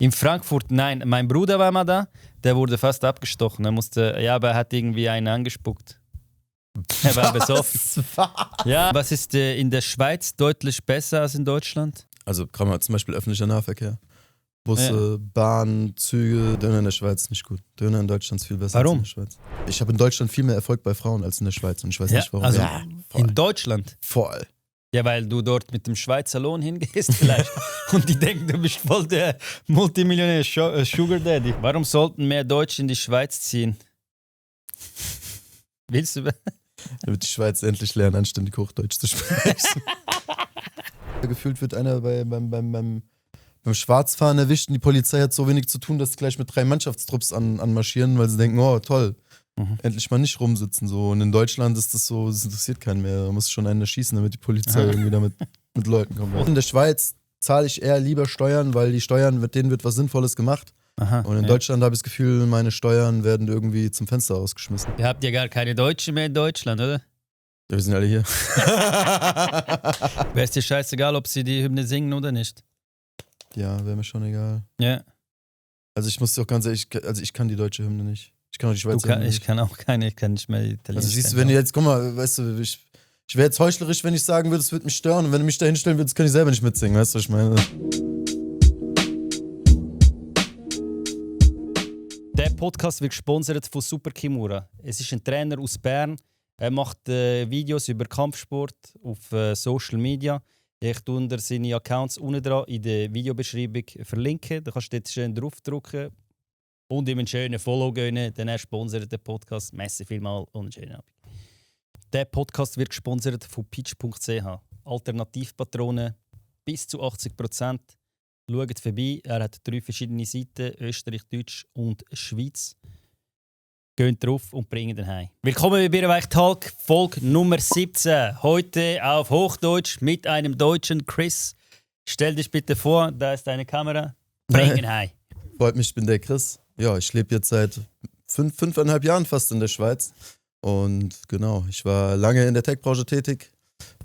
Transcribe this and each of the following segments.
In Frankfurt, nein. Mein Bruder war mal da, der wurde fast abgestochen. Aber er hat irgendwie einen angespuckt. Er war besoffen. Ja, was ist in der Schweiz deutlich besser als in Deutschland? Also kann man zum Beispiel öffentlicher Nahverkehr. Busse, Bahn, Züge. Döner in der Schweiz nicht gut. Döner in Deutschland ist viel besser als in der Schweiz. Ich habe in Deutschland viel mehr Erfolg bei Frauen als in der Schweiz und ich weiß nicht warum. Also in Deutschland? Voll. Ja, weil du dort mit dem Schweizer Lohn hingehst vielleicht und die denken, du bist voll der Multimillionär Sugar Daddy. Warum sollten mehr Deutsche in die Schweiz ziehen? Willst du? Damit die Schweiz endlich lernen, anständig Hochdeutsch zu sprechen. Gefühlt wird einer beim Schwarzfahren erwischt und die Polizei hat so wenig zu tun, dass sie gleich mit 3 Mannschaftstrupps anmarschieren, weil sie denken, oh toll, endlich mal nicht rumsitzen. So. Und in Deutschland ist das so, das interessiert keinen mehr. Da muss schon einen erschießen, damit die Polizei irgendwie damit mit Leuten kommt. In der Schweiz zahle ich eher lieber Steuern, weil die Steuern, mit denen wird was Sinnvolles gemacht. Und in Deutschland habe ich das Gefühl, meine Steuern werden irgendwie zum Fenster rausgeschmissen. Ihr habt ja gar keine Deutschen mehr in Deutschland, oder? Ja, wir sind alle hier. Wäre es dir scheißegal, ob sie die Hymne singen oder nicht? Ja, wäre mir schon egal. Ja. Also ich muss dir auch ganz ehrlich, also ich kann die deutsche Hymne nicht. Ich kann auch die Schweizer Hymne nicht. Ich kann auch keine, ich kann nicht mehr Italienisch. Also siehst du, wenn du jetzt, guck mal, weißt du, ich wäre jetzt heuchlerisch, wenn ich sagen würde, es würde mich stören. Und wenn du mich da hinstellen würdest, kann ich selber nicht mitsingen, weißt du, was ich meine? Der Podcast wird gesponsert von Super Kimura. Es ist ein Trainer aus Bern. Er macht Videos über Kampfsport auf Social Media. Ich tue unter seine Accounts unten dran in der Videobeschreibung verlinken. Da kannst du dort schön draufdrücken und ihm einen schönen Follow gönnen. Dann er sponsert den Podcast. Merci vielmals und einen schönen Abend. Der Podcast wird gesponsert von pitch.ch. Alternativpatronen bis zu 80%. Schaut vorbei. Er hat 3 verschiedene Seiten: Österreich, Deutsch und Schweiz. Geht drauf und bringen den heim. Willkommen bei Birrenweich Talk, Folge Nummer 17. Heute auf Hochdeutsch mit einem deutschen Chris. Stell dich bitte vor, da ist deine Kamera. Bring ihn heim. Freut mich, ich bin der Chris. Ja, ich lebe jetzt seit 5,5 Jahren fast in der Schweiz. Und genau, ich war lange in der Tech-Branche tätig.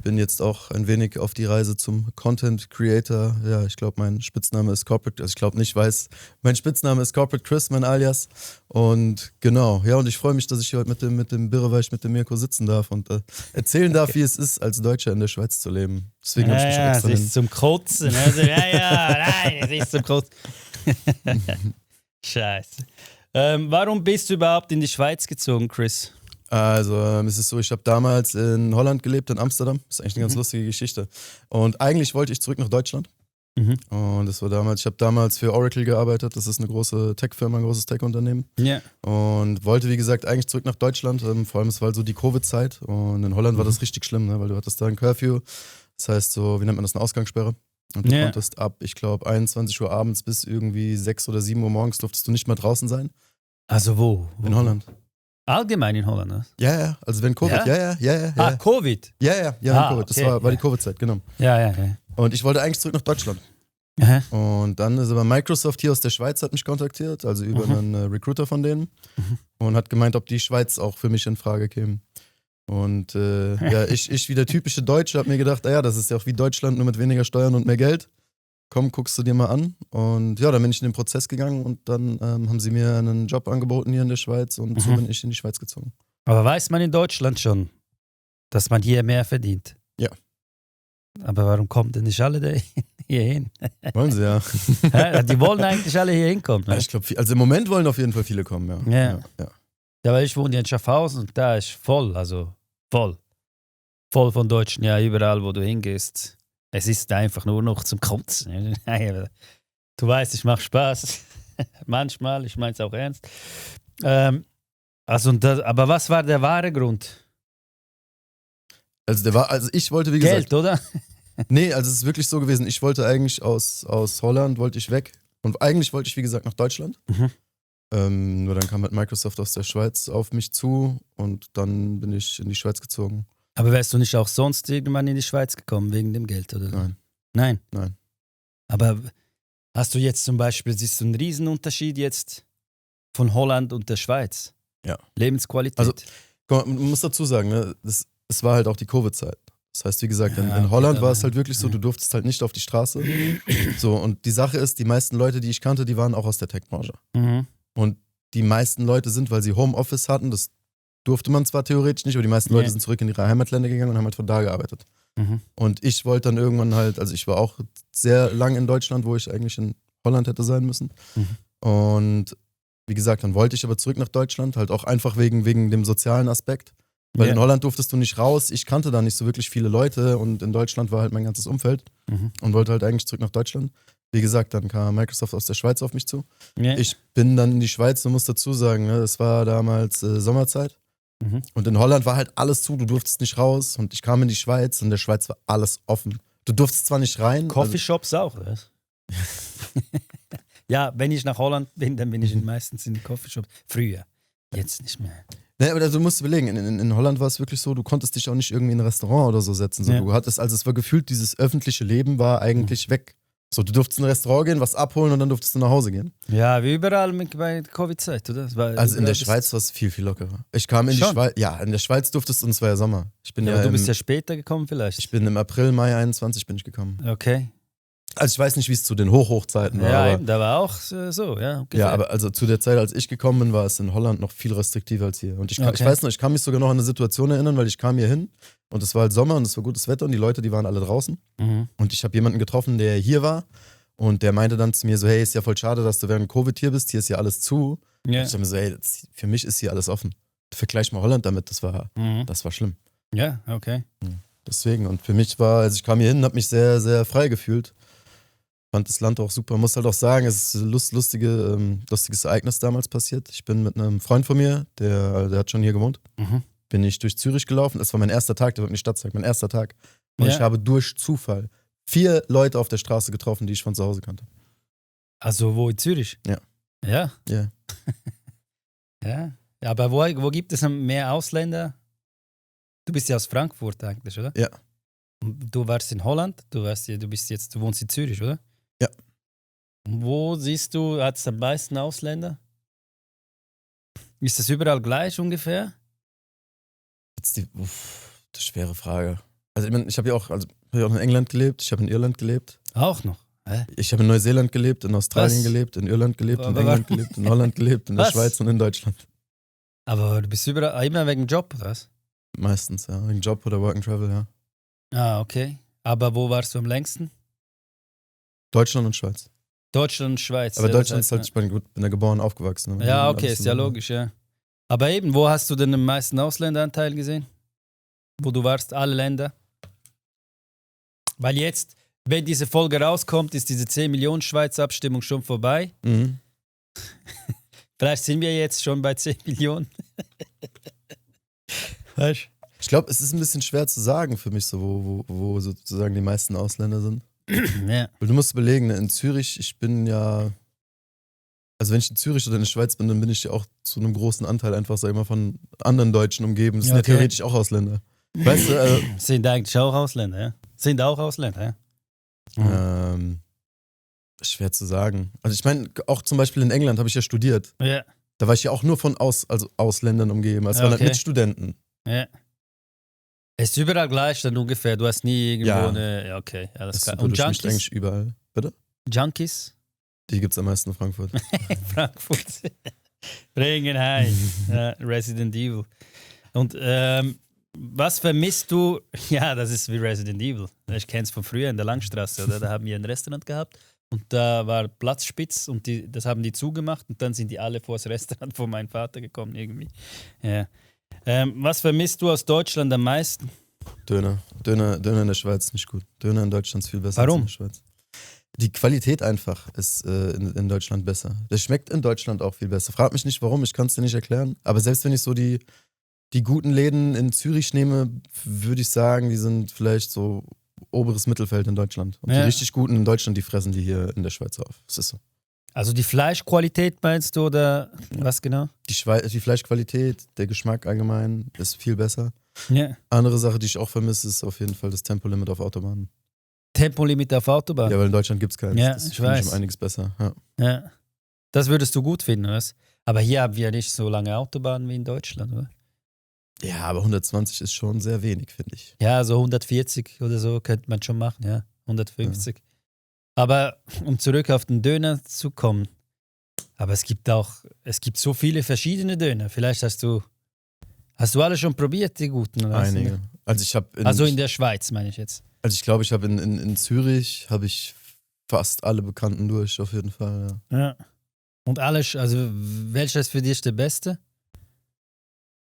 Bin jetzt auch ein wenig auf die Reise zum Content Creator. Ja, ich glaube, mein Spitzname ist Corporate, also ich glaube nicht, mein Spitzname ist Corporate Chris, mein Alias. Und genau, ja, und ich freue mich, dass ich hier heute mit dem Birrenweich, mit dem Mirko sitzen darf und erzählen darf, wie es ist, als Deutscher in der Schweiz zu leben. Deswegen habe ich mich auch extra es ist zum Kotzen. Also, nein, es ist zum Kotzen. Scheiße. Warum bist du überhaupt in die Schweiz gezogen, Chris? Also es ist so, ich habe damals in Holland gelebt, in Amsterdam. Das ist eigentlich eine ganz lustige Geschichte. Und eigentlich wollte ich zurück nach Deutschland. Und das war damals, ich habe damals für Oracle gearbeitet. Das ist eine große Tech-Firma, ein großes Tech-Unternehmen. Ja. Und wollte, wie gesagt, eigentlich zurück nach Deutschland. Vor allem, es war halt so die Covid-Zeit. Und in Holland war das richtig schlimm, ne? Weil du hattest da ein Curfew. Das heißt so, wie nennt man das, eine Ausgangssperre. Und du konntest ab, ich glaube, 21 Uhr abends bis irgendwie 6 oder 7 Uhr morgens durftest du nicht mehr draußen sein. Also wo? In Holland. Allgemein in Holland, ne? Ja, also wenn Covid, ja. Covid? Ja, Covid. Das okay, war die Covid-Zeit, genau. Ja. Und ich wollte eigentlich zurück nach Deutschland. Aha. Und dann ist aber Microsoft hier aus der Schweiz hat mich kontaktiert, also über einen Recruiter von denen und hat gemeint, ob die Schweiz auch für mich in Frage käme. Und ich wie der typische Deutsche habe mir gedacht, das ist ja auch wie Deutschland, nur mit weniger Steuern und mehr Geld. Komm, guckst du dir mal an. Und ja, dann bin ich in den Prozess gegangen und dann haben sie mir einen Job angeboten hier in der Schweiz und so bin ich in die Schweiz gezogen. Aber weiß man in Deutschland schon, dass man hier mehr verdient? Ja. Aber warum kommen denn nicht alle hier hin? Wollen sie ja. Die wollen eigentlich alle hier hinkommen. Ne? Ja, ich glaube, also im Moment wollen auf jeden Fall viele kommen, ja. Ja, weil ich wohne ja in Schaffhausen und da ist voll, also voll. Voll von Deutschen, ja, überall, wo du hingehst. Es ist einfach nur noch zum Kotzen. Du weißt, ich mache Spaß. Manchmal, ich meine es auch ernst. Aber was war der wahre Grund? Also ich wollte, wie gesagt. Geld, oder? Nee, also es ist wirklich so gewesen. Ich wollte eigentlich aus Holland, wollte ich weg. Und eigentlich wollte ich, wie gesagt, nach Deutschland. Nur dann kam halt Microsoft aus der Schweiz auf mich zu und dann bin ich in die Schweiz gezogen. Aber wärst du nicht auch sonst irgendwann in die Schweiz gekommen, wegen dem Geld, oder? Nein? Nein. Aber hast du jetzt zum Beispiel, siehst du einen Riesenunterschied jetzt von Holland und der Schweiz? Ja. Lebensqualität? Also, man muss dazu sagen, ne, es war halt auch die Covid-Zeit. Das heißt, wie gesagt, in okay, Holland war es halt wirklich so, du durftest halt nicht auf die Straße. So, und die Sache ist, die meisten Leute, die ich kannte, die waren auch aus der Tech-Branche. Mhm. Und die meisten Leute sind, weil sie Homeoffice hatten, das durfte man zwar theoretisch nicht, aber die meisten Leute sind zurück in ihre Heimatländer gegangen und haben halt von da gearbeitet. Mhm. Und ich wollte dann irgendwann halt, also ich war auch sehr lang in Deutschland, wo ich eigentlich in Holland hätte sein müssen. Mhm. Und wie gesagt, dann wollte ich aber zurück nach Deutschland, halt auch einfach wegen dem sozialen Aspekt. Weil in Holland durftest du nicht raus, ich kannte da nicht so wirklich viele Leute und in Deutschland war halt mein ganzes Umfeld und wollte halt eigentlich zurück nach Deutschland. Wie gesagt, dann kam Microsoft aus der Schweiz auf mich zu. Ja. Ich bin dann in die Schweiz, du musst dazu sagen, ne, das war damals Sommerzeit. Mhm. Und in Holland war halt alles zu, du durftest nicht raus. Und ich kam in die Schweiz und in der Schweiz war alles offen. Du durftest zwar nicht rein. Coffeeshops auch, oder? Ja, wenn ich nach Holland bin, dann bin ich meistens in den Coffeeshops. Früher, jetzt nicht mehr. Ne, aber du musst überlegen, in Holland war es wirklich so, du konntest dich auch nicht irgendwie in ein Restaurant oder so setzen. So, Ja. du hattest, also es war gefühlt, dieses öffentliche Leben war eigentlich weg. So, du durftest in ein Restaurant gehen, was abholen und dann durftest du nach Hause gehen. Ja, wie überall bei der Covid-Zeit, oder? Also in der Schweiz war es viel, viel lockerer. Ich kam in die Schon? Schweiz, ja, in der Schweiz durftest du, und es war ja Sommer. Ich bin Ja, ja, aber du bist ja später gekommen vielleicht. ich bin im April, Mai 21 bin ich gekommen. Okay. Also ich weiß nicht, wie es zu den Hochzeiten war. Ja, aber eben, da war auch so, ja. Ungefähr. ja, aber also zu der Zeit, als ich gekommen bin, war es in Holland noch viel restriktiver als hier. Und ich Okay. weiß noch, ich kann mich sogar noch an eine Situation erinnern, weil ich kam hier hin und es war halt Sommer und es war gutes Wetter und die Leute, die waren alle draußen. Mhm. Und ich habe jemanden getroffen, der hier war und der meinte dann zu mir so, hey, ist ja voll schade, dass du während Covid hier bist, hier ist ja alles zu. Ja. Und ich habe mir so, hey, für mich ist hier alles offen. Vergleich mal Holland damit, das war schlimm. Ja, okay. Deswegen, und für mich war, also ich kam hier hin, habe mich sehr, sehr frei gefühlt. Fand das Land auch super. Muss halt auch sagen, es ist ein lustiges Ereignis damals passiert. Ich bin mit einem Freund von mir, der hat schon hier gewohnt, bin ich durch Zürich gelaufen. Das war mein erster Tag, der wird nicht Stadt sagen, mein erster Tag. Und ich habe durch Zufall 4 Leute auf der Straße getroffen, die ich von zu Hause kannte. Also wo in Zürich? Ja. Ja? Ja. Ja. Aber wo gibt es mehr Ausländer? Du bist ja aus Frankfurt eigentlich, oder? Ja. Und du warst in Holland, du wohnst in Zürich, oder? Ja. Und wo siehst du, hat es am meisten Ausländer? Ist das überall gleich ungefähr? Jetzt das ist eine schwere Frage. Also ich habe ja auch in England gelebt, ich habe in Irland gelebt. Auch noch? Hä? Ich habe in Neuseeland gelebt, in Australien Was? gelebt, in Irland gelebt, in Aber England gelebt, in Holland gelebt, in der Was? Schweiz und in Deutschland. Aber du bist überall, immer wegen Job, oder was? Meistens, ja. Wegen Job oder Work and Travel, ja. Ah, okay. Aber wo warst du am längsten? Deutschland und Schweiz. Deutschland und Schweiz. Aber ja, Deutschland das ist halt, heißt, ich bin ja geboren, aufgewachsen. Ne? ja, okay, Alles ist ja so. logisch, ja. Aber eben, wo hast du denn den meisten Ausländeranteil gesehen? Wo du warst, alle Länder? Weil jetzt, wenn diese Folge rauskommt, ist diese 10 Millionen Schweiz-Abstimmung schon vorbei. Mhm. Vielleicht sind wir jetzt schon bei 10 Millionen. Weißt du? Ich glaube, es ist ein bisschen schwer zu sagen für mich, so, wo sozusagen die meisten Ausländer sind. Ja. Weil du musst überlegen, ne, in Zürich, ich bin ja. Also wenn ich in Zürich oder in der Schweiz bin, dann bin ich ja auch zu einem großen Anteil einfach, sag ich mal, von anderen Deutschen umgeben. Das sind ja Okay. theoretisch auch Ausländer. Weißt du, also, Sind eigentlich auch Ausländer, ja? Sind auch Ausländer, ja? schwer zu sagen. Also ich meine, auch zum Beispiel in England habe ich ja studiert. Ja, Da war ich ja auch nur von Ausländern umgeben. Es waren halt Okay. Mitstudenten. ja. Es ist überall gleich dann ungefähr. Du hast nie irgendwo Ja. eine. Ja, okay, alles Das klar. durchmischt Und Junkies? eigentlich überall. Bitte? Junkies? Die gibt es am meisten in Frankfurt. Frankfurt. Bringen heim. Resident Evil. Und was vermisst du? Ja, das ist wie Resident Evil. Ich kenne es von früher in der Langstraße. Oder? Da haben wir ein Restaurant gehabt und da war Platzspitz und das haben die zugemacht und dann sind die alle vor das Restaurant von meinem Vater gekommen irgendwie. Ja. Was vermisst du aus Deutschland am meisten? Döner in der Schweiz ist nicht gut. Döner in Deutschland ist viel besser Warum? als in der Schweiz. Die Qualität einfach ist in Deutschland besser. Das schmeckt in Deutschland auch viel besser. Frag mich nicht warum, ich kann es dir nicht erklären. Aber selbst wenn ich so die guten Läden in Zürich nehme, würde ich sagen, die sind vielleicht so oberes Mittelfeld in Deutschland. Und die Ja. richtig guten in Deutschland, die fressen die hier in der Schweiz auf. Das ist so. Also die Fleischqualität meinst du oder was genau? Die Fleischqualität, der Geschmack allgemein ist viel besser. Ja. Andere Sache, die ich auch vermisse, ist auf jeden Fall das Tempolimit auf Autobahnen. Tempolimit auf Autobahn. Ja, weil in Deutschland gibt es keins. Ja, das ich finde weiß. um einiges besser. Ja. Ja. Das würdest du gut finden, was? Aber hier haben wir nicht so lange Autobahnen wie in Deutschland, oder? Ja, aber 120 ist schon sehr wenig, finde ich. Ja, so 140 oder so könnte man schon machen, ja. 150. Ja. Aber um zurück auf den Döner zu kommen, aber es gibt so viele verschiedene Döner. Vielleicht hast du alle schon probiert, die guten? Oder? Einige. Also in der Schweiz, meine ich jetzt. Also ich glaube, ich habe in Zürich habe ich fast alle Bekannten durch, auf jeden Fall, ja. Ja. Und alles, also welcher ist für dich der beste?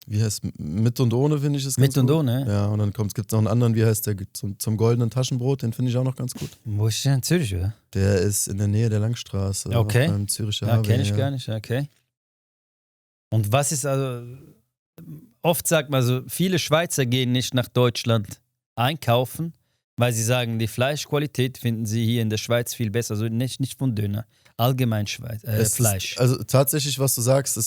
Wie heißt mit und ohne, finde ich es Mit ganz und gut. ohne, ja. Ja, und dann gibt es noch einen anderen, wie heißt der, zum goldenen Taschenbrot, den finde ich auch noch ganz gut. Wo ist der in Zürich, oder? Der ist in der Nähe der Langstraße. Okay. Beim Züricher Ja, Hafen, kenne ich gar nicht, okay. Und was ist also, oft sagt man so, viele Schweizer gehen nicht nach Deutschland einkaufen, weil sie sagen, die Fleischqualität finden sie hier in der Schweiz viel besser. Also nicht von Döner, allgemein Fleisch. Also tatsächlich, was du sagst, so,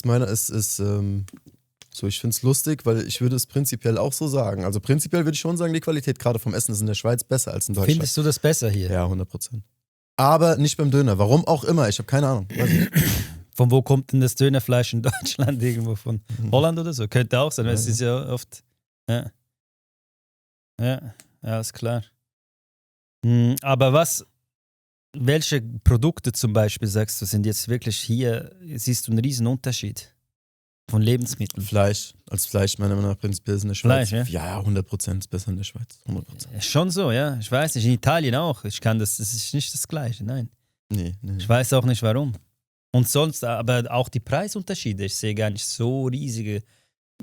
ich finde es lustig, weil ich würde es prinzipiell auch so sagen. Also prinzipiell würde ich schon sagen, die Qualität gerade vom Essen ist in der Schweiz besser als in Deutschland. Findest du das besser hier? Ja, 100%. Aber nicht beim Döner. Warum auch immer, ich habe keine Ahnung. Weiß nicht. Von wo kommt denn das Dönerfleisch in Deutschland? Irgendwo von Holland oder so? Könnte auch sein, weil es ist ja oft... Ja, ist klar. Aber welche Produkte zum Beispiel, sagst du, sind jetzt wirklich hier, siehst du einen riesen Unterschied von Lebensmitteln? Fleisch. Als Fleisch meiner Meinung nach prinzipiell ist in der Schweiz. Fleisch, ja? Ja, 100% ist besser in der Schweiz. 100%. Schon so, ja. Ich weiß nicht, in Italien auch. Das ist nicht das Gleiche, nein. Nee. Ich weiß auch nicht warum. Und sonst, aber auch die Preisunterschiede, ich sehe gar nicht so riesige.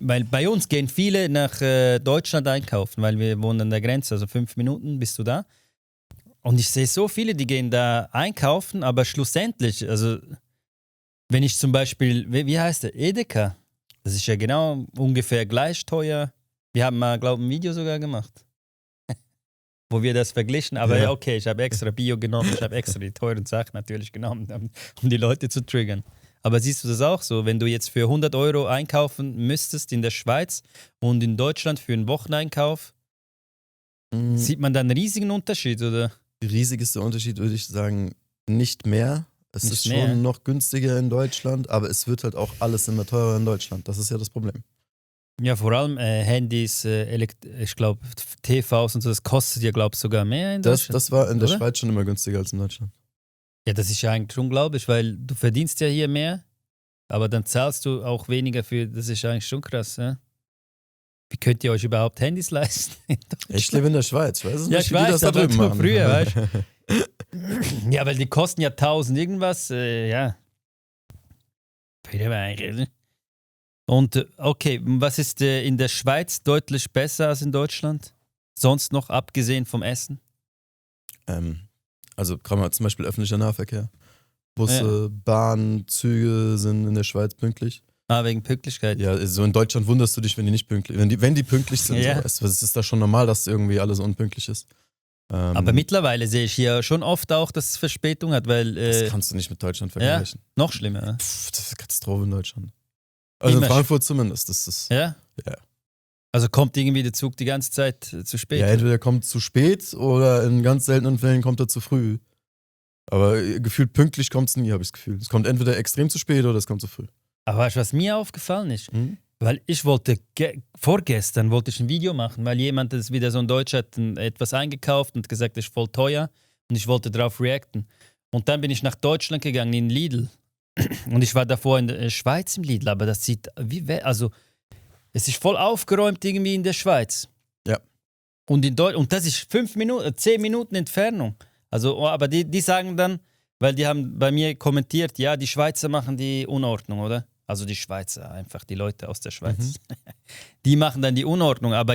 Weil bei uns gehen viele nach Deutschland einkaufen, weil wir wohnen an der Grenze, also 5 Minuten bist du da. Und ich sehe so viele, die gehen da einkaufen, aber schlussendlich, also wenn ich zum Beispiel, wie heißt der, Edeka, das ist ja genau ungefähr gleich teuer. Wir haben mal, glaube ich, ein Video sogar gemacht, wo wir das verglichen. Aber ja, okay, ich habe extra Bio genommen, ich habe extra die teuren Sachen natürlich genommen, um die Leute zu triggern. Aber siehst du das auch so, wenn du jetzt für 100 € einkaufen müsstest in der Schweiz und in Deutschland für einen Wocheneinkauf, sieht man da einen riesigen Unterschied, oder? Der riesigste Unterschied würde ich sagen, nicht mehr. Es Nicht ist mehr. schon noch günstiger in Deutschland, aber es wird halt auch alles immer teurer in Deutschland. Das ist ja das Problem. Ja, vor allem Handys, ich glaube, TVs und so, das kostet ja, glaube ich, sogar mehr in Deutschland. Das war in der oder? Schweiz schon immer günstiger als in Deutschland. Ja, das ist ja eigentlich unglaublich, weil du verdienst ja hier mehr, aber dann zahlst du auch weniger für, das ist eigentlich schon krass, ja? Wie könnt ihr euch überhaupt Handys leisten? Ich lebe in der Schweiz, ich weiß es Ja, nicht, ich wie die weiß, das da aber drüben nur machen. früher, weißt du? Ja, weil die kosten ja 1000 irgendwas, ja. Und okay, was ist in der Schweiz deutlich besser als in Deutschland? Sonst noch, abgesehen vom Essen? Also kann man zum Beispiel öffentlicher Nahverkehr. Busse, Bahn, Züge sind in der Schweiz pünktlich. Ah, wegen Pünktlichkeit. Ja, so in Deutschland wunderst du dich, wenn die nicht pünktlich, wenn die pünktlich sind. Ja. So. Es ist da schon normal, dass irgendwie alles unpünktlich ist. Aber mittlerweile sehe ich hier schon oft auch, dass es Verspätung hat, weil das kannst du nicht mit Deutschland vergleichen. noch schlimmer. Ja? Das ist eine Katastrophe in Deutschland. Also Immer in Frankfurt zumindest. Das ist, Ja? Ja. Also kommt irgendwie der Zug die ganze Zeit zu spät? ja, entweder kommt zu spät oder in ganz seltenen Fällen kommt er zu früh. Aber gefühlt pünktlich kommt es nie, habe ich das Gefühl. Es kommt entweder extrem zu spät oder es kommt zu früh. Aber weißt du, was mir aufgefallen ist? Weil ich wollte, vorgestern wollte ich ein Video machen, weil jemand, das ist wieder so ein Deutscher, hat etwas eingekauft und gesagt, das ist voll teuer und ich wollte darauf reacten. Und dann bin ich nach Deutschland gegangen, in Lidl. Und ich war davor in der Schweiz im Lidl, aber das sieht, also es ist voll aufgeräumt irgendwie in der Schweiz. Ja. Und und das ist 10 Minuten Entfernung. Also, aber die sagen dann, weil die haben bei mir kommentiert, ja, die Schweizer machen die Unordnung, oder? Also die Schweizer, einfach die Leute aus der Schweiz. Die machen dann die Unordnung. Aber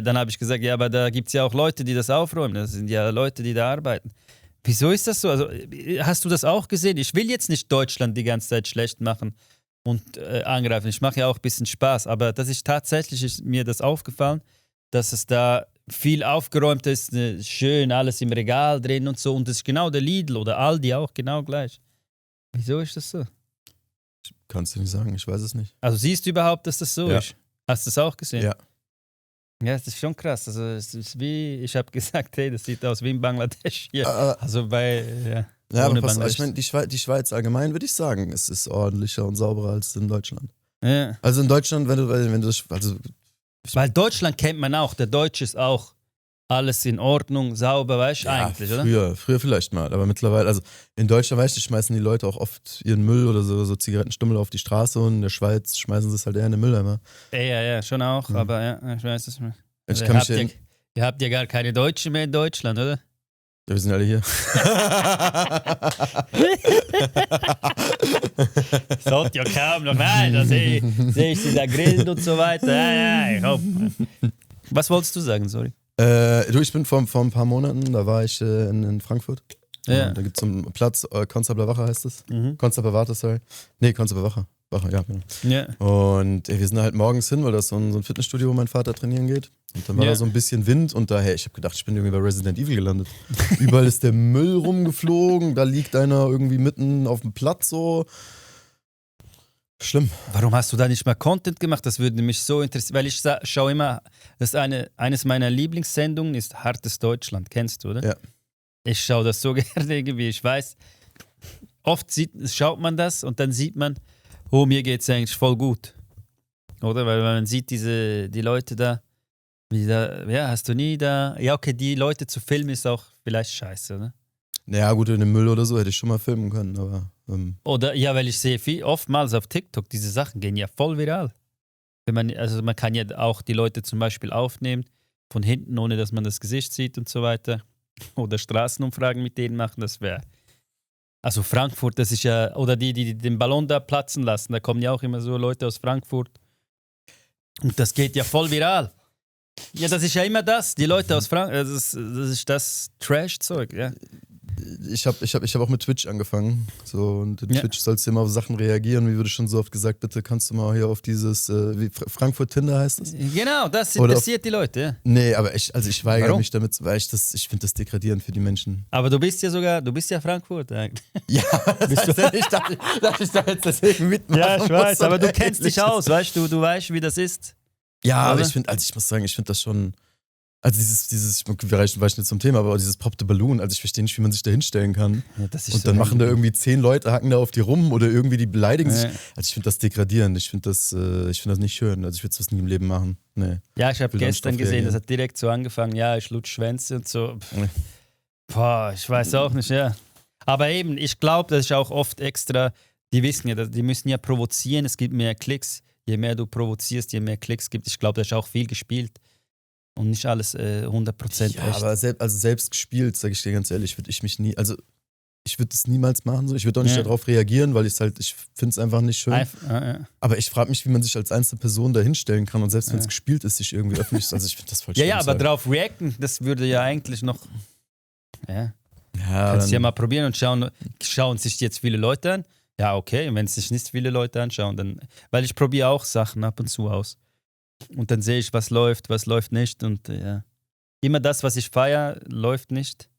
dann habe ich gesagt, ja, aber da gibt es ja auch Leute, die das aufräumen. Das sind ja Leute, die da arbeiten. Wieso ist das so? Also, hast du das auch gesehen? Ich will jetzt nicht Deutschland die ganze Zeit schlecht machen und angreifen. Ich mache ja auch ein bisschen Spaß. Aber das ist tatsächlich mir das aufgefallen, dass es da viel aufgeräumt ist, schön alles im Regal drin und so. Und das ist genau der Lidl oder Aldi auch genau gleich. Wieso ist das so? Kannst du nicht sagen, ich weiß es nicht. Also siehst du überhaupt, dass das so Ja. ist? Hast du das auch gesehen? Ja. Ja, das ist schon krass. Also es ist wie, ich habe gesagt, hey, das sieht aus wie in Bangladesch hier. Ja, Also aber ohne pass, Bangladesch. ich meine, die Schweiz allgemein würde ich sagen, es ist ordentlicher und sauberer als in Deutschland. Ja. Also in Deutschland, wenn du das, also Weil Deutschland kennt man auch, der Deutsche ist auch alles in Ordnung, sauber, weißt du, Ja, eigentlich, oder? früher vielleicht mal, aber mittlerweile, also in Deutschland, weißt du, schmeißen die Leute auch oft ihren Müll oder so Zigarettenstummel auf die Straße und in der Schweiz schmeißen sie es halt eher in den Mülleimer. Ja, schon auch, aber ja, ich weiß es nicht. Ich kann mich ja, Ihr habt ja gar keine Deutschen mehr in Deutschland, oder? wir sind alle hier. Sollte ja kaum noch, nein, da sehe ich sie da grillen und so weiter. Ja, ich hoffe. Was wolltest du sagen, sorry? Du, ich bin vor ein paar Monaten, da war ich in Frankfurt. Ja. Da gibt es so einen Platz, Konstabler Wache heißt es. Mhm. Konstabler Warte, sorry. Nee, Konstabler Wache. Wache, ja, genau. Ja. Und wir sind halt morgens hin, weil das so ein Fitnessstudio, wo mein Vater trainieren geht. Und dann war da so ein bisschen Wind und daher, ich habe gedacht, ich bin irgendwie bei Resident Evil gelandet. Überall ist der Müll rumgeflogen, da liegt einer irgendwie mitten auf dem Platz so. Schlimm. Warum hast du da nicht mal Content gemacht? Das würde mich so interessieren, weil ich schaue immer, eines meiner Lieblingssendungen ist Hartes Deutschland, kennst du, oder? Ja. Ich schaue das so gerne irgendwie, ich weiß, oft schaut man das und dann sieht man, oh, mir geht es eigentlich voll gut, oder? Weil man sieht die Leute da, ja, hast du nie da, ja okay, die Leute zu filmen ist auch vielleicht scheiße, ne? Naja, gut, in dem Müll oder so hätte ich schon mal filmen können, aber. Oder, ja, weil ich sehe oftmals auf TikTok, diese Sachen gehen ja voll viral. Man kann ja auch die Leute zum Beispiel aufnehmen, von hinten, ohne dass man das Gesicht sieht und so weiter. Oder Straßenumfragen mit denen machen, das wäre. Also Frankfurt, das ist ja, oder die den Ballon da platzen lassen, da kommen ja auch immer so Leute aus Frankfurt. Und das geht ja voll viral. Ja, das ist ja immer das, die Leute aus Frankfurt, das ist das Trash-Zeug, ja. Ich hab auch mit Twitch angefangen. So, und in Twitch sollst du immer auf Sachen reagieren. Wie wurde schon so oft gesagt, bitte kannst du mal hier auf dieses, wie Frankfurt Tinder heißt das? Genau, das interessiert die Leute, ja. Nee, aber ich weigere mich damit, weil ich finde das degradierend für die Menschen. Aber du bist ja Frankfurt eigentlich. Ja, das heißt ja nicht, dass ich da jetzt deswegen mitmache. Ja, ich weiß, aber du kennst dich aus, weißt du, weißt, wie das ist. Ja, aber ich muss sagen, ich finde das schon. Also wir reichen nicht zum Thema, aber dieses Pop the Balloon, also ich verstehe nicht, wie man sich da hinstellen kann. Ja, das ist und so dann machen da irgendwie 10 Leute, hacken da auf die rum oder irgendwie die beleidigen sich. Also ich finde das degradierend, ich finde das nicht schön. Also ich würde es nie im Leben machen. Nee. Ja, ich habe gestern gesehen, das hat direkt so angefangen, ja, ich lutsch Schwänze und so. Boah, ich weiß auch nicht, ja. Aber eben, ich glaube, das ist auch oft extra, die wissen ja, die müssen ja provozieren, es gibt mehr Klicks. Je mehr du provozierst, je mehr Klicks gibt. Ich glaube, das ist auch viel gespielt. Und nicht alles 100% ja, echt. Aber selbst gespielt, sage ich dir ganz ehrlich, würde ich mich nie, also ich würde das niemals machen. So. Ich würde auch nicht darauf reagieren, weil ich finde es einfach nicht schön. Aber ich frage mich, wie man sich als einzelne Person da hinstellen kann und selbst wenn es gespielt ist, sich irgendwie öffentlich, also ich finde das voll schön. Ja, aber drauf reacten, das würde ja eigentlich noch, kannst du ja mal probieren und schauen sich jetzt viele Leute an. Ja, okay, und wenn sich nicht viele Leute anschauen, dann, weil ich probiere auch Sachen ab und zu aus. Und dann sehe ich, was läuft nicht. Und ja, immer das, was ich feiere, läuft nicht.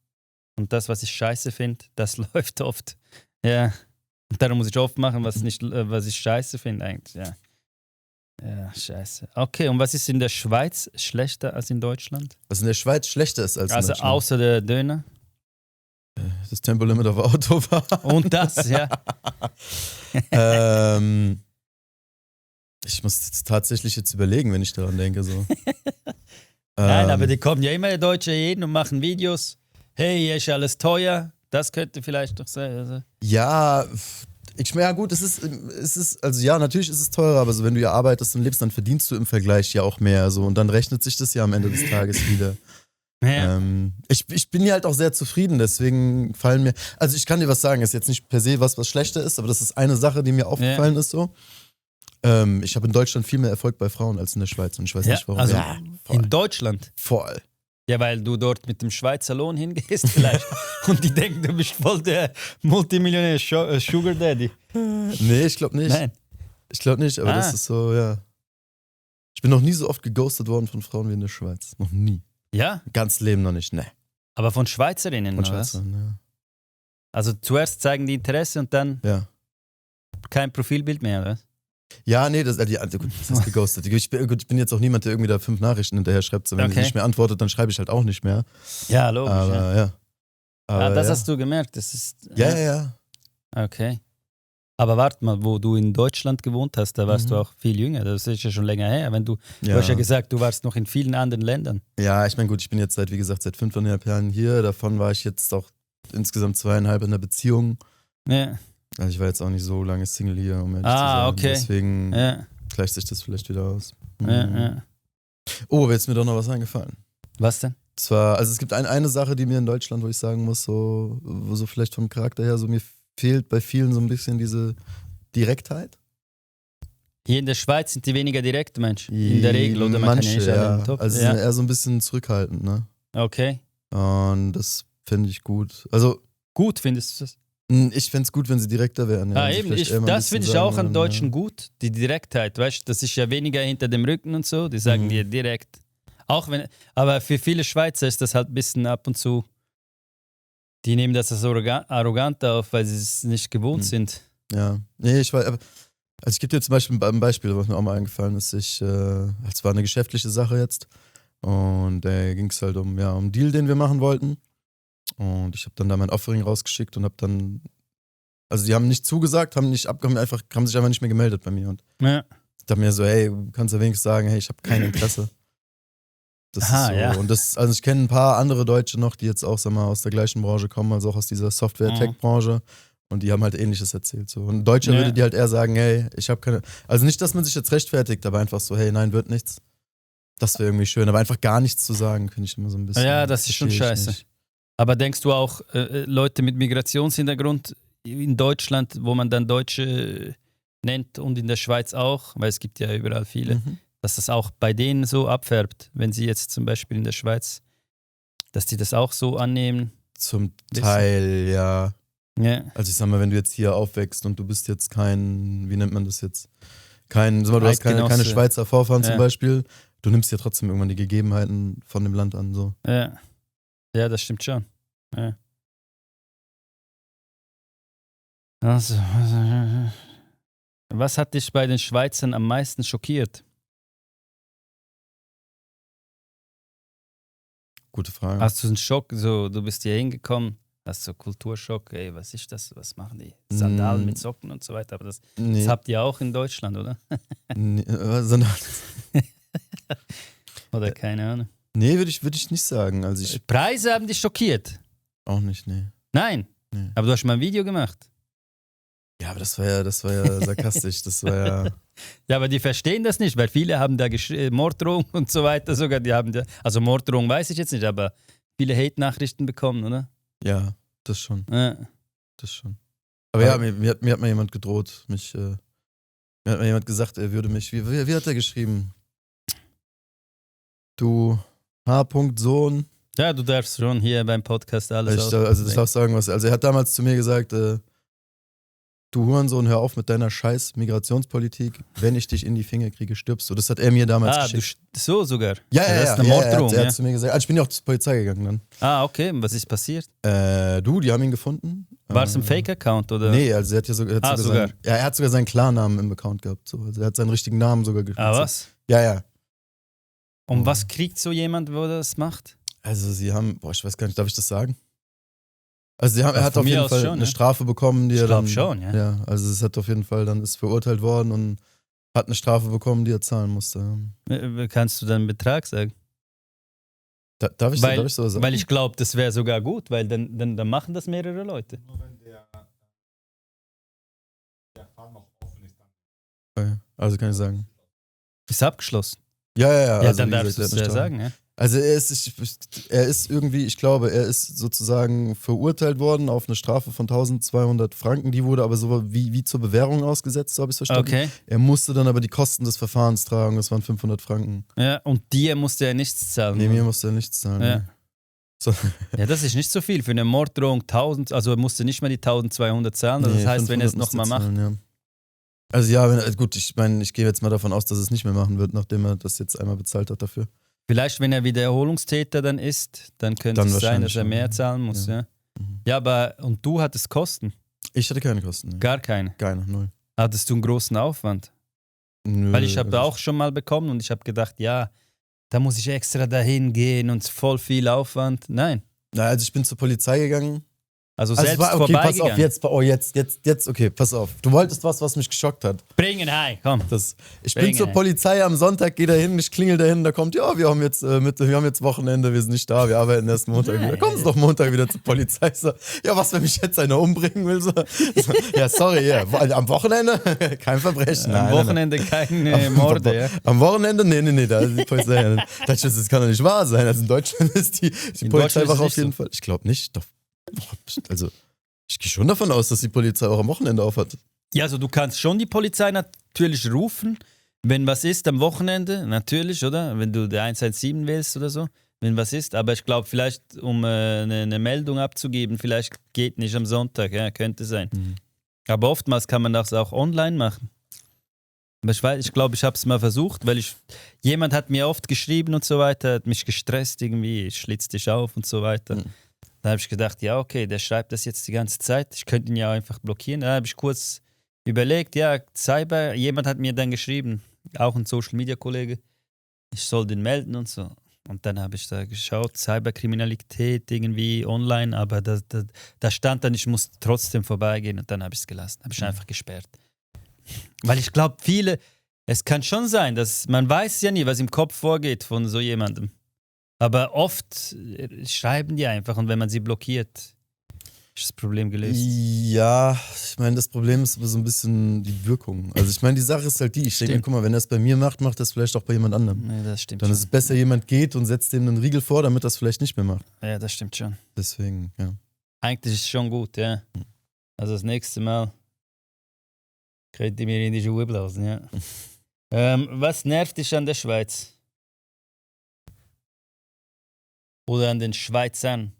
Und das, was ich scheiße finde, das läuft oft. Ja. Und darum muss ich oft machen, was ich scheiße finde eigentlich. Ja. Ja, scheiße. Okay, und was ist in der Schweiz schlechter als in Deutschland? Was in der Schweiz schlechter ist als in Deutschland? Also außer der Döner? Das Tempolimit auf Autobahn. Und das, ja. Ich muss tatsächlich jetzt überlegen, wenn ich daran denke. So. Nein, aber die kommen ja immer die Deutschen hin und machen Videos. Hey, hier ist alles teuer. Das könnte vielleicht doch sein. Also. Ja, gut, es ist, also ja, natürlich ist es teurer, aber so, wenn du ja arbeitest und lebst, dann verdienst du im Vergleich ja auch mehr. So, und dann rechnet sich das ja am Ende des Tages wieder. Ja. Ich bin ja halt auch sehr zufrieden, deswegen fallen mir, also ich kann dir was sagen, ist jetzt nicht per se was schlechter ist, aber das ist eine Sache, die mir aufgefallen ist so. Ich habe in Deutschland viel mehr Erfolg bei Frauen als in der Schweiz und ich weiß nicht warum. Also in Deutschland? Voll. Ja, weil du dort mit dem Schweizer Lohn hingehst vielleicht und die denken, du bist voll der Multimillionär Sugar Daddy. Nee, ich glaube nicht. Nein. Ich glaube nicht, aber das ist so, ja. Ich bin noch nie so oft geghostet worden von Frauen wie in der Schweiz. Noch nie. Ja? Ganz Leben noch nicht, ne. Aber von Schweizerinnen, von Schweizerinnen, ja. Also zuerst zeigen die Interesse und dann kein Profilbild mehr, oder? Ja, nee, das ist geghostet. Ich bin jetzt auch niemand, der irgendwie da 5 Nachrichten hinterher schreibt. So, wenn sie nicht mehr antwortet, dann schreibe ich halt auch nicht mehr. Ja, logisch. Aber, ja. Aber, das hast du gemerkt. Das ist, Ja. Okay. Aber warte mal, wo du in Deutschland gewohnt hast, da warst du auch viel jünger. Das ist ja schon länger her. Du hast ja gesagt, du warst noch in vielen anderen Ländern. Ja, ich meine, gut, ich bin jetzt seit 5,5 Jahren hier. Davon war ich jetzt auch insgesamt 2,5 in der Beziehung. Ja. Also ich war jetzt auch nicht so lange Single hier, um ehrlich zu sein. Okay. Deswegen gleicht sich das vielleicht wieder aus. Ja. Oh, jetzt ist mir doch noch was eingefallen. Was denn? Zwar, also es gibt eine Sache, die mir in Deutschland, wo ich sagen muss, wo so vielleicht vom Charakter her, so mir fehlt bei vielen so ein bisschen diese Direktheit. Hier in der Schweiz sind die weniger direkt, Mensch. In der Regel, oder man manche, kann ja nicht Also sind eher so ein bisschen zurückhaltend, ne? Okay. Und das finde ich gut. Also gut findest du das? Ich fände es gut, wenn sie direkter wären. Ja. Eben, das finde ich auch an Deutschen gut, die Direktheit, weißt du, das ist ja weniger hinter dem Rücken und so, die sagen dir direkt. Auch wenn, aber für viele Schweizer ist das halt ein bisschen ab und zu, die nehmen das als arrogant auf, weil sie es nicht gewohnt sind. Ja, nee, ich weiß, also ich gebe dir zum Beispiel ein Beispiel, was mir auch mal eingefallen ist. Es war eine geschäftliche Sache jetzt und da ging es halt um einen Deal, den wir machen wollten. Und ich habe dann da mein Offering rausgeschickt und habe dann, also die haben nicht zugesagt, haben sich einfach nicht mehr gemeldet bei mir. Und ich dachte mir so, hey, du kannst ja wenigstens sagen, hey, ich habe kein Interesse. Das ist so. Ja. Und also ich kenne ein paar andere Deutsche noch, die jetzt auch, sag mal, aus der gleichen Branche kommen, also auch aus dieser Software-Tech-Branche. Und die haben halt Ähnliches erzählt. So. Und ein Deutscher würde dir halt eher sagen, hey, ich habe keine, also nicht, dass man sich jetzt rechtfertigt, aber einfach so, hey, nein, wird nichts. Das wäre irgendwie schön, aber einfach gar nichts zu sagen, finde ich immer so ein bisschen. Ja, das ist schon scheiße. Nicht. Aber denkst du auch, Leute mit Migrationshintergrund in Deutschland, wo man dann Deutsche nennt und in der Schweiz auch, weil es gibt ja überall viele, dass das auch bei denen so abfärbt, wenn sie jetzt zum Beispiel in der Schweiz, dass die das auch so annehmen? Zum Teil, ja. Also ich sag mal, wenn du jetzt hier aufwächst und du bist jetzt kein, wie nennt man das jetzt? Du hast keine Schweizer Vorfahren zum Beispiel, du nimmst ja trotzdem irgendwann die Gegebenheiten von dem Land an. So. Ja, das stimmt schon. Ja. Also, was hat dich bei den Schweizern am meisten schockiert? Gute Frage. Hast du einen Schock, so du bist hier hingekommen, hast du Kulturschock, ey, was ist das, was machen die? Sandalen mit Socken und so weiter, aber das habt ihr auch in Deutschland, oder? Sandalen. Oder keine Ahnung. Nee, würde ich nicht sagen. Also Preise haben dich schockiert? Auch nicht, nee. Nein? Nee. Aber du hast mal ein Video gemacht. Ja, aber das war ja sarkastisch. Das war ja. Ja, aber die verstehen das nicht, weil viele haben da Morddrohung und so weiter sogar. Die haben also Morddrohung weiß ich jetzt nicht, aber viele Hate-Nachrichten bekommen, oder? Ja, das schon. Ja. Das schon. Aber mir hat mal jemand gedroht. Mir hat mal jemand gesagt, er würde mich. Wie hat er geschrieben? Du H-Sohn. Ja, du darfst schon hier beim Podcast alles ich darf sagen, was. Also er hat damals zu mir gesagt, du Hurensohn, hör auf mit deiner scheiß Migrationspolitik. Wenn ich dich in die Finger kriege, stirbst du. Das hat er mir damals geschickt. So sogar? Ja, das ist eine Morddrohung. Er hat zu mir gesagt. Also ich bin ja auch zur Polizei gegangen dann. Okay. Und was ist passiert? Die haben ihn gefunden. War es ein Fake-Account, oder? Nee, also er hat ja sogar. Er hat sogar seinen Klarnamen im Account gehabt. So. Also er hat seinen richtigen Namen sogar gefunden. Was? Ja. Und was kriegt so jemand, wo das macht? Also sie haben, ich weiß gar nicht, darf ich das sagen? Also er hat auf jeden Fall schon, eine Strafe bekommen, die er dann... Ich glaube schon, ja. Ja, also es hat auf jeden Fall, dann ist verurteilt worden und hat eine Strafe bekommen, die er zahlen musste. Kannst du dann einen Betrag sagen? Darf ich so sagen? Weil ich glaube, das wäre sogar gut, weil dann machen das mehrere Leute. Nur wenn der Fall noch offen ist, dann... Okay. Also kann ich sagen. Ist abgeschlossen? Ja. Ja, also, dann darfst du es ja sagen, ja. Also er ist irgendwie, ich glaube, er ist sozusagen verurteilt worden auf eine Strafe von 1200 Franken. Die wurde aber so wie zur Bewährung ausgesetzt, so habe ich es verstanden. Okay. Er musste dann aber die Kosten des Verfahrens tragen, das waren 500 Franken. Ja, und dir musste er nichts zahlen. Nee, mir musste er nichts zahlen. Ja. Nee. So. Ja, das ist nicht so viel. Für eine Morddrohung 1000, also er musste nicht mal die 1200 zahlen. Also das heißt, wenn er es nochmal macht. Ja. Also ja, gut, ich meine, ich gehe jetzt mal davon aus, dass es nicht mehr machen wird, nachdem er das jetzt einmal bezahlt hat dafür. Vielleicht, wenn er Wiederholungstäter dann ist, dann könnte es sein, dass er mehr zahlen muss. Ja. Ja, aber und du hattest Kosten? Ich hatte keine Kosten. Nee. Gar keine? Keine, null. Hattest du einen großen Aufwand? Nö. Weil ich habe auch schon mal bekommen und ich habe gedacht, ja, da muss ich extra dahin gehen und voll viel Aufwand. Nein. Na, also ich bin zur Polizei gegangen Also Also selbst okay, pass auf, vorbeigegangen. jetzt, okay, pass auf. Du wolltest was mich geschockt hat. Bringen, hey, komm. Ich bin zur Polizei am Sonntag, gehe da hin, ich klingel da hin, da kommt, ja, wir haben jetzt Wochenende, wir sind nicht da, wir arbeiten erst Montag wieder. Kommen Sie doch Montag wieder zur Polizei. So, ja, was, wenn mich jetzt einer umbringen will? So, ja, sorry, ja. Am Wochenende kein Verbrechen. Am Wochenende keine Morde, ja. Am Wochenende? Nee, da ist die Polizei. Das kann doch nicht wahr sein. Also in Deutschland ist die Polizei wach auf jeden Fall. Ich glaube nicht. Also, ich gehe schon davon aus, dass die Polizei auch am Wochenende aufhat. Ja, also du kannst schon die Polizei natürlich rufen, wenn was ist am Wochenende, natürlich, oder? Wenn du der 117 willst oder so, wenn was ist. Aber ich glaube, vielleicht, um eine Meldung abzugeben, vielleicht geht nicht am Sonntag, ja, könnte sein. Aber oftmals kann man das auch online machen. Aber ich glaube, ich habe es mal versucht, weil jemand hat mir oft geschrieben und so weiter, hat mich gestresst irgendwie, schlitzt dich auf und so weiter. Da habe ich gedacht, ja, okay, der schreibt das jetzt die ganze Zeit. Ich könnte ihn ja einfach blockieren. Da habe ich kurz überlegt, ja, Cyber, jemand hat mir dann geschrieben, auch ein Social-Media-Kollege, ich soll den melden und so. Und dann habe ich da geschaut, Cyberkriminalität irgendwie online, aber da stand dann, ich muss trotzdem vorbeigehen und dann habe ich es gelassen. Habe ich einfach gesperrt. Weil ich glaube, es kann schon sein, dass man weiß ja nie, was im Kopf vorgeht von so jemandem. Aber oft schreiben die einfach und wenn man sie blockiert, ist das Problem gelöst. Ja, ich meine, das Problem ist aber so ein bisschen die Wirkung. Also ich meine, die Sache ist halt die, ich denke, guck mal, wenn er es bei mir macht, macht er es vielleicht auch bei jemand anderem. Ja, das stimmt Dann ist es besser, jemand geht und setzt dem einen Riegel vor, damit er es vielleicht nicht mehr macht. Ja, das stimmt schon. Deswegen, ja. Eigentlich ist es schon gut, ja. Also das nächste Mal könnt ihr mir in die Schuhe blasen, ja. Was nervt dich an der Schweiz? Oder an den Schweizern?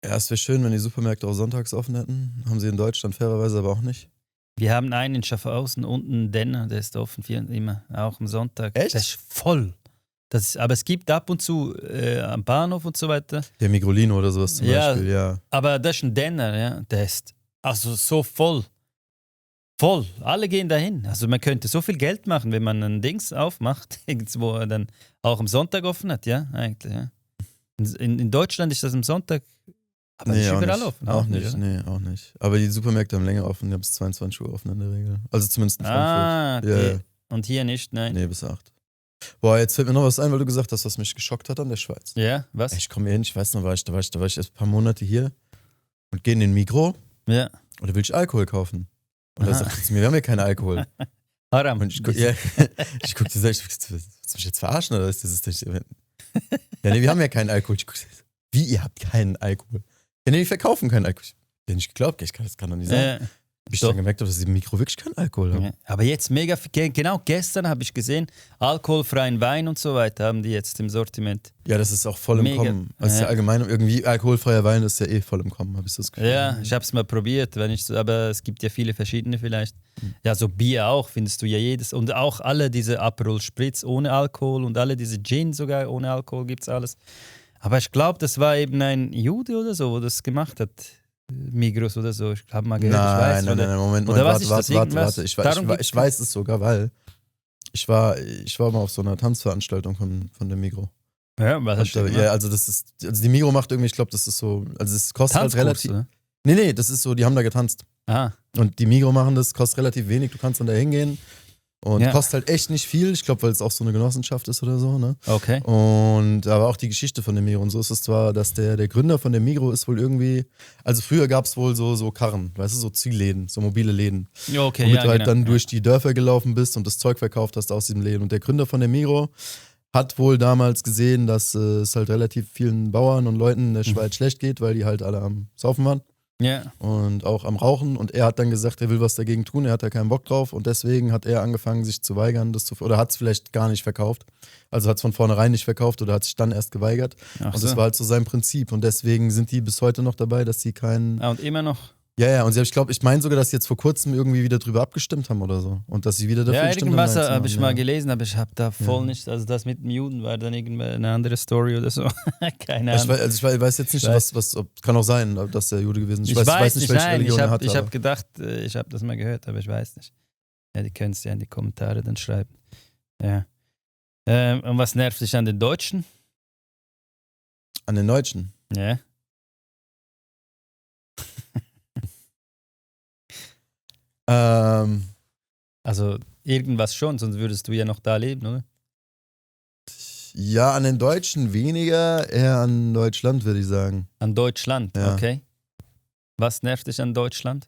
Ja, es wäre schön, wenn die Supermärkte auch sonntags offen hätten. Haben sie in Deutschland fairerweise aber auch nicht. Wir haben einen in Schaffhausen, unten einen Denner, der ist offen immer, auch am Sonntag. Echt? Der ist voll. Aber es gibt ab und zu am Bahnhof und so weiter. Der Migrolino oder sowas zum Beispiel, ja. Aber das ist ein Denner, ja. Der ist also so voll. Voll. Alle gehen dahin. Also man könnte so viel Geld machen, wenn man ein Dings aufmacht, irgendwo er dann auch am Sonntag offen hat, ja, eigentlich, ja. In Deutschland ist das am Sonntag, aber nicht überall offen. Auch nicht. Aber die Supermärkte haben länger offen, die haben bis 22 Uhr offen in der Regel. Also zumindest in Frankfurt. Okay. Und hier nicht, nein. Nee, bis 8. Boah, jetzt fällt mir noch was ein, weil du gesagt hast, was mich geschockt hat an der Schweiz. Ja, was? Ich komme hier hin, ich weiß noch, da war ich erst ein paar Monate hier und gehe in den Migros Ja. und da will ich Alkohol kaufen. Und da sagt er zu mir, wir haben ja keinen Alkohol. Haram. Und ich gucke, willst du mich jetzt verarschen oder ist das? Ja, nee, wir haben ja keinen Alkohol. Ich guck, wie, ihr habt keinen Alkohol? Ja, nee, die verkaufen keinen Alkohol. Ich hab nicht geglaubt, das kann doch nicht sein. Bis ich dann gemerkt habe, dass die im Mikro wirklich keinen Alkohol haben. Ja. Aber jetzt mega, genau gestern habe ich gesehen, alkoholfreien Wein und so weiter haben die jetzt im Sortiment. Ja, das ist auch voll im Kommen. Also ist ja allgemein irgendwie alkoholfreier Wein ist ja voll im Kommen, habe ich das Gefühl. Ja, ich habe es mal probiert, aber es gibt ja viele verschiedene vielleicht. Ja, so Bier auch, findest du ja jedes. Und auch alle diese Aperol Spritz ohne Alkohol und alle diese Gin sogar ohne Alkohol gibt es alles. Aber ich glaube, das war eben ein Jude oder so, wo das gemacht hat. Migros oder so, ich habe mal gehört. Nein, Moment, warte. Ich weiß es sogar, weil ich war mal auf so einer Tanzveranstaltung von der Migros. Ja, was hast du gemacht? Ja, also die Migros macht irgendwie, ich glaube, das ist so, also es kostet halt relativ. Oder? Nee, das ist so, die haben da getanzt. Ah. Und die Migros machen das, kostet relativ wenig, du kannst dann da hingehen. Und kostet halt echt nicht viel, ich glaube, weil es auch so eine Genossenschaft ist oder so, ne? Okay. Und aber auch die Geschichte von dem Migros und so ist es zwar, dass der Gründer von dem Migros ist wohl irgendwie, also früher gab es wohl so Karren, weißt du, so Zielläden, so mobile Läden. Okay, womit du halt dann durch die Dörfer gelaufen bist und das Zeug verkauft hast aus diesem Läden. Und der Gründer von dem Migros hat wohl damals gesehen, dass es halt relativ vielen Bauern und Leuten in der Schweiz schlecht geht, weil die halt alle am Saufen waren. Ja. Und auch am Rauchen. Und er hat dann gesagt, er will was dagegen tun, er hat da keinen Bock drauf. Und deswegen hat er angefangen, sich zu weigern, oder hat es vielleicht gar nicht verkauft. Also hat es von vornherein nicht verkauft oder hat sich dann erst geweigert. Und das war halt so sein Prinzip. Und deswegen sind die bis heute noch dabei, dass sie keinen... Und immer noch? Ja, und ich meine sogar, dass sie jetzt vor kurzem irgendwie wieder drüber abgestimmt haben oder so. Und dass sie wieder dafür gestimmt haben. Ja, irgendwas habe ich mal gelesen, aber ich habe da voll nicht, also das mit dem Juden war dann eine andere Story oder so. Keine Ahnung. Ich weiß jetzt nicht, kann auch sein, dass der Jude gewesen ist. Ich weiß nicht, welche Religion er hat. Ich habe gedacht, ich habe das mal gehört, aber ich weiß nicht. Ja, die können es ja in die Kommentare dann schreiben. Ja. Und was nervt dich an den Deutschen? An den Deutschen. Ja. Also irgendwas schon, sonst würdest du ja noch da leben, oder? Ja, an den Deutschen weniger, eher an Deutschland, würde ich sagen. An Deutschland, Ja. okay. Was nervt dich an Deutschland?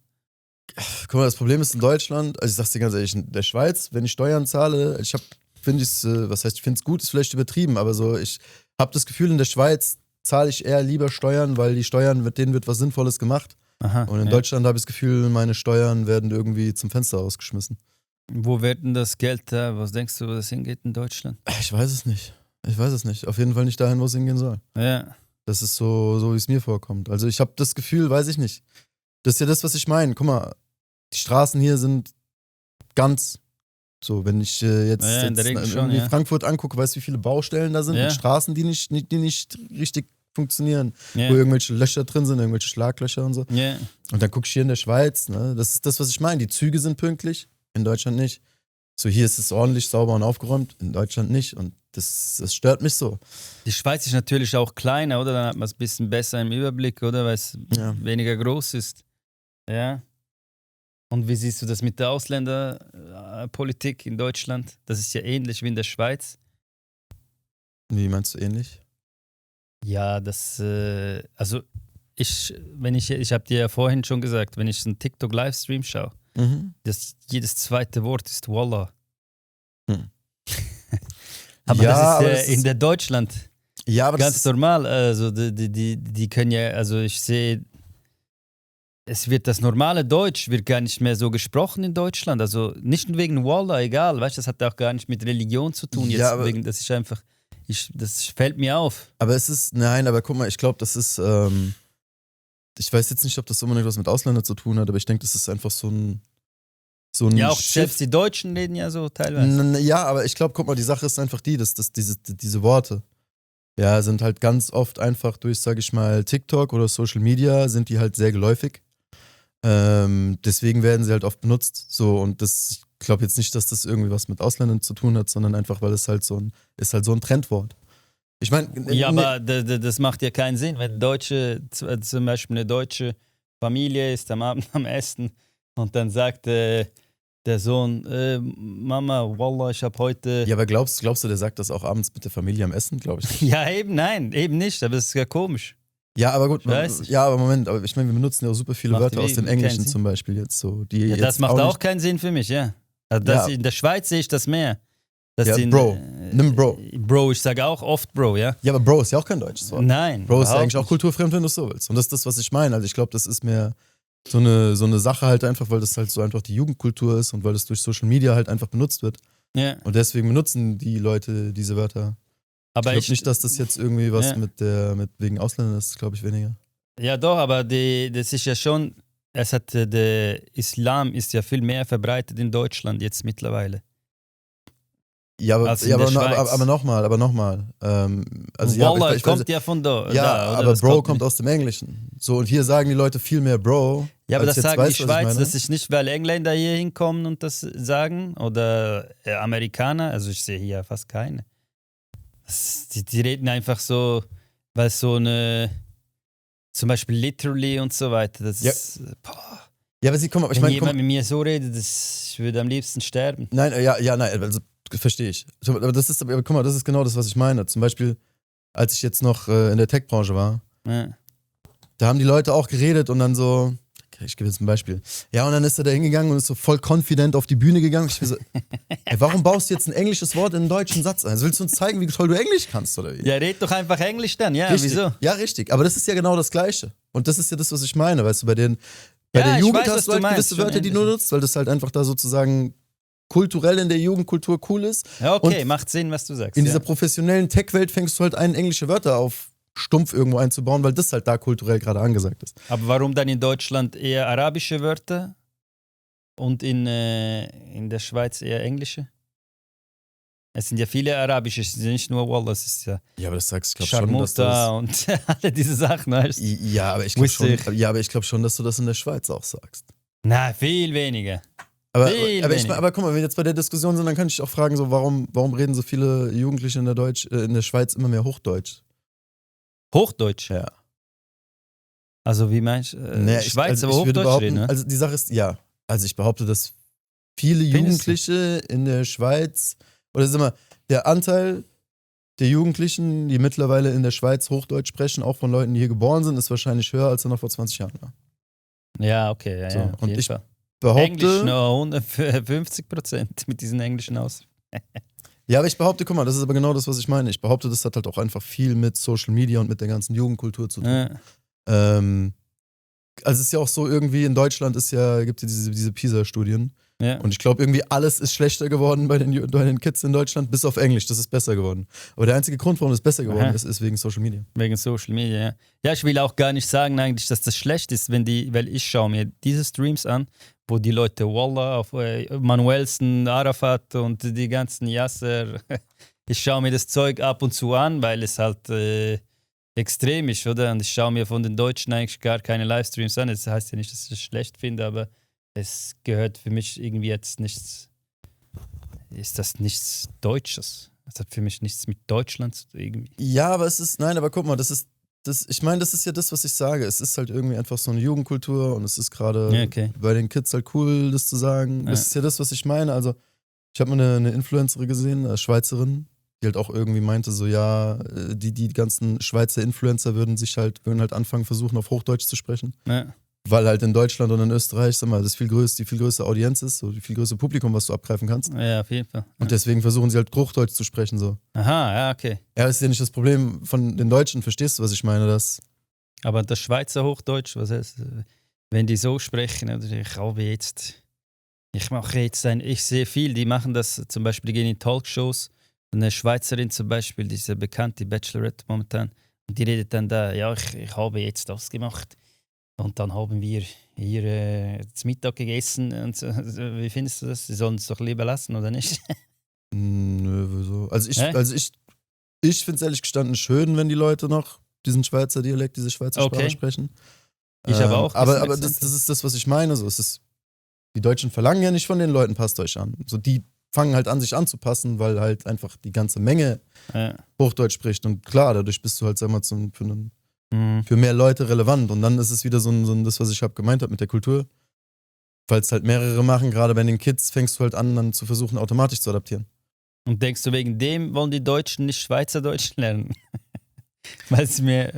Guck mal, das Problem ist in Deutschland, also ich sag's dir ganz ehrlich, in der Schweiz, wenn ich Steuern zahle, ich finde es gut, ist vielleicht übertrieben, aber so, ich habe das Gefühl, in der Schweiz zahle ich eher lieber Steuern, weil die Steuern, mit denen wird was Sinnvolles gemacht. Aha. Und in Deutschland habe ich das Gefühl, meine Steuern werden irgendwie zum Fenster rausgeschmissen. Wo wird denn das Geld da? Was denkst du, wo das hingeht in Deutschland? Ich weiß es nicht. Auf jeden Fall nicht dahin, wo es hingehen soll. Ja. Das ist so wie es mir vorkommt. Also ich habe das Gefühl, weiß ich nicht. Das ist ja das, was ich meine. Guck mal, die Straßen hier sind ganz so, wenn ich jetzt in der Regel schon, irgendwie ja. Frankfurt angucke, weißt du, wie viele Baustellen da sind Ja. mit Straßen, die nicht richtig funktionieren, Ja. wo irgendwelche Löcher drin sind, irgendwelche Schlaglöcher und so. Ja. Und dann guck ich hier in der Schweiz, ne? Das ist das, was ich meine. Die Züge sind pünktlich, in Deutschland nicht. So, hier ist es ordentlich, sauber und aufgeräumt, in Deutschland nicht. Und das stört mich so. Die Schweiz ist natürlich auch kleiner, oder? Dann hat man es ein bisschen besser im Überblick, oder? Weil es Ja. weniger groß ist. Ja. Und wie siehst du das mit der Ausländerpolitik in Deutschland? Das ist ja ähnlich wie in der Schweiz. Wie meinst du ähnlich? Ja, also ich habe dir ja vorhin schon gesagt, wenn ich so einen TikTok-Livestream schaue, jedes zweite Wort ist Wallah. Hm. Aber Ja, das ist ja in der Deutschland Ja, aber ganz normal. Also die können ja, also ich sehe, das normale Deutsch wird gar nicht mehr so gesprochen in Deutschland. Also nicht wegen Wallah, egal, weißt du, das hat auch gar nicht mit Religion zu tun. Jetzt Ja, aber- das ist einfach, das fällt mir auf. Aber aber guck mal, ich glaube, das ist, ich weiß jetzt nicht, ob das unbedingt was mit Ausländern zu tun hat, aber ich denke, das ist einfach so ein Ja, auch Shift. selbst die Deutschen reden ja so teilweise. Ja, aber ich glaube, guck mal, die Sache ist einfach dass diese Worte, ja, sind halt ganz oft einfach durch, sag ich mal, TikTok oder Social Media, sind die halt sehr geläufig. Deswegen werden sie halt oft benutzt. So, und ich glaube jetzt nicht, dass das irgendwie was mit Ausländern zu tun hat, sondern einfach, weil es halt ist halt so ein Trendwort. Ich meine, Ja, aber das macht ja keinen Sinn, wenn zum Beispiel eine deutsche Familie ist am Abend am Essen und dann sagt der Sohn, Mama, Wallah, ich habe heute... Ja, aber glaubst du, der sagt das auch abends mit der Familie am Essen? Glaube ich nicht. Ja, eben, nein, eben nicht, aber das ist ja komisch. Ja, aber gut, weiß nicht. ja, aber Moment, aber ich meine, wir benutzen ja auch super viele Macht Wörter aus dem keinen Englischen Sinn. zum Beispiel jetzt so. Die Ja, jetzt das macht auch nicht, keinen Sinn für mich, ja. Also Ja. in der Schweiz sehe ich das mehr. Dass Ja, die Bro. Nimm Bro. Bro, ich sage auch oft Bro, ja. Ja, aber Bro ist ja auch kein deutsches Wort. Nein. Bro ist ja überhaupt eigentlich auch nicht. kulturfremd, wenn du es so willst. Und das ist das, was ich meine. Also ich glaube, das ist mehr so eine Sache halt einfach, weil das halt so einfach die Jugendkultur ist und weil das durch Social Media halt einfach benutzt wird. Ja, Und deswegen benutzen die Leute diese Wörter. aber Ich glaube nicht, dass das jetzt irgendwie was Ja. mit wegen Ausländern ist, glaube ich weniger. Ja, doch, aber das ist ja schon, der Islam ist ja viel mehr verbreitet in Deutschland jetzt mittlerweile. Ja, aber, Als in der Schweiz. aber nochmal. Also ja, Wallah ich kommt ja von da. ja, da, oder? aber Das Bro kommt aus dem Englischen. So, und hier sagen die Leute viel mehr Bro. Ja, aber als das jetzt, sagen die weißt du, was ich Schweiz, meine? das ist nicht, weil Engländer hier hinkommen und das sagen oder Amerikaner, also ich sehe hier fast keine. Die reden einfach so, weil so eine, zum Beispiel literally und so weiter, das Ja. ist, boah, Ja, aber guck mal, ich wenn meine, jemand mit mir so redet, ich würde am liebsten sterben. nein, nein, also verstehe ich. Aber guck mal, das ist genau das, was ich meine. Zum Beispiel, als ich jetzt noch in der Tech-Branche war, Ja. da haben die Leute auch geredet und dann so, okay, ich gebe jetzt ein Beispiel. Ja, und dann ist er da hingegangen und ist so voll confident auf die Bühne gegangen. Ich bin so, ey, warum baust du jetzt ein englisches Wort in einen deutschen Satz ein? Also willst du uns zeigen, wie toll du Englisch kannst, oder wie? Ja, red doch einfach Englisch dann, ja, Richtig. wieso? Ja, richtig. Aber das ist ja genau das Gleiche. Und das ist ja das, was ich meine. Weißt du, bei Ja, der ich Jugend weiß, was hast du du halt meinst, gewisse schon Wörter, die du ähnlich. nutzt, weil das halt einfach da sozusagen kulturell in der Jugendkultur cool ist. Ja, okay, Und macht Sinn, was du sagst. in ja. dieser professionellen Tech-Welt fängst du halt an, englische Wörter auf stumpf irgendwo einzubauen, weil das halt da kulturell gerade angesagt ist. Aber warum dann in Deutschland eher arabische Wörter und in der Schweiz eher englische? Es sind ja viele arabische, es ist ja nicht nur Wallah, es ist ja Ja, aber das sagst ich glaube schon, dass du Scharmuta das, und alle diese Sachen, weißt du? ja, aber ich glaube Wusste schon, ja, aber ich glaube schon, dass du das in der Schweiz auch sagst. Na, viel weniger. Aber, Viel aber, weniger. aber guck mal, wenn wir jetzt bei der Diskussion sind, dann kann ich auch fragen, so, warum reden so viele Jugendliche in der Schweiz immer mehr Hochdeutsch? Hochdeutsch? Ja. Also wie meinst du? Schweiz, aber ich würde Hochdeutsch reden, behaupten, ne? also die Sache ist, ja. Also ich behaupte, dass viele Findest du? Jugendliche in der Schweiz, oder sag mal, der Anteil der Jugendlichen, die mittlerweile in der Schweiz Hochdeutsch sprechen, auch von Leuten, die hier geboren sind, ist wahrscheinlich höher, als er noch vor 20 Jahren war. Ja, okay, ja, So, ja, auf und jeden ich Fall. Behaupte, Englisch noch 50% mit diesen englischen aus. ja, aber ich behaupte, guck mal, das ist aber genau das, was ich meine. Ich behaupte, das hat halt auch einfach viel mit Social Media und mit der ganzen Jugendkultur zu tun. Ja. Also es ist ja auch so, irgendwie in Deutschland gibt es ja diese PISA-Studien. Ja. Und ich glaube, irgendwie alles ist schlechter geworden bei den Kids in Deutschland, bis auf Englisch. Das ist besser geworden. Aber der einzige Grund, warum es besser geworden Aha. ist wegen Social Media. Wegen Social Media, ja. Ja, ich will auch gar nicht sagen eigentlich, dass das schlecht ist, weil ich schaue mir diese Streams an, wo die Leute Wallah auf Manuelsen, Arafat und die ganzen Yasser, ich schaue mir das Zeug ab und zu an, weil es halt extrem ist, oder? Und ich schaue mir von den Deutschen eigentlich gar keine Livestreams an. Das heißt ja nicht, dass ich es schlecht finde, aber es gehört für mich irgendwie jetzt nichts, ist das nichts Deutsches. Das hat für mich nichts mit Deutschland zu tun, irgendwie. Ja, aber nein, aber guck mal, ich meine, das ist ja das, was ich sage. Es ist halt irgendwie einfach so eine Jugendkultur und es ist gerade Ja, okay. bei den Kids halt cool, das zu sagen. Ja. Das ist ja das, was ich meine. Also, ich habe mal eine Influencerin gesehen, eine Schweizerin, die halt auch irgendwie meinte, so ja, die ganzen Schweizer Influencer würden halt anfangen, versuchen, auf Hochdeutsch zu sprechen. Ja. Weil halt in Deutschland und in Österreich, sag mal, die viel größere Audienz ist, so die viel größere Publikum, was du abgreifen kannst. Ja, auf jeden Fall. Und deswegen versuchen sie halt Hochdeutsch zu sprechen, so. Aha, ja, okay. Ja, das ist ja nicht das Problem von den Deutschen, verstehst du, was ich meine? Aber das Schweizer Hochdeutsch, was heißt, wenn die so sprechen, oder ich sehe viel, die machen das, zum Beispiel, die gehen in Talkshows, eine Schweizerin zum Beispiel, diese bekannte Bachelorette momentan, und die redet dann da, ja, ich habe jetzt das gemacht. Und dann haben wir hier zu Mittag gegessen. Und so. Wie findest du das? Sie sollen es doch lieber lassen, oder nicht? Nö, wieso? Also Hä? ich finde es ehrlich gestanden schön, wenn die Leute noch diesen Schweizer Dialekt, diese Schweizer Sprache Okay. sprechen. Ich aber auch. Aber das ist das, was ich meine. So, die Deutschen verlangen ja nicht von den Leuten, passt euch an. So, die fangen halt an, sich anzupassen, weil halt einfach die ganze Menge Hochdeutsch spricht. Und klar, dadurch bist du halt, sag mal, für mehr Leute relevant. Und dann ist es wieder so das, was ich gemeint habe mit der Kultur. Weil es halt mehrere machen, gerade bei den Kids, fängst du halt an, dann zu versuchen, automatisch zu adaptieren. Und denkst du, wegen dem wollen die Deutschen nicht Schweizerdeutsch lernen? Weil es mir.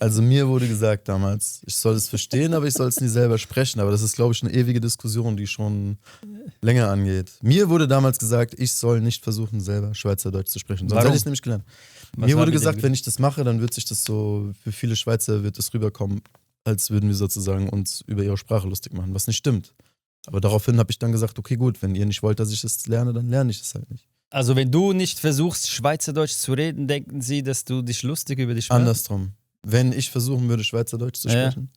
Also mir wurde gesagt damals, ich soll es verstehen, aber ich soll es nie selber sprechen. Aber das ist, glaube ich, eine ewige Diskussion, die schon länger angeht. Mir wurde damals gesagt, ich soll nicht versuchen, selber Schweizerdeutsch zu sprechen. Sonst Warum? hätte ich es nämlich gelernt. Was Mir war wurde mit gesagt, dem- wenn ich das mache, dann wird sich das so, für viele Schweizer wird es rüberkommen, als würden wir sozusagen uns über ihre Sprache lustig machen, was nicht stimmt. Aber daraufhin habe ich dann gesagt, okay gut, wenn ihr nicht wollt, dass ich es lerne, dann lerne ich es halt nicht. Also, wenn du nicht versuchst, Schweizerdeutsch zu reden, denken sie, dass du dich lustig über die Sprache. Andersrum. Wenn ich versuchen würde, Schweizerdeutsch zu Ja. sprechen,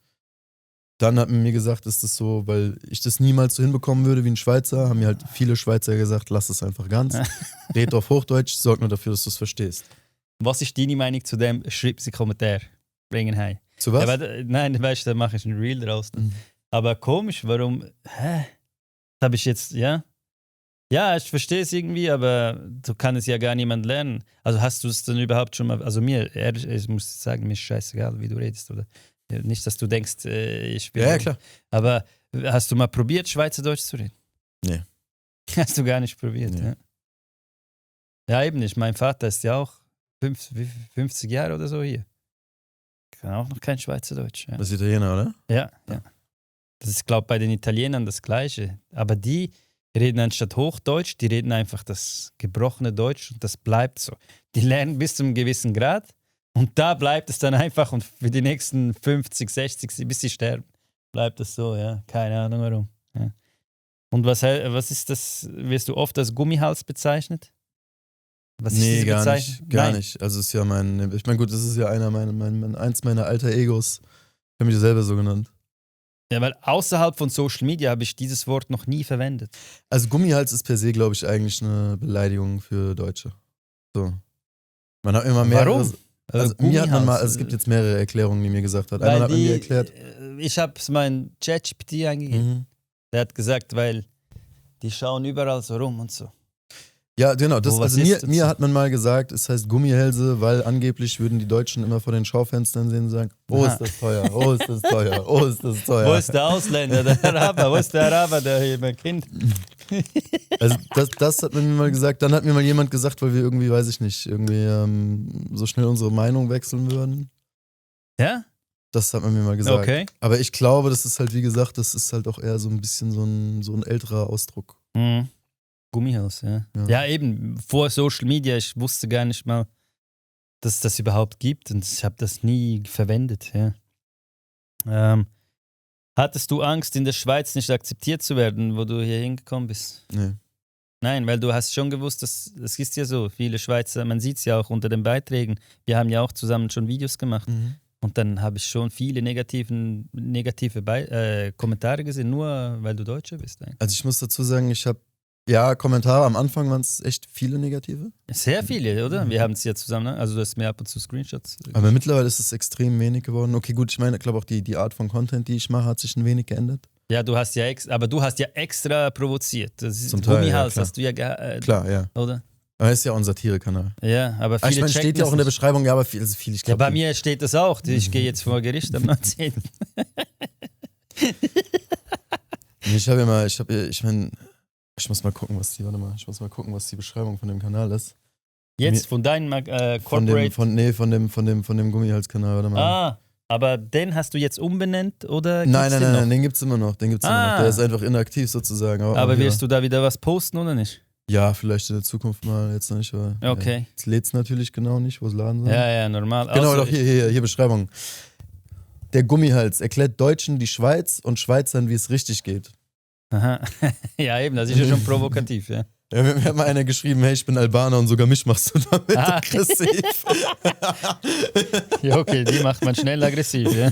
dann hat man mir gesagt, ist das so, weil ich das niemals so hinbekommen würde wie ein Schweizer, haben mir halt viele Schweizer gesagt, lass es einfach ganz. Red auf Hochdeutsch, sorg nur dafür, dass du es verstehst. Was ist deine Meinung zu dem? Schreib sie Kommentar. Bringen heim. Zu was? Ja, nein, weißt du, da mache ich ein Reel draus. Mhm. Aber komisch, warum? Habe ich jetzt, ja? Ja, ich verstehe es irgendwie, aber du kannst es ja gar niemand lernen. Also hast du es dann überhaupt schon mal, also mir, ehrlich, ich muss sagen, mir ist scheißegal, wie du redest, oder? Nicht, dass du denkst, ich bin. Ja, klar. Aber hast du mal probiert, Schweizerdeutsch zu reden? Nee. Hast du gar nicht probiert, Nee. ja? Ja, eben nicht. Mein Vater ist ja auch 50 Jahre oder so hier. Kann auch noch kein Schweizerdeutsch. Ja. Das ist Italiener, oder? Ja. Das ist, glaube ich, bei den Italienern das Gleiche. Aber die reden anstatt Hochdeutsch, die reden einfach das gebrochene Deutsch und das bleibt so. Die lernen bis zu einem gewissen Grad und da bleibt es dann einfach und für die nächsten 50, 60, bis sie sterben, bleibt es so, ja. Keine Ahnung warum. Ja. Und was ist das? Wirst du oft als Gummihals bezeichnet? Was ist Nee, diese gar Bezeichnung? nicht. Gar Nein. nicht. Also es ist ja ich meine, gut, das ist ja eins meiner alter Egos. Ich habe mich selber so genannt. Ja, weil außerhalb von Social Media habe ich dieses Wort noch nie verwendet. Also Gummihals ist per se, glaube ich, eigentlich eine Beleidigung für Deutsche. So. Man hat immer mehrere. Warum? Also mir hat man mal, Gummihals, also es gibt jetzt mehrere Erklärungen, die mir gesagt hat. weil Einmal hat man mir erklärt. Ich habe es meinen ChatGPT eingegeben. Mhm. Der hat gesagt, weil die schauen überall so rum und so. Ja, genau. Oh, was Also ist das? mir hat man mal gesagt, es heißt Gummihälse, weil angeblich würden die Deutschen immer vor den Schaufenstern sehen und sagen, oh, ist das teuer, oh, ist das teuer, oh, ist das teuer. Wo ist der Ausländer, der Araber? Wo ist der Araber, der hier mein Kind? Also das hat man mir mal gesagt. Dann hat mir mal jemand gesagt, weil wir irgendwie, weiß ich nicht, irgendwie so schnell unsere Meinung wechseln würden. Ja? Das hat man mir mal gesagt. Okay. Aber ich glaube, das ist halt, wie gesagt, das ist halt auch eher so ein bisschen so ein älterer Ausdruck. Mhm. Gummihaus, ja. Ja. Ja, eben, vor Social Media, ich wusste gar nicht mal, dass es das überhaupt gibt und ich habe das nie verwendet, ja. Hattest du Angst, in der Schweiz nicht akzeptiert zu werden, wo du hier hingekommen bist? Nee. Nein, weil du hast schon gewusst, dass es ist ja so, viele Schweizer, man sieht es ja auch unter den Beiträgen, wir haben ja auch zusammen schon Videos gemacht und dann habe ich schon viele negative Kommentare gesehen, nur weil du Deutscher bist. Eigentlich. Also ich muss dazu sagen, ich habe, ja, Kommentare am Anfang waren es echt viele negative. Sehr viele, oder? Wir haben es ja zusammen, ne? Also du hast mir ab und zu Screenshots. Aber mittlerweile ist es extrem wenig geworden. Okay, gut, ich meine, ich glaube auch die Art von Content, die ich mache, hat sich ein wenig geändert. Ja, du hast ja extra provoziert. Das ist Zum Teil, Gummihals ja, hast du ja klar, ja. oder? Aber es ist ja unser Satire-Kanal. Ja, aber Aber viele ich meine, checken steht ja auch das in der nicht. Beschreibung, ja, aber viel, also viel ich Ja, glaube. bei mir steht das auch. Ich gehe jetzt vor Gericht am 19. Ich muss mal gucken, was die Beschreibung von dem Kanal ist. Jetzt von deinem Von Corporate. dem Gummihals-Kanal, warte mal. Ah, aber den hast du jetzt umbenannt oder Nein, gibt's den noch? den gibt's immer noch. Ah. Der ist einfach inaktiv sozusagen. Aber wirst du da wieder was posten oder nicht? Ja, vielleicht in der Zukunft mal, jetzt noch nicht. Aber, Okay. Ja. Jetzt lädt's natürlich genau nicht, wo es laden soll. Ja, normal. Genau, Also, doch, hier Beschreibung. Der Gummihals erklärt Deutschen die Schweiz und Schweizern, wie es richtig geht. Aha. Ja, eben, das ist ja schon provokativ, ja. Ja, mir hat mal einer geschrieben, hey, ich bin Albaner und sogar mich machst du damit aggressiv. Ja, okay, die macht man schnell aggressiv, ja.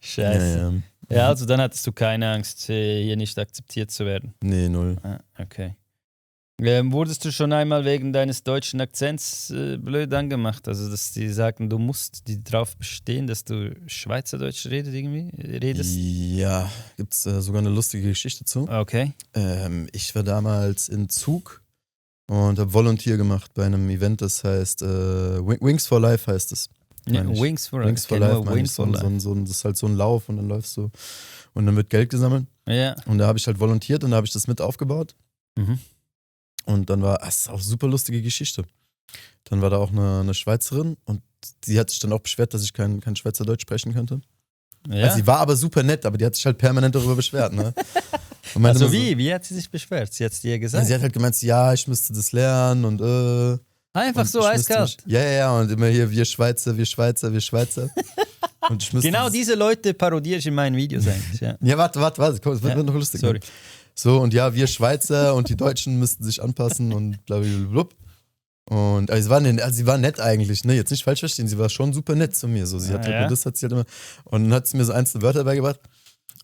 Scheiße. Ja, also dann hattest du keine Angst, hier nicht akzeptiert zu werden. Nee, null. Ah, okay. Wurdest du schon einmal wegen deines deutschen Akzents blöd angemacht? Also, dass die sagten, du musst die drauf bestehen, dass du Schweizerdeutsch redest? Ja, gibt's sogar eine lustige Geschichte zu. Okay. Ich war damals in Zug und habe Volunteer gemacht bei einem Event, das heißt Wings for Life heißt es. Ja, Wings for Wings for Life, meine ich. Das ist halt so ein Lauf und dann läufst du und dann wird Geld gesammelt. Ja. Und da habe ich halt volontiert und da habe ich das mit aufgebaut. Mhm. Und dann das ist auch eine super lustige Geschichte. Dann war da auch eine Schweizerin und die hat sich dann auch beschwert, dass ich kein Schweizerdeutsch sprechen könnte. Ja. Also sie war aber super nett, aber die hat sich halt permanent darüber beschwert. Ne? Und meinte Also immer wie? Wie hat sie sich beschwert? Sie hat es dir gesagt? Sie hat halt gemeint, ja, ich müsste das lernen und Einfach und so ich müsste eiskalt. Ja, und immer hier, wir Schweizer. Und ich müsste Genau diese Leute parodiere ich in meinen Videos eigentlich. Ja, Ja, warte, komm, es wird noch lustig. sorry. So, und ja, wir Schweizer und die Deutschen müssten sich anpassen und blablabla. Und also sie war nett eigentlich, ne? Jetzt nicht falsch verstehen, sie war schon super nett zu mir. So, sie hat halt, das hat sie halt immer. Und dann hat sie mir so einzelne Wörter beigebracht.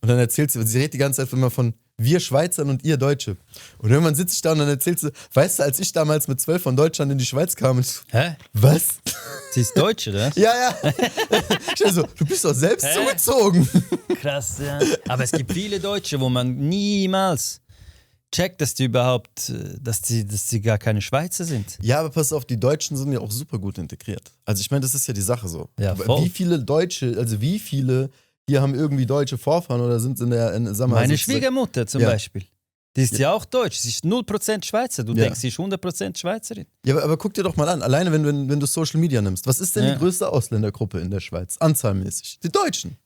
Und dann erzählt sie redet die ganze Zeit immer von wir Schweizern und ihr Deutsche. Und irgendwann sitze ich da und dann erzählt sie, weißt du, als ich damals mit 12 von Deutschland in die Schweiz kam, und ich so, Hä? was? Sie ist Deutsche, oder? Ja. Ich so, du bist doch selbst zugezogen. Krass, ja. Aber es gibt viele Deutsche, wo man niemals checkt, dass die überhaupt, dass die gar keine Schweizer sind. Ja, aber pass auf, die Deutschen sind ja auch super gut integriert. Also ich meine, das ist ja die Sache so. Ja, voll. Wie viele hier haben irgendwie deutsche Vorfahren oder sind sag mal, Meine sozusagen- Schwiegermutter zum Beispiel. Die ist ja auch deutsch. Sie ist 0% Schweizer. Du denkst, sie ist 100% Schweizerin. Ja, aber guck dir doch mal an, alleine wenn du Social Media nimmst, was ist denn die größte Ausländergruppe in der Schweiz, anzahlmäßig? Die Deutschen.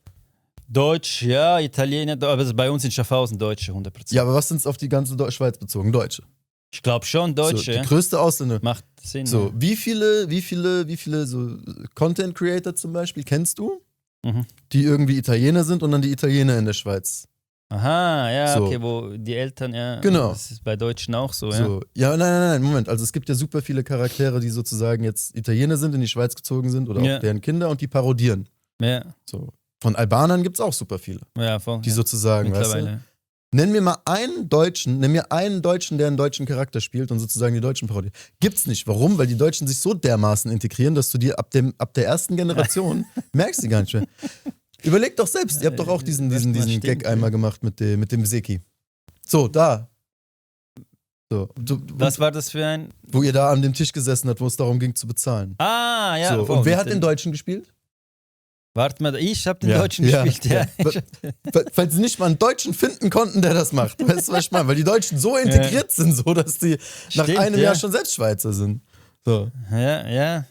Deutsch, ja, Italiener, aber bei uns in Schaffhausen Deutsche, 100%. Ja, aber was sind es auf die ganze Schweiz bezogen? Deutsche. Ich glaube schon, Deutsche. So, die ja. größte Ausländer. Macht Sinn. So, Ja. wie viele so Content Creator zum Beispiel kennst du, Mhm. die irgendwie Italiener sind und dann die Italiener in der Schweiz? Aha, ja, So. okay, wo die Eltern, ja. Genau. Das ist bei Deutschen auch so, ja. So. Ja, nein, Moment. Also es gibt ja super viele Charaktere, die sozusagen jetzt Italiener sind, in die Schweiz gezogen sind oder auch deren Kinder und die parodieren. Ja, So. Von Albanern gibt es auch super viele, ja, voll. die sozusagen, weißt mittlerweile. du? Nenn mir einen Deutschen, der einen deutschen Charakter spielt und sozusagen die Deutschen parodiert. Gibt's nicht. Warum? Weil die Deutschen sich so dermaßen integrieren, dass du dir ab der ersten Generation merkst die gar nicht mehr. Überleg doch selbst, ihr habt doch auch diesen stimmt, Gag einmal gemacht mit dem Seki. So, da. So. Was war das für ein... Wo ihr da an dem Tisch gesessen habt, wo es darum ging zu bezahlen. Ah, ja. So. Und wer hat den Deutschen gespielt? Warte mal, ich habe den Deutschen gespielt, ja. Weil sie nicht mal einen Deutschen finden konnten, der das macht. Weißt du, was ich meine? Weil die Deutschen so integriert sind, so dass die nach einem Jahr schon selbst Schweizer sind. So. Ja.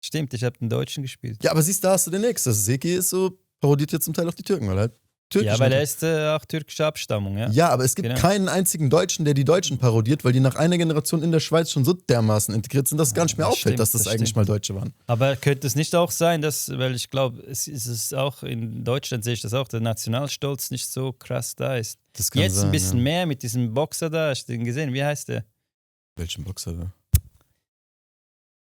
Stimmt, ich habe den Deutschen gespielt. Ja, aber siehst du, da hast du den nächsten. Das Seki ist so, parodiert jetzt zum Teil auf die Türken, weil halt türkisch. Ja, weil er ist auch türkischer Abstammung, ja. Ja, aber es gibt keinen einzigen Deutschen, der die Deutschen parodiert, weil die nach einer Generation in der Schweiz schon so dermaßen integriert sind, dass es gar nicht mehr auffällt, dass das eigentlich mal Deutsche waren. Aber könnte es nicht auch sein, weil ich glaube, es ist auch in Deutschland, sehe ich das auch, der Nationalstolz nicht so krass da ist. Das kann jetzt sein, ein bisschen mehr mit diesem Boxer da, hast du den gesehen? Wie heißt der? Welchen Boxer da?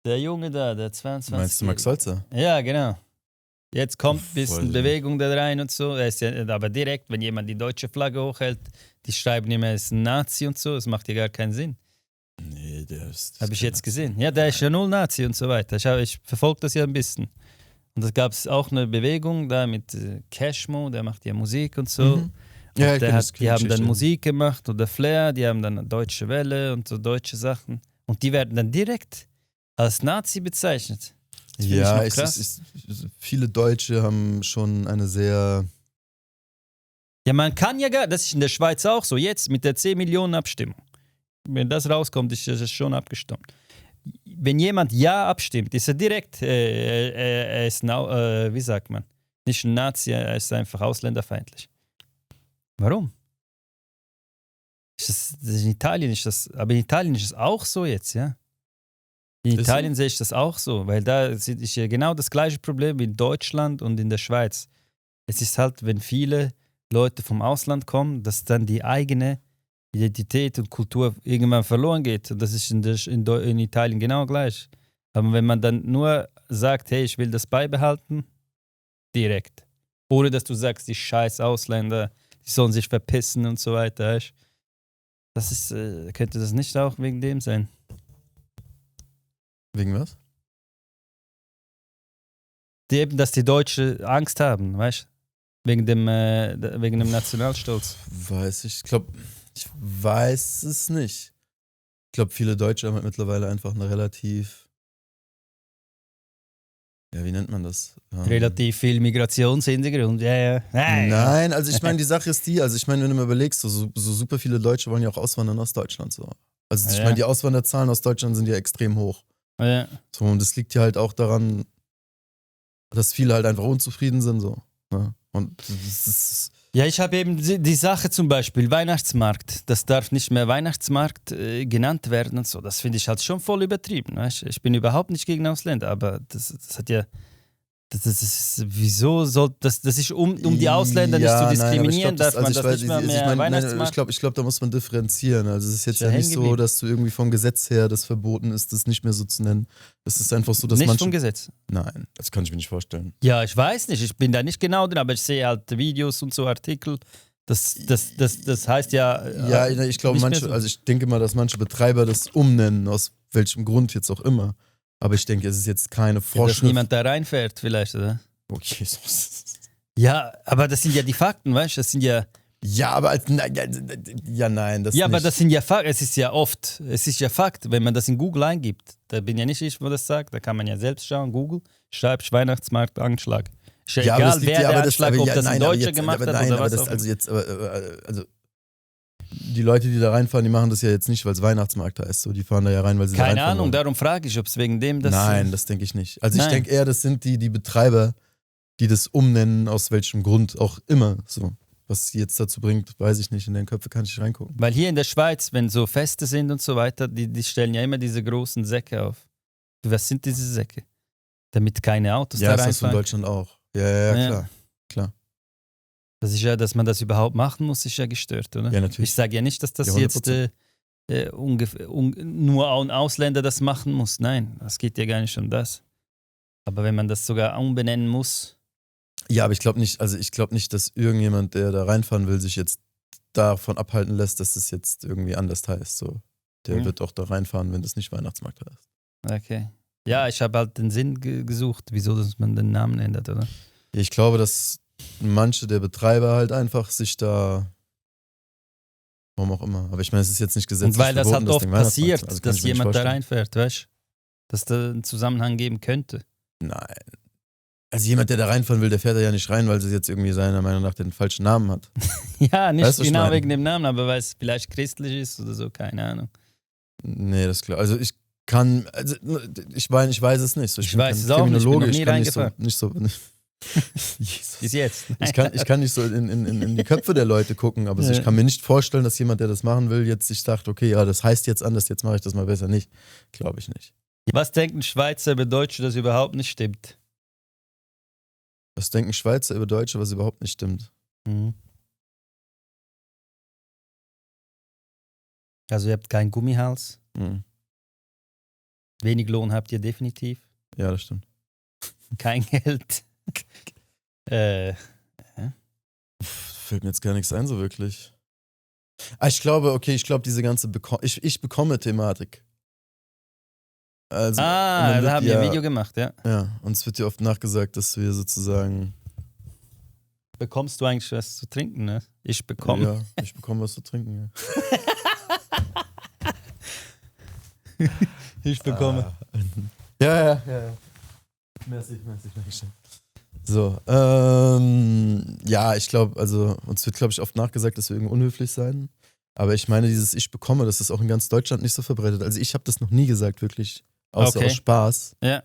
Der Junge da, der 22. Meinst du Max Holzer? Ja, genau. Jetzt kommt ein bisschen Bewegung da rein und so. Er ist ja, aber direkt, wenn jemand die deutsche Flagge hochhält, die schreiben immer, er ist ein Nazi und so. Das macht ja gar keinen Sinn. Nee, der ist... Habe ich jetzt gesehen. Ja, der ist ja null Nazi und so weiter. Ich verfolge das ja ein bisschen. Und da gab es auch eine Bewegung da mit Cashmo, der macht ja Musik und so. Mhm. Ja, die haben dann Musik gemacht oder Flair, die haben dann eine Deutsche Welle und so deutsche Sachen. Und die werden dann direkt als Nazi bezeichnet. Ja, viele Deutsche haben schon eine sehr... Ja, man kann ja gar, das ist in der Schweiz auch so, jetzt mit der 10 Millionen Abstimmung. Wenn das rauskommt, ist das schon abgestimmt. Wenn jemand Ja abstimmt, ist er direkt, er ist, wie sagt man, nicht ein Nazi, er ist einfach ausländerfeindlich. Warum? In Italien ist das, aber in Italien ist es auch so jetzt, ja. In Italien sehe ich das auch so, weil da ist ja genau das gleiche Problem wie in Deutschland und in der Schweiz. Es ist halt, wenn viele Leute vom Ausland kommen, dass dann die eigene Identität und Kultur irgendwann verloren geht. Und das ist in Italien genau gleich. Aber wenn man dann nur sagt, hey, ich will das beibehalten, direkt. Ohne dass du sagst, die scheiß Ausländer, die sollen sich verpissen und so weiter. Das ist, könnte das nicht auch wegen dem sein? Wegen was? Eben, dass die Deutschen Angst haben, weißt du? Wegen dem Nationalstolz. Ich weiß es nicht. Ich glaube, viele Deutsche haben halt mittlerweile einfach eine relativ... Ja, wie nennt man das? Relativ viel Migrationshintergrund, ja. Nein, also ich meine, die Sache ist die, also ich meine, wenn du mal überlegst, so super viele Deutsche wollen ja auch auswandern aus Deutschland. So. Also ich meine, die Auswanderzahlen aus Deutschland sind ja extrem hoch. Ja. So, und das liegt ja halt auch daran, dass viele halt einfach unzufrieden sind. So. Ne? Und das ist... Ja, ich habe eben die Sache zum Beispiel, Weihnachtsmarkt, das darf nicht mehr Weihnachtsmarkt genannt werden und so. Das finde ich halt schon voll übertrieben. Weißt? Ich bin überhaupt nicht gegen Ausländer, aber das hat ja... Das ist, wieso soll das ist um die Ausländer nicht zu diskriminieren, darf man das nicht mehr Weihnachtsmarkt? Ich glaube, da muss man differenzieren. Also es ist jetzt ja nicht so, dass du irgendwie vom Gesetz her das verboten ist, das nicht mehr so zu nennen. Es ist einfach so, dass nicht vom Gesetz? Nein, das kann ich mir nicht vorstellen. Ja, ich weiß nicht, ich bin da nicht genau drin, aber ich sehe halt Videos und so Artikel. Das heißt ja... Ja, ich glaube, also ich denke mal, dass manche Betreiber das umnennen, aus welchem Grund jetzt auch immer. Aber ich denke, es ist jetzt keine Vorschrift. Dass niemand da reinfährt vielleicht, oder? Okay, so. Ja, aber das sind ja die Fakten, weißt du? Das sind ja... Ja, aber nein, das ja, nicht. aber das sind ja Fakten. Es ist ja Fakt, wenn man das in Google eingibt. Da bin ja nicht ich, wo das sagt. Da kann man ja selbst schauen. Google, schreibst Weihnachtsmarktanschlag. Ist ja egal, wer der Anschlag, ob das ein Deutscher gemacht hat oder was auch immer. Also die Leute, die da reinfahren, die machen das ja jetzt nicht, weil es Weihnachtsmarkt heißt. So, die fahren da ja rein, weil sie da reinfahren. Keine Ahnung, wollen. darum frage ich, ob es wegen dem das... Nein, das denke ich nicht. Also ich denke eher, das sind die Betreiber, die das umnennen, aus welchem Grund auch immer. So. Was sie jetzt dazu bringt, weiß ich nicht. In den Köpfe kann ich nicht reingucken. Weil hier in der Schweiz, wenn so Feste sind und so weiter, die stellen ja immer diese großen Säcke auf. Was sind diese Säcke? Damit keine Autos da reinfahren. Ja, das ist in Deutschland auch. Ja, klar. Das ist ja, dass man das überhaupt machen muss, ist ja gestört, oder? Ja, natürlich. Ich sage ja nicht, dass das ja, jetzt nur ein Ausländer das machen muss. Nein, das geht ja gar nicht um das. Aber wenn man das sogar umbenennen muss. Ja, aber ich glaube nicht, dass irgendjemand, der da reinfahren will, sich jetzt davon abhalten lässt, dass es jetzt irgendwie anders heißt. So. Der wird auch da reinfahren, wenn das nicht Weihnachtsmarkt heißt. Okay. Ja, ich habe halt den Sinn gesucht, wieso dass man den Namen ändert, oder? Ich glaube, dass manche der Betreiber halt einfach sich da Warum auch immer. Aber ich meine, es ist jetzt nicht gesetzlich Und weil das verboten, halt oft Ding Weihnachtsmarkt passiert, zu- kann dass ich mir nicht jemand da vorstellen. reinfährt, weißt du? Dass da einen Zusammenhang geben könnte. Nein. Also jemand, der da reinfahren will, der fährt da ja nicht rein, weil sie jetzt irgendwie seiner Meinung nach den falschen Namen hat. Ja, nicht Weißt du, was ich genau meine? wegen dem Namen, aber weil es vielleicht christlich ist oder so, keine Ahnung. Nee, das ist klar. Also ich kann, also ich weiß es nicht. So, Ich bin weiß kein es auch nicht, ich bin Kriminologe, noch nie ich kann nicht so, reingefahren. Jesus. Bis jetzt. Ich kann nicht so in die Köpfe der Leute gucken, aber so, Ja. ich kann mir nicht vorstellen, dass jemand, der das machen will, jetzt sich sagt, okay, ja, das heißt jetzt anders, jetzt mache ich das mal besser nicht. Glaube ich nicht. Was denken Schweizer über Deutsche, das überhaupt nicht stimmt? Was denken Schweizer über Deutsche, was überhaupt nicht stimmt? Mhm. Also ihr habt keinen Gummihals, Hm. wenig Lohn habt ihr definitiv, Ja, das stimmt. kein Geld. Fällt mir jetzt gar nichts ein, so wirklich. Ich glaube, diese ganze ich bekomme Thematik. Also, und dann da wird haben wir ein Video gemacht, ja. Ja, uns wird ja oft nachgesagt, dass wir sozusagen. Bekommst du eigentlich was zu trinken, ne? Ich bekomme. Ja, ich bekomme was zu trinken. Ja. Ich bekomme. Ja. Merci. So, ja, ich glaube, also uns wird, glaube ich, oft nachgesagt, dass wir irgendwie unhöflich sein. Aber ich meine, dieses Ich bekomme, das ist auch in ganz Deutschland nicht so verbreitet. Also ich habe das noch nie gesagt, wirklich. Außer Okay. aus Spaß. Ja.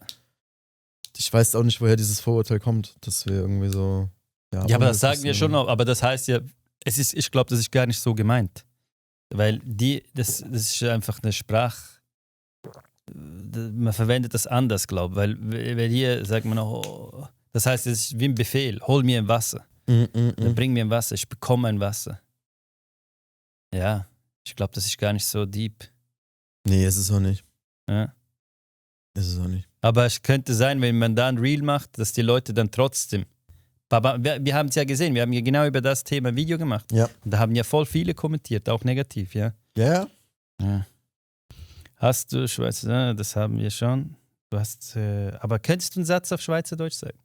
Ich weiß auch nicht, woher dieses Vorurteil kommt, dass wir irgendwie so. Ja, aber das unhöflich sagen wir sind. schon noch. Aber das heißt ja, ich glaube, das ist gar nicht so gemeint. Weil das ist einfach eine Sprache. Man verwendet das anders, glaube ich. Weil hier sagt man auch, das heißt, es ist wie ein Befehl. Hol mir ein Wasser. Dann bring mir ein Wasser. Ich bekomme ein Wasser. Ja, ich glaube, das ist gar nicht so deep. Nee, ist es auch nicht. Ja. Ist es auch nicht. Aber es könnte sein, wenn man da ein Reel macht, dass die Leute dann trotzdem. Aber wir haben es ja gesehen, wir haben ja genau über das Thema ein Video gemacht. Ja. Und da haben ja voll viele kommentiert, auch negativ, ja. Ja? Ja. Hast du Schweizer, das haben wir schon. Du hast, aber könntest du einen Satz auf Schweizerdeutsch sagen?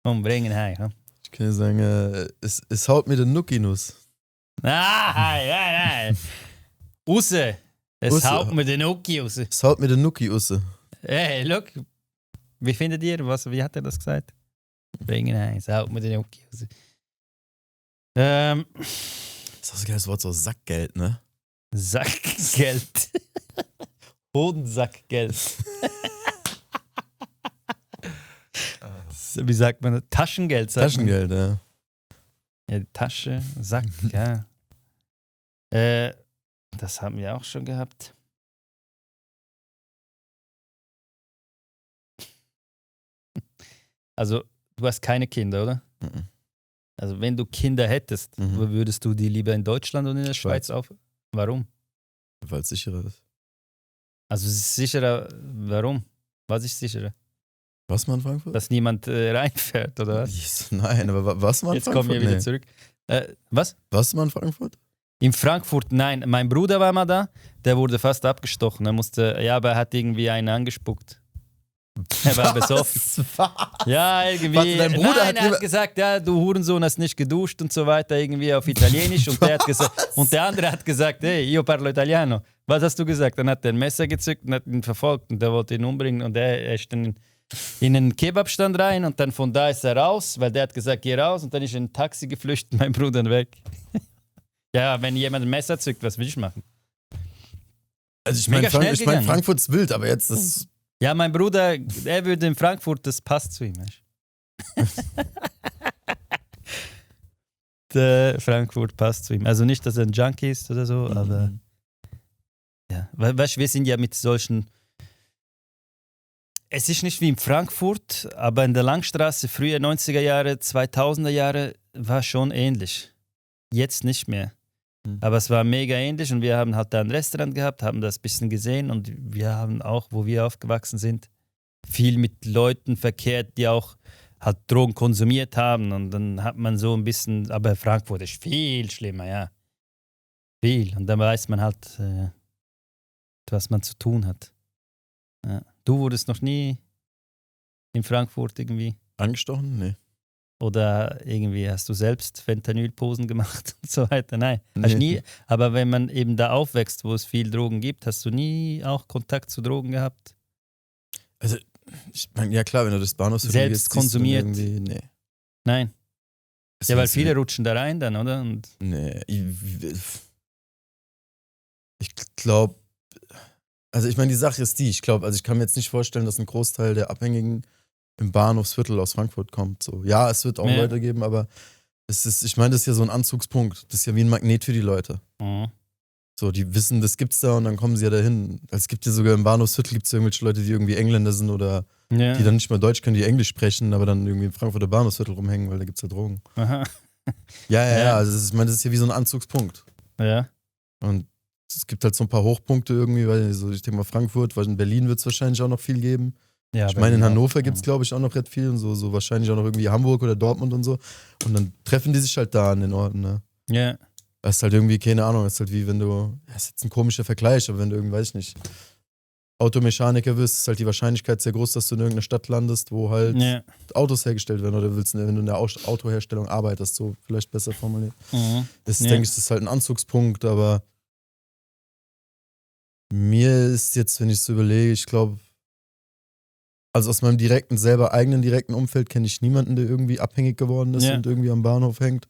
Umbringen, hey. Hm? Ich kann dir sagen, es haut mir den Nuckinus. Nein. Usse. Es Usse. haut mir den Nuki raus. Es haut mir den Nucki usse. Hey, look. Wie findet ihr? Wie hat er das gesagt? Bringen, hey. Es haut mir den Nuki raus. Das ist auch so ein geiles Wort, so Sackgeld, ne? Sackgeld. Hodensackgeld. Wie sagt man das? Taschengeld. Sagt Taschengeld, ja. Man. Ja, Tasche, Sack, ja. Das haben wir auch schon gehabt. Also, du hast keine Kinder, oder? Mhm. Also, wenn du Kinder hättest, würdest du die lieber in Deutschland oder in der Schweiz auf? Warum? Weil es sicherer ist. Also, es ist sicherer. Warum? Was ist sicherer? Was man in Frankfurt? Dass niemand reinfährt, oder was? Yes, nein, aber was man in Jetzt Frankfurt? kommen wir wieder zurück. Was? Was man in Frankfurt? In Frankfurt, nein. Mein Bruder war mal da, der wurde fast abgestochen. Aber er hat irgendwie einen angespuckt. Er war besoffen. Ja, irgendwie. Warte, dein Bruder Nein, hat er hat gesagt, ja, du Hurensohn hast nicht geduscht und so weiter, irgendwie auf Italienisch. Und der, und der andere hat gesagt, hey, io parlo italiano. Was hast du gesagt? Dann hat er ein Messer gezückt und hat ihn verfolgt und der wollte ihn umbringen. Und er ist dann in einen Kebabstand rein und dann von da ist er raus, weil der hat gesagt, geh raus. Und dann ist er in ein Taxi geflüchtet, mein Bruder weg. Ja, wenn jemand ein Messer zückt, was will ich machen? Also ich Mega meine, schnell gegangen. Frankfurt ist wild, aber jetzt das. Ja, mein Bruder, er würde in Frankfurt, das passt zu ihm. Weißt du? Der Frankfurt passt zu ihm. Also nicht, dass er ein Junkie ist oder so, aber ja. Weißt du, wir sind ja mit solchen. Es ist nicht wie in Frankfurt, aber in der Langstraße, früher 90er Jahre, 2000er Jahre, war schon ähnlich. Jetzt nicht mehr. Aber es war mega ähnlich und wir haben halt da ein Restaurant gehabt, haben das ein bisschen gesehen und wir haben auch, wo wir aufgewachsen sind, viel mit Leuten verkehrt, die auch halt Drogen konsumiert haben und dann hat man so ein bisschen, aber Frankfurt ist viel schlimmer, ja. Viel. Und dann weiß man halt, was man zu tun hat. Ja. Du wurdest noch nie in Frankfurt irgendwie? Angestochen? Nee. Oder irgendwie hast du selbst Fentanylposen gemacht und so weiter? Nein, hast du nie. Aber wenn man eben da aufwächst, wo es viel Drogen gibt, hast du nie auch Kontakt zu Drogen gehabt? Also, ich meine, ja klar, wenn du das Bahnhofsviertel Selbst gehst, siehst du konsumiert? irgendwie, nee. Nein. Das Ja, weil weiß ich viele nicht. rutschen da rein dann, oder? Und Nee, ich glaube, also ich meine, die Sache ist die, ich glaube, also ich kann mir jetzt nicht vorstellen, dass ein Großteil der Abhängigen im Bahnhofsviertel aus Frankfurt kommt. So. Ja, es wird auch Ja. Leute geben, aber es ist, ich meine, das ist ja so ein Anzugspunkt. Das ist ja wie ein Magnet für die Leute. Mhm. So, die wissen, das gibt's da und dann kommen sie ja dahin. Also es gibt ja sogar im Bahnhofsviertel gibt's ja irgendwelche Leute, die irgendwie Engländer sind oder Ja. die dann nicht mehr Deutsch können, die Englisch sprechen, aber dann irgendwie im Frankfurter Bahnhofsviertel rumhängen, weil da gibt's ja Drogen. Aha. Ja, also ich meine, das ist ja wie so ein Anzugspunkt. Ja. Und es gibt halt so ein paar Hochpunkte irgendwie, weil so, ich denke mal Frankfurt, weil in Berlin wird es wahrscheinlich auch noch viel geben. Ja, Ich meine, in Berlin auch. Hannover gibt es, glaube ich, auch noch recht viel und so wahrscheinlich auch noch irgendwie Hamburg oder Dortmund und so. Und dann treffen die sich halt da an den Orten, ne? Ja. Das ist halt irgendwie, keine Ahnung, das ist halt wie wenn du, ja, ist jetzt ein komischer Vergleich, aber wenn du irgendwie, weiß ich nicht, Automechaniker wirst, ist halt die Wahrscheinlichkeit sehr groß, dass du in irgendeiner Stadt landest, wo halt Ja. Autos hergestellt werden oder willst, wenn du in der Autoherstellung arbeitest, so vielleicht besser formuliert. Mhm. Das Ja. denke ich, das ist halt ein Anzugspunkt, aber mir ist jetzt, wenn ich so überlege, ich glaube, also aus meinem eigenen direkten Umfeld kenne ich niemanden, der irgendwie abhängig geworden ist Ja. und irgendwie am Bahnhof hängt.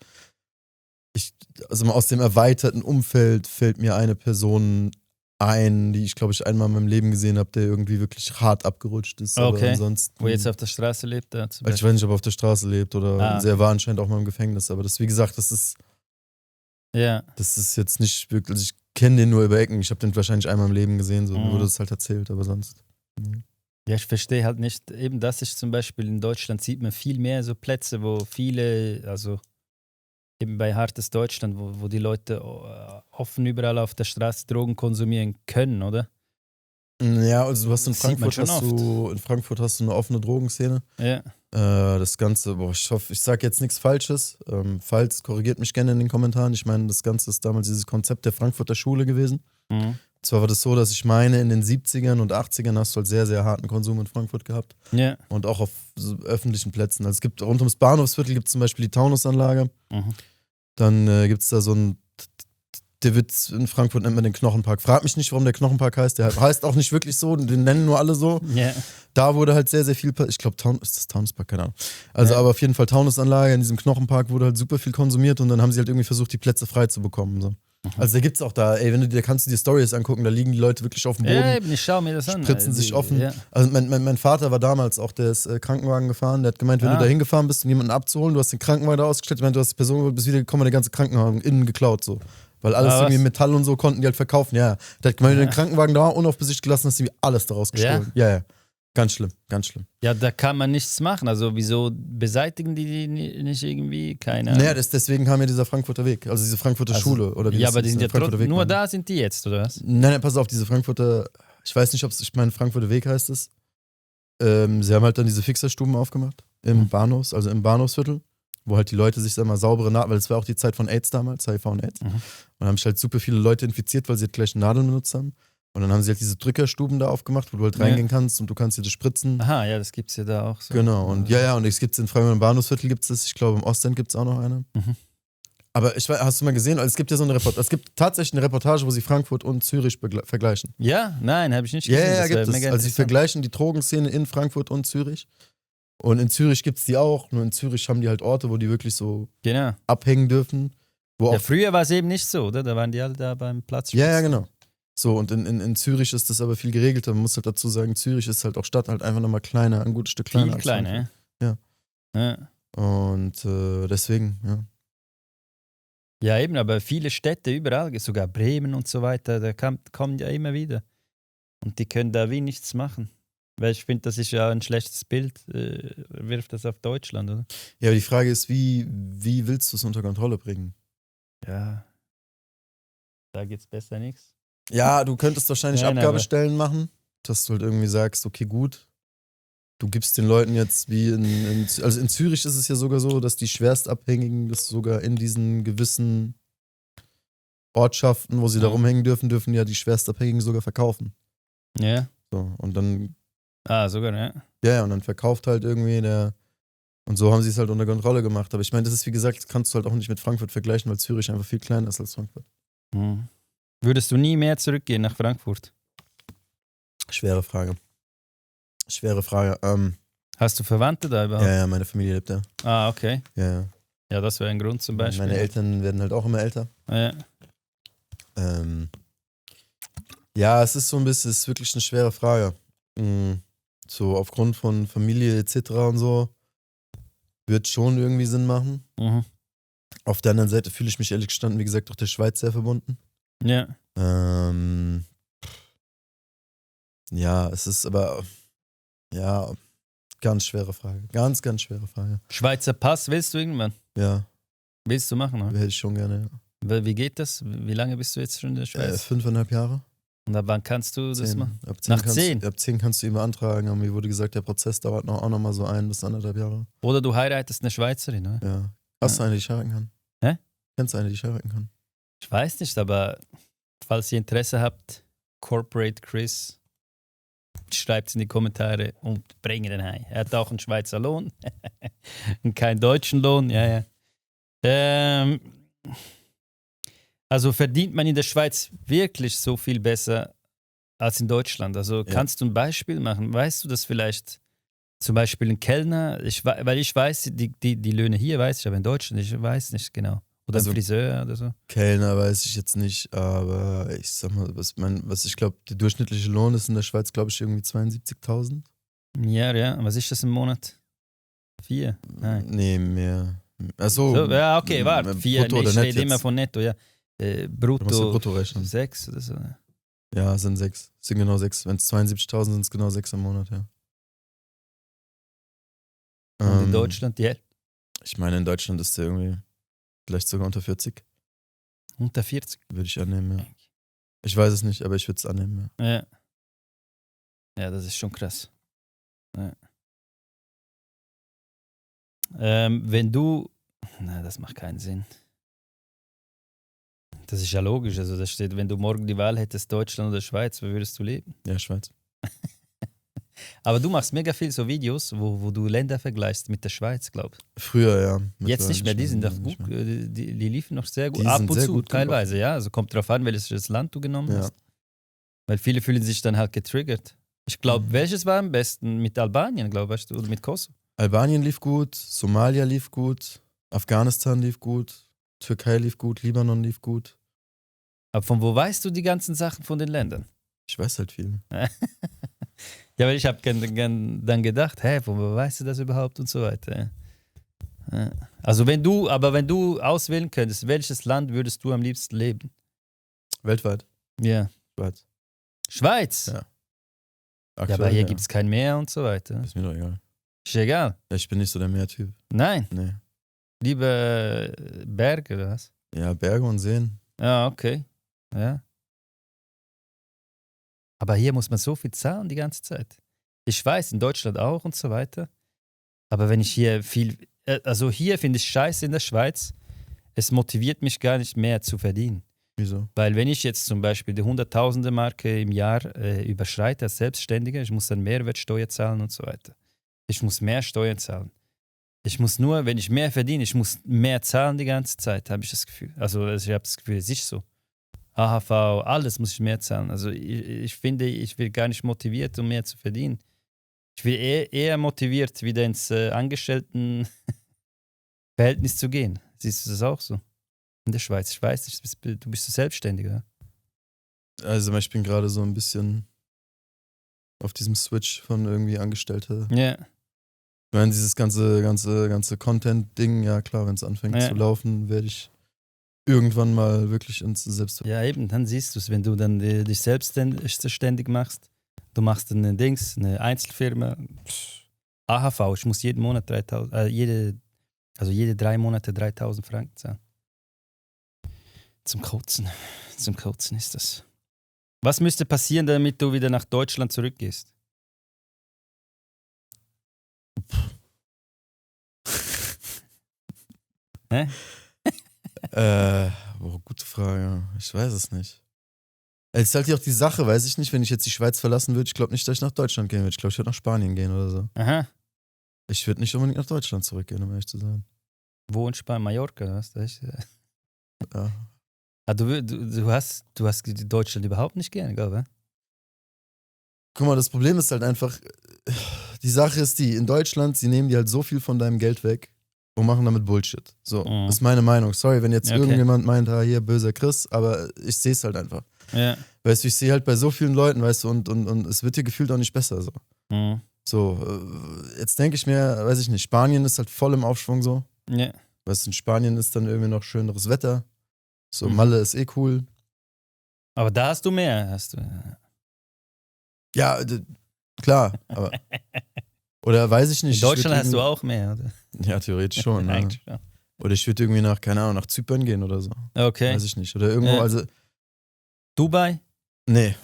Also mal aus dem erweiterten Umfeld fällt mir eine Person ein, die ich, glaube ich, einmal in meinem Leben gesehen habe, der irgendwie wirklich hart abgerutscht ist. Aber Okay. ansonsten, Wo jetzt auf der Straße lebt, da zum ich weiß nicht, ob er auf der Straße lebt oder Ah, er war anscheinend auch mal im Gefängnis. Aber das, wie gesagt, das ist Ja. jetzt nicht wirklich, also ich kenne den nur über Ecken. Ich habe den wahrscheinlich einmal im Leben gesehen, so Mhm. mir wurde das halt erzählt, aber sonst. Ja, ich verstehe halt nicht, eben das ist zum Beispiel in Deutschland sieht man viel mehr so Plätze, wo viele, also eben bei Hartes Deutschland, wo die Leute offen überall auf der Straße Drogen konsumieren können, oder? Ja, also du hast Das sieht man schon in Frankfurt hast du eine offene Drogenszene. Ja. Das Ganze, ich hoffe, ich sage jetzt nichts Falsches. Falls, korrigiert mich gerne in den Kommentaren. Ich meine, das Ganze ist damals dieses Konzept der Frankfurter Schule gewesen. Mhm. Zwar war das so, dass ich meine, in den 70ern und 80ern hast du halt sehr, sehr harten Konsum in Frankfurt gehabt. Ja. Und auch auf so öffentlichen Plätzen. Also es gibt rund ums Bahnhofsviertel gibt es zum Beispiel die Taunusanlage. Mhm. Dann gibt es da so ein, der wird in Frankfurt nennt man den Knochenpark. Frag mich nicht, warum der Knochenpark heißt. Der heißt auch nicht wirklich so, den nennen nur alle so. Ja. Da wurde halt sehr, sehr viel, ich glaube, ist das Taunuspark? Keine Ahnung. Also, Ja. aber auf jeden Fall Taunusanlage, in diesem Knochenpark wurde halt super viel konsumiert und dann haben sie halt irgendwie versucht, die Plätze frei zu bekommen. So. Also, da gibt's auch da, ey, da kannst du dir Stories angucken, da liegen die Leute wirklich auf dem Boden, Ja, eben, ich schaue mir das an. spritzen sich offen. Ja. Also, mein Vater war damals auch, der ist Krankenwagen gefahren, der hat gemeint, wenn du da hingefahren bist, um jemanden abzuholen, du hast den Krankenwagen da ausgestellt, ich meine, du hast die Person geholt, bist wieder gekommen, der ganze Krankenwagen innen geklaut, so. Weil alles Ah, irgendwie was? Metall und so konnten die halt verkaufen, ja. Der hat gemeint, wenn du den Krankenwagen da unaufbesichtigt gelassen hast, die alles daraus gestohlen. Ja. Ganz schlimm, ganz schlimm. Ja, da kann man nichts machen. Also wieso beseitigen die nicht irgendwie? Keine Ahnung. Naja, deswegen kam ja dieser Frankfurter Weg, also diese Frankfurter Schule. Oder wie Ja, das aber die hieß, sind ja Frankfurter Weg, nur meine ich. da sind die jetzt, oder was? Nein, pass auf, diese Frankfurter, ich weiß nicht, ich meine Frankfurter Weg heißt es. Sie haben halt dann diese Fixerstuben aufgemacht im also im Bahnhofsviertel, wo halt die Leute sich, sag mal, saubere Nadeln, weil es war auch die Zeit von AIDS damals, HIV und AIDS. Und dann haben sich halt super viele Leute infiziert, weil sie halt gleich Nadeln benutzt haben. Und dann haben sie halt diese Drückerstuben da aufgemacht, wo du halt reingehen kannst und du kannst dir das spritzen. Aha, ja, das gibt's ja da auch so. Genau, und und es gibt's in Frankfurt im Bahnhofsviertel gibt's das, ich glaube im Ostend gibt's auch noch eine. Aber hast du mal gesehen, also es gibt ja so eine Reportage, es gibt tatsächlich eine Reportage, wo sie Frankfurt und Zürich vergleichen. Ja, nein, habe ich nicht gesehen. Ja, Das gibt wär es. mega Also sie interessant. vergleichen die Drogenszene in Frankfurt und Zürich. Und in Zürich gibt's die auch, nur in Zürich haben die halt Orte, wo die wirklich so Genau. abhängen dürfen. Wo Ja, auch, früher war es eben nicht so, oder? Da waren die alle da beim Platz. ja, genau. So, und in Zürich ist das aber viel geregelter. Man muss halt dazu sagen, Zürich ist halt auch Stadt halt einfach nochmal kleiner, ein gutes Stück kleiner. Viel als kleiner, Frankfurt. ja. Und deswegen, ja. Ja, eben, aber viele Städte überall, sogar Bremen und so weiter, da kommen ja immer wieder. Und die können da wie nichts machen. Weil ich finde, das ist ja ein schlechtes Bild, wirft das auf Deutschland, oder? Ja, aber die Frage ist, wie willst du es unter Kontrolle bringen? Ja. Da geht's besser nichts. Ja, du könntest wahrscheinlich Nein, Abgabestellen machen, dass du halt irgendwie sagst, okay, gut, du gibst den Leuten jetzt wie also in Zürich ist es ja sogar so, dass die Schwerstabhängigen das sogar in diesen gewissen Ortschaften, wo sie da rumhängen dürfen ja die Schwerstabhängigen sogar verkaufen. Ja. So, und dann, Ah, sogar, ja. ja, und dann verkauft halt irgendwie Und so haben sie es halt unter Kontrolle gemacht. Aber ich meine, das ist, wie gesagt, das kannst du halt auch nicht mit Frankfurt vergleichen, weil Zürich einfach viel kleiner ist als Frankfurt. Mhm. Würdest du nie mehr zurückgehen nach Frankfurt? Schwere Frage. Hast du Verwandte da überhaupt? Ja, meine Familie lebt da. Ah, okay. Ja. Ja, das wäre ein Grund zum Beispiel. Meine Eltern werden halt auch immer älter. Ja. Ja, es ist so ein bisschen, es ist wirklich eine schwere Frage. So aufgrund von Familie etc. und so wird schon irgendwie Sinn machen. Mhm. Auf der anderen Seite fühle ich mich ehrlich gestanden, wie gesagt, auch der Schweiz sehr verbunden. Ja. Ja, es ist aber, ja, ganz schwere Frage. Ganz, ganz schwere Frage. Schweizer Pass willst du irgendwann? Ja, Willst du machen? Oder? hätte ich schon gerne. Ja. Wie geht das? Wie lange bist du jetzt schon in der Schweiz? 5,5 Jahre. Und ab wann kannst du das 10. machen? Ab 10 Nach kannst, 10? Ab 10 kannst du ihn beantragen, aber mir wurde gesagt, der Prozess dauert auch noch mal so 1 bis 1,5 Jahre. Oder du heiratest eine Schweizerin, oder? Ja. Hast du eine, die ich heiraten kann? Hä? Kennst du eine, die ich heiraten kann? Ich weiß nicht, aber falls ihr Interesse habt, Corporate Chris, schreibt es in die Kommentare und bringt ihn heim. Er hat auch einen Schweizer Lohn und keinen deutschen Lohn. Ja, ja. Also verdient man in der Schweiz wirklich so viel besser als in Deutschland? Also kannst du ein Beispiel machen? Weißt du das vielleicht? Zum Beispiel ein Kellner, weil ich weiß, die Löhne hier weiß ich, aber in Deutschland, ich weiß nicht genau. Oder Also ein Friseur oder so. Kellner weiß ich jetzt nicht, aber ich sag mal, was ich glaube, der durchschnittliche Lohn ist in der Schweiz, glaube ich, irgendwie 72.000. Ja. Was ist das im Monat? 4? Nein. Nee, mehr. Achso. So, ja, okay, warte. 4, Brutto oder ich net rede immer jetzt? von netto, ja. Du musst ja Brutto brutto rechnen. 6 oder so. Ja, sind 6. Sind genau 6. Wenn es 72.000 sind, es genau 6 im Monat, ja. Und in Deutschland, ja, Ich meine, in Deutschland ist der irgendwie vielleicht sogar unter 40. unter 40. Würde ich annehmen, ja. Ich weiß es nicht, aber ich würde es annehmen, ja. Ja. Ja, das ist schon krass. Ja. Wenn du. Na, das macht keinen Sinn. Das ist ja logisch. Also, da steht, wenn du morgen die Wahl hättest, Deutschland oder Schweiz, wo würdest du leben? Ja, Schweiz. Aber du machst mega viel so Videos, wo du Länder vergleichst mit der Schweiz, glaube ich. Früher, ja. Jetzt nicht mehr, die sind doch nicht gut. mehr. Die liefen noch sehr gut. Die Ab sind und sehr zu, gut teilweise, ja. Also kommt drauf an, welches Land du genommen Ja. hast. Weil viele fühlen sich dann halt getriggert. Ich glaube, welches war am besten? Mit Albanien, glaube ich, oder mit Kosovo? Albanien lief gut, Somalia lief gut, Afghanistan lief gut, Türkei lief gut, Libanon lief gut. Aber von wo weißt du die ganzen Sachen von den Ländern? Ich weiß halt viel. Ja, weil ich habe dann gedacht, von wo weißt du das überhaupt und so weiter. Ja. Also wenn du auswählen könntest, welches Land würdest du am liebsten leben? Weltweit. Ja. Schweiz. Schweiz? Ja. Ja, aber hier gibt es kein Meer und so weiter. Ist mir doch egal. Ist egal. Ja, ich bin nicht so der Meertyp. Nein. Nee. Lieber Berge oder was? Ja, Berge und Seen. Ja, okay. Ja. Aber hier muss man so viel zahlen die ganze Zeit. Ich weiß, in Deutschland auch und so weiter. Aber wenn ich hier also hier finde ich scheiße in der Schweiz, es motiviert mich gar nicht mehr zu verdienen. Wieso? Weil wenn ich jetzt zum Beispiel die 100.000er-Marke im Jahr überschreite als Selbstständiger, ich muss dann Mehrwertsteuer zahlen und so weiter. Ich muss mehr Steuern zahlen. Ich muss nur, wenn ich mehr verdiene, ich muss mehr zahlen die ganze Zeit, habe ich das Gefühl. Also ich habe das Gefühl, es ist so. AHV, alles muss ich mehr zahlen. Also ich finde, ich will gar nicht motiviert, um mehr zu verdienen. Ich will eher motiviert, wieder ins Angestelltenverhältnis zu gehen. Siehst du das auch so? In der Schweiz, ich weiß nicht, du bist Selbstständiger. Also ich bin gerade so ein bisschen auf diesem Switch von irgendwie Angestellte. Ja. Ich meine, dieses ganze Content-Ding, ja klar, wenn es anfängt Ja. zu laufen, werde ich irgendwann mal wirklich ins Selbst... Ja, eben, dann siehst du es, wenn du dann dich selbstständig machst. Du machst dann eine Einzelfirma. AHV, ich muss jeden Monat 3.000, jede 3 Monate 3.000 Franken zahlen. Zum Kotzen ist das. Was müsste passieren, damit du wieder nach Deutschland zurückgehst? Hä? Gute Frage. Ich weiß es nicht. Es ist halt auch die Sache, weiß ich nicht, wenn ich jetzt die Schweiz verlassen würde, ich glaube nicht, dass ich nach Deutschland gehen würde. Ich glaube, ich würde nach Spanien gehen oder so. Aha. Ich würde nicht unbedingt nach Deutschland zurückgehen, um ehrlich zu sein. Wo in Spanien? Mallorca? Was? Ja. Ah, du hast Deutschland überhaupt nicht gerne, glaube ich. Guck mal, das Problem ist halt einfach, die Sache ist die, in Deutschland, sie nehmen dir halt so viel von deinem Geld weg und machen damit Bullshit. So, ist meine Meinung. Sorry, wenn jetzt irgendjemand meint, hier, böser Chris, aber ich sehe es halt einfach. Ja. Weißt du, ich sehe halt bei so vielen Leuten, weißt du, und es wird dir gefühlt auch nicht besser, so. So, jetzt denke ich mir, weiß ich nicht, Spanien ist halt voll im Aufschwung, so. Ja. Weißt du, in Spanien ist dann irgendwie noch schöneres Wetter. So, Malle ist eh cool. Aber da hast du mehr, Ja, klar, aber. Oder weiß ich nicht. In Deutschland hast du auch mehr, oder? Ja, theoretisch schon. Ne? Ja. Oder ich würde irgendwie nach, keine Ahnung, nach Zypern gehen oder so. Okay. Weiß ich nicht. Oder irgendwo, also. Dubai? Nee.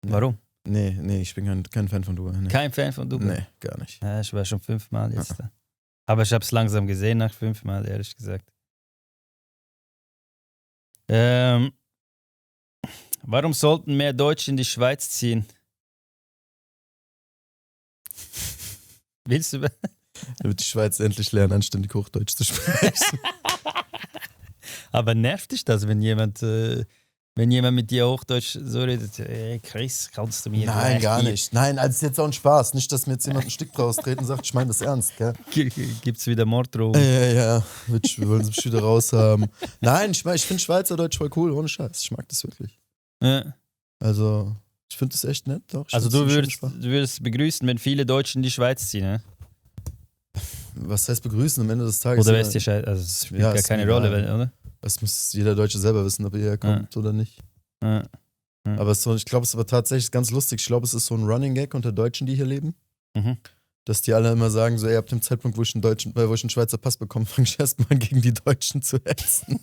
Warum? Nee, ich bin kein Fan von Dubai. Nee. Kein Fan von Dubai? Nee, gar nicht. Ja, ich war schon 5-mal jetzt da. Aber ich habe es langsam gesehen nach 5-mal, ehrlich gesagt. Warum sollten mehr Deutsche in die Schweiz ziehen? Willst du? Damit die Schweiz endlich lernen, anständig Hochdeutsch zu sprechen. Aber nervt dich das, wenn jemand mit dir Hochdeutsch so redet? Ey, Chris, kannst du mir... Nein, gar nicht. Nein, also ist jetzt auch ein Spaß. Nicht, dass mir jetzt jemand ein Stück draus treten und sagt, ich meine das ernst, gell? Gibt's wieder Morddrohungen? Ja. Wir wollen sie wieder raushaben. Nein, ich finde Schweizerdeutsch voll cool, ohne Scheiß. Ich mag das wirklich. Ja. Also, ich finde das echt nett. Doch, also du würdest begrüßen, wenn viele Deutsche in die Schweiz ziehen, ne? Was heißt begrüßen am Ende des Tages? Oder ist die Scheiße? Also es spielt gar keine Rolle, oder? Das muss jeder Deutsche selber wissen, ob er herkommt oder nicht. Ja. Aber ich glaube, es ist aber tatsächlich ganz lustig. Ich glaube, es ist so ein Running Gag unter Deutschen, die hier leben. Dass die alle immer sagen, so, ab dem Zeitpunkt, wo ich einen Schweizer Pass bekomme, fange ich erstmal an, gegen die Deutschen zu hetzen.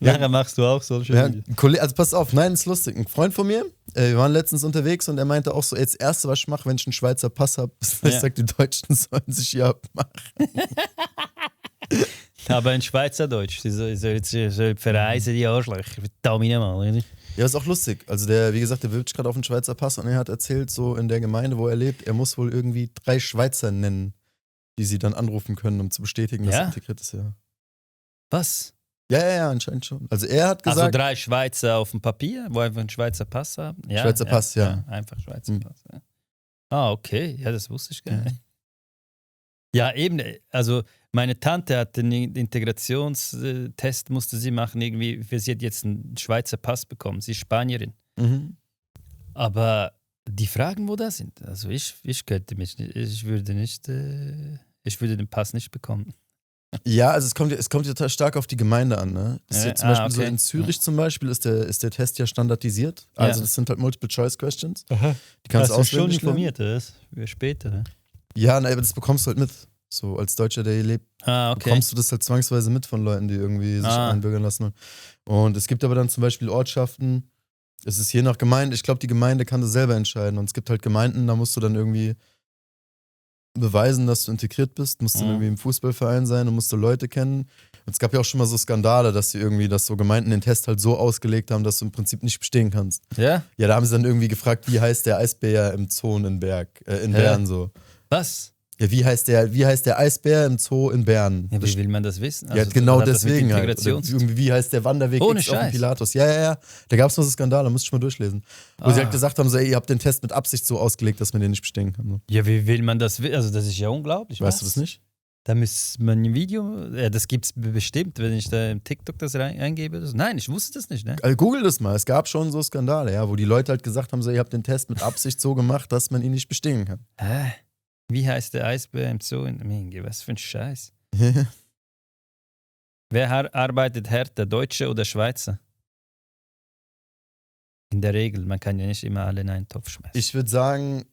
Nachher machst du auch so schön. Ja, also pass auf, nein, ist lustig. Ein Freund von mir, wir waren letztens unterwegs und er meinte auch so, das Erste, was ich mache, wenn ich einen Schweizer Pass habe, ist, ich sage, die Deutschen sollen sich hier abmachen. Aber in Schweizerdeutsch, sie soll verreisen, die Arschlöcher. Verdammt mal, oder? Ja, ist auch lustig. Also wie gesagt, der bewirbt sich gerade auf einen Schweizer Pass und er hat erzählt, so in der Gemeinde, wo er lebt, er muss wohl irgendwie 3 Schweizer nennen, die sie dann anrufen können, um zu bestätigen, dass er integriert ist, ja. Was? Ja, anscheinend schon. Also er hat gesagt... Also 3 Schweizer auf dem Papier, wo einfach einen Schweizer Pass haben? Ja, Schweizer Pass, ja. Einfach Schweizer Pass, ja. Ah, okay. Ja, das wusste ich gar nicht. Ja, eben. Also meine Tante hat den Integrationstest, musste sie machen, irgendwie, sie hat jetzt einen Schweizer Pass bekommen. Sie ist Spanierin. Aber die Fragen, wo das sind, also ich könnte mich nicht, ich würde den Pass nicht bekommen. Ja, also es kommt total stark auf die Gemeinde an, ne? Das ist jetzt zum Beispiel so in Zürich zum Beispiel ist der Test ja standardisiert. Also das sind halt Multiple-Choice-Questions. Die kannst du auswendig informiert, das für später. Ne? Ja, aber das bekommst du halt mit. So als Deutscher, der hier lebt, bekommst du das halt zwangsweise mit von Leuten, die irgendwie sich einbürgern lassen. Und es gibt aber dann zum Beispiel Ortschaften, es ist je nach Gemeinde, ich glaube, die Gemeinde kann das selber entscheiden. Und es gibt halt Gemeinden, da musst du dann irgendwie beweisen, dass du integriert bist, musst dann irgendwie im Fußballverein sein und musst du Leute kennen. Und es gab ja auch schon mal so Skandale, dass so Gemeinden den Test halt so ausgelegt haben, dass du im Prinzip nicht bestehen kannst. Ja? Ja, da haben sie dann irgendwie gefragt, wie heißt der Eisbär im Zoo in Bern so. Was? Ja, wie heißt der Eisbär im Zoo in Bern? Ja, wie will man das wissen? Also, ja, genau deswegen halt. Wie heißt der Wanderweg Ohne X auf dem Pilatus? Ja. Da gab es noch so Skandale, da musste ich mal durchlesen. Wo sie halt gesagt haben, so, ihr habt den Test mit Absicht so ausgelegt, dass man den nicht bestehen kann. So. Ja, wie will man das wissen? Also das ist ja unglaublich. Weißt du das nicht? Da müsste man ein Video, das gibt es bestimmt, wenn ich da im TikTok das eingebe. Nein, ich wusste das nicht. Ne? Also Google das mal, es gab schon so Skandale, ja, wo die Leute halt gesagt haben, so, ihr habt den Test mit Absicht so gemacht, dass man ihn nicht bestehen kann. Hä? Wie heißt der Eisbär im Zoo? Was für ein Scheiß. Wer arbeitet härter, Deutsche oder Schweizer? In der Regel, man kann ja nicht immer alle in einen Topf schmeißen. Ich würde sagen,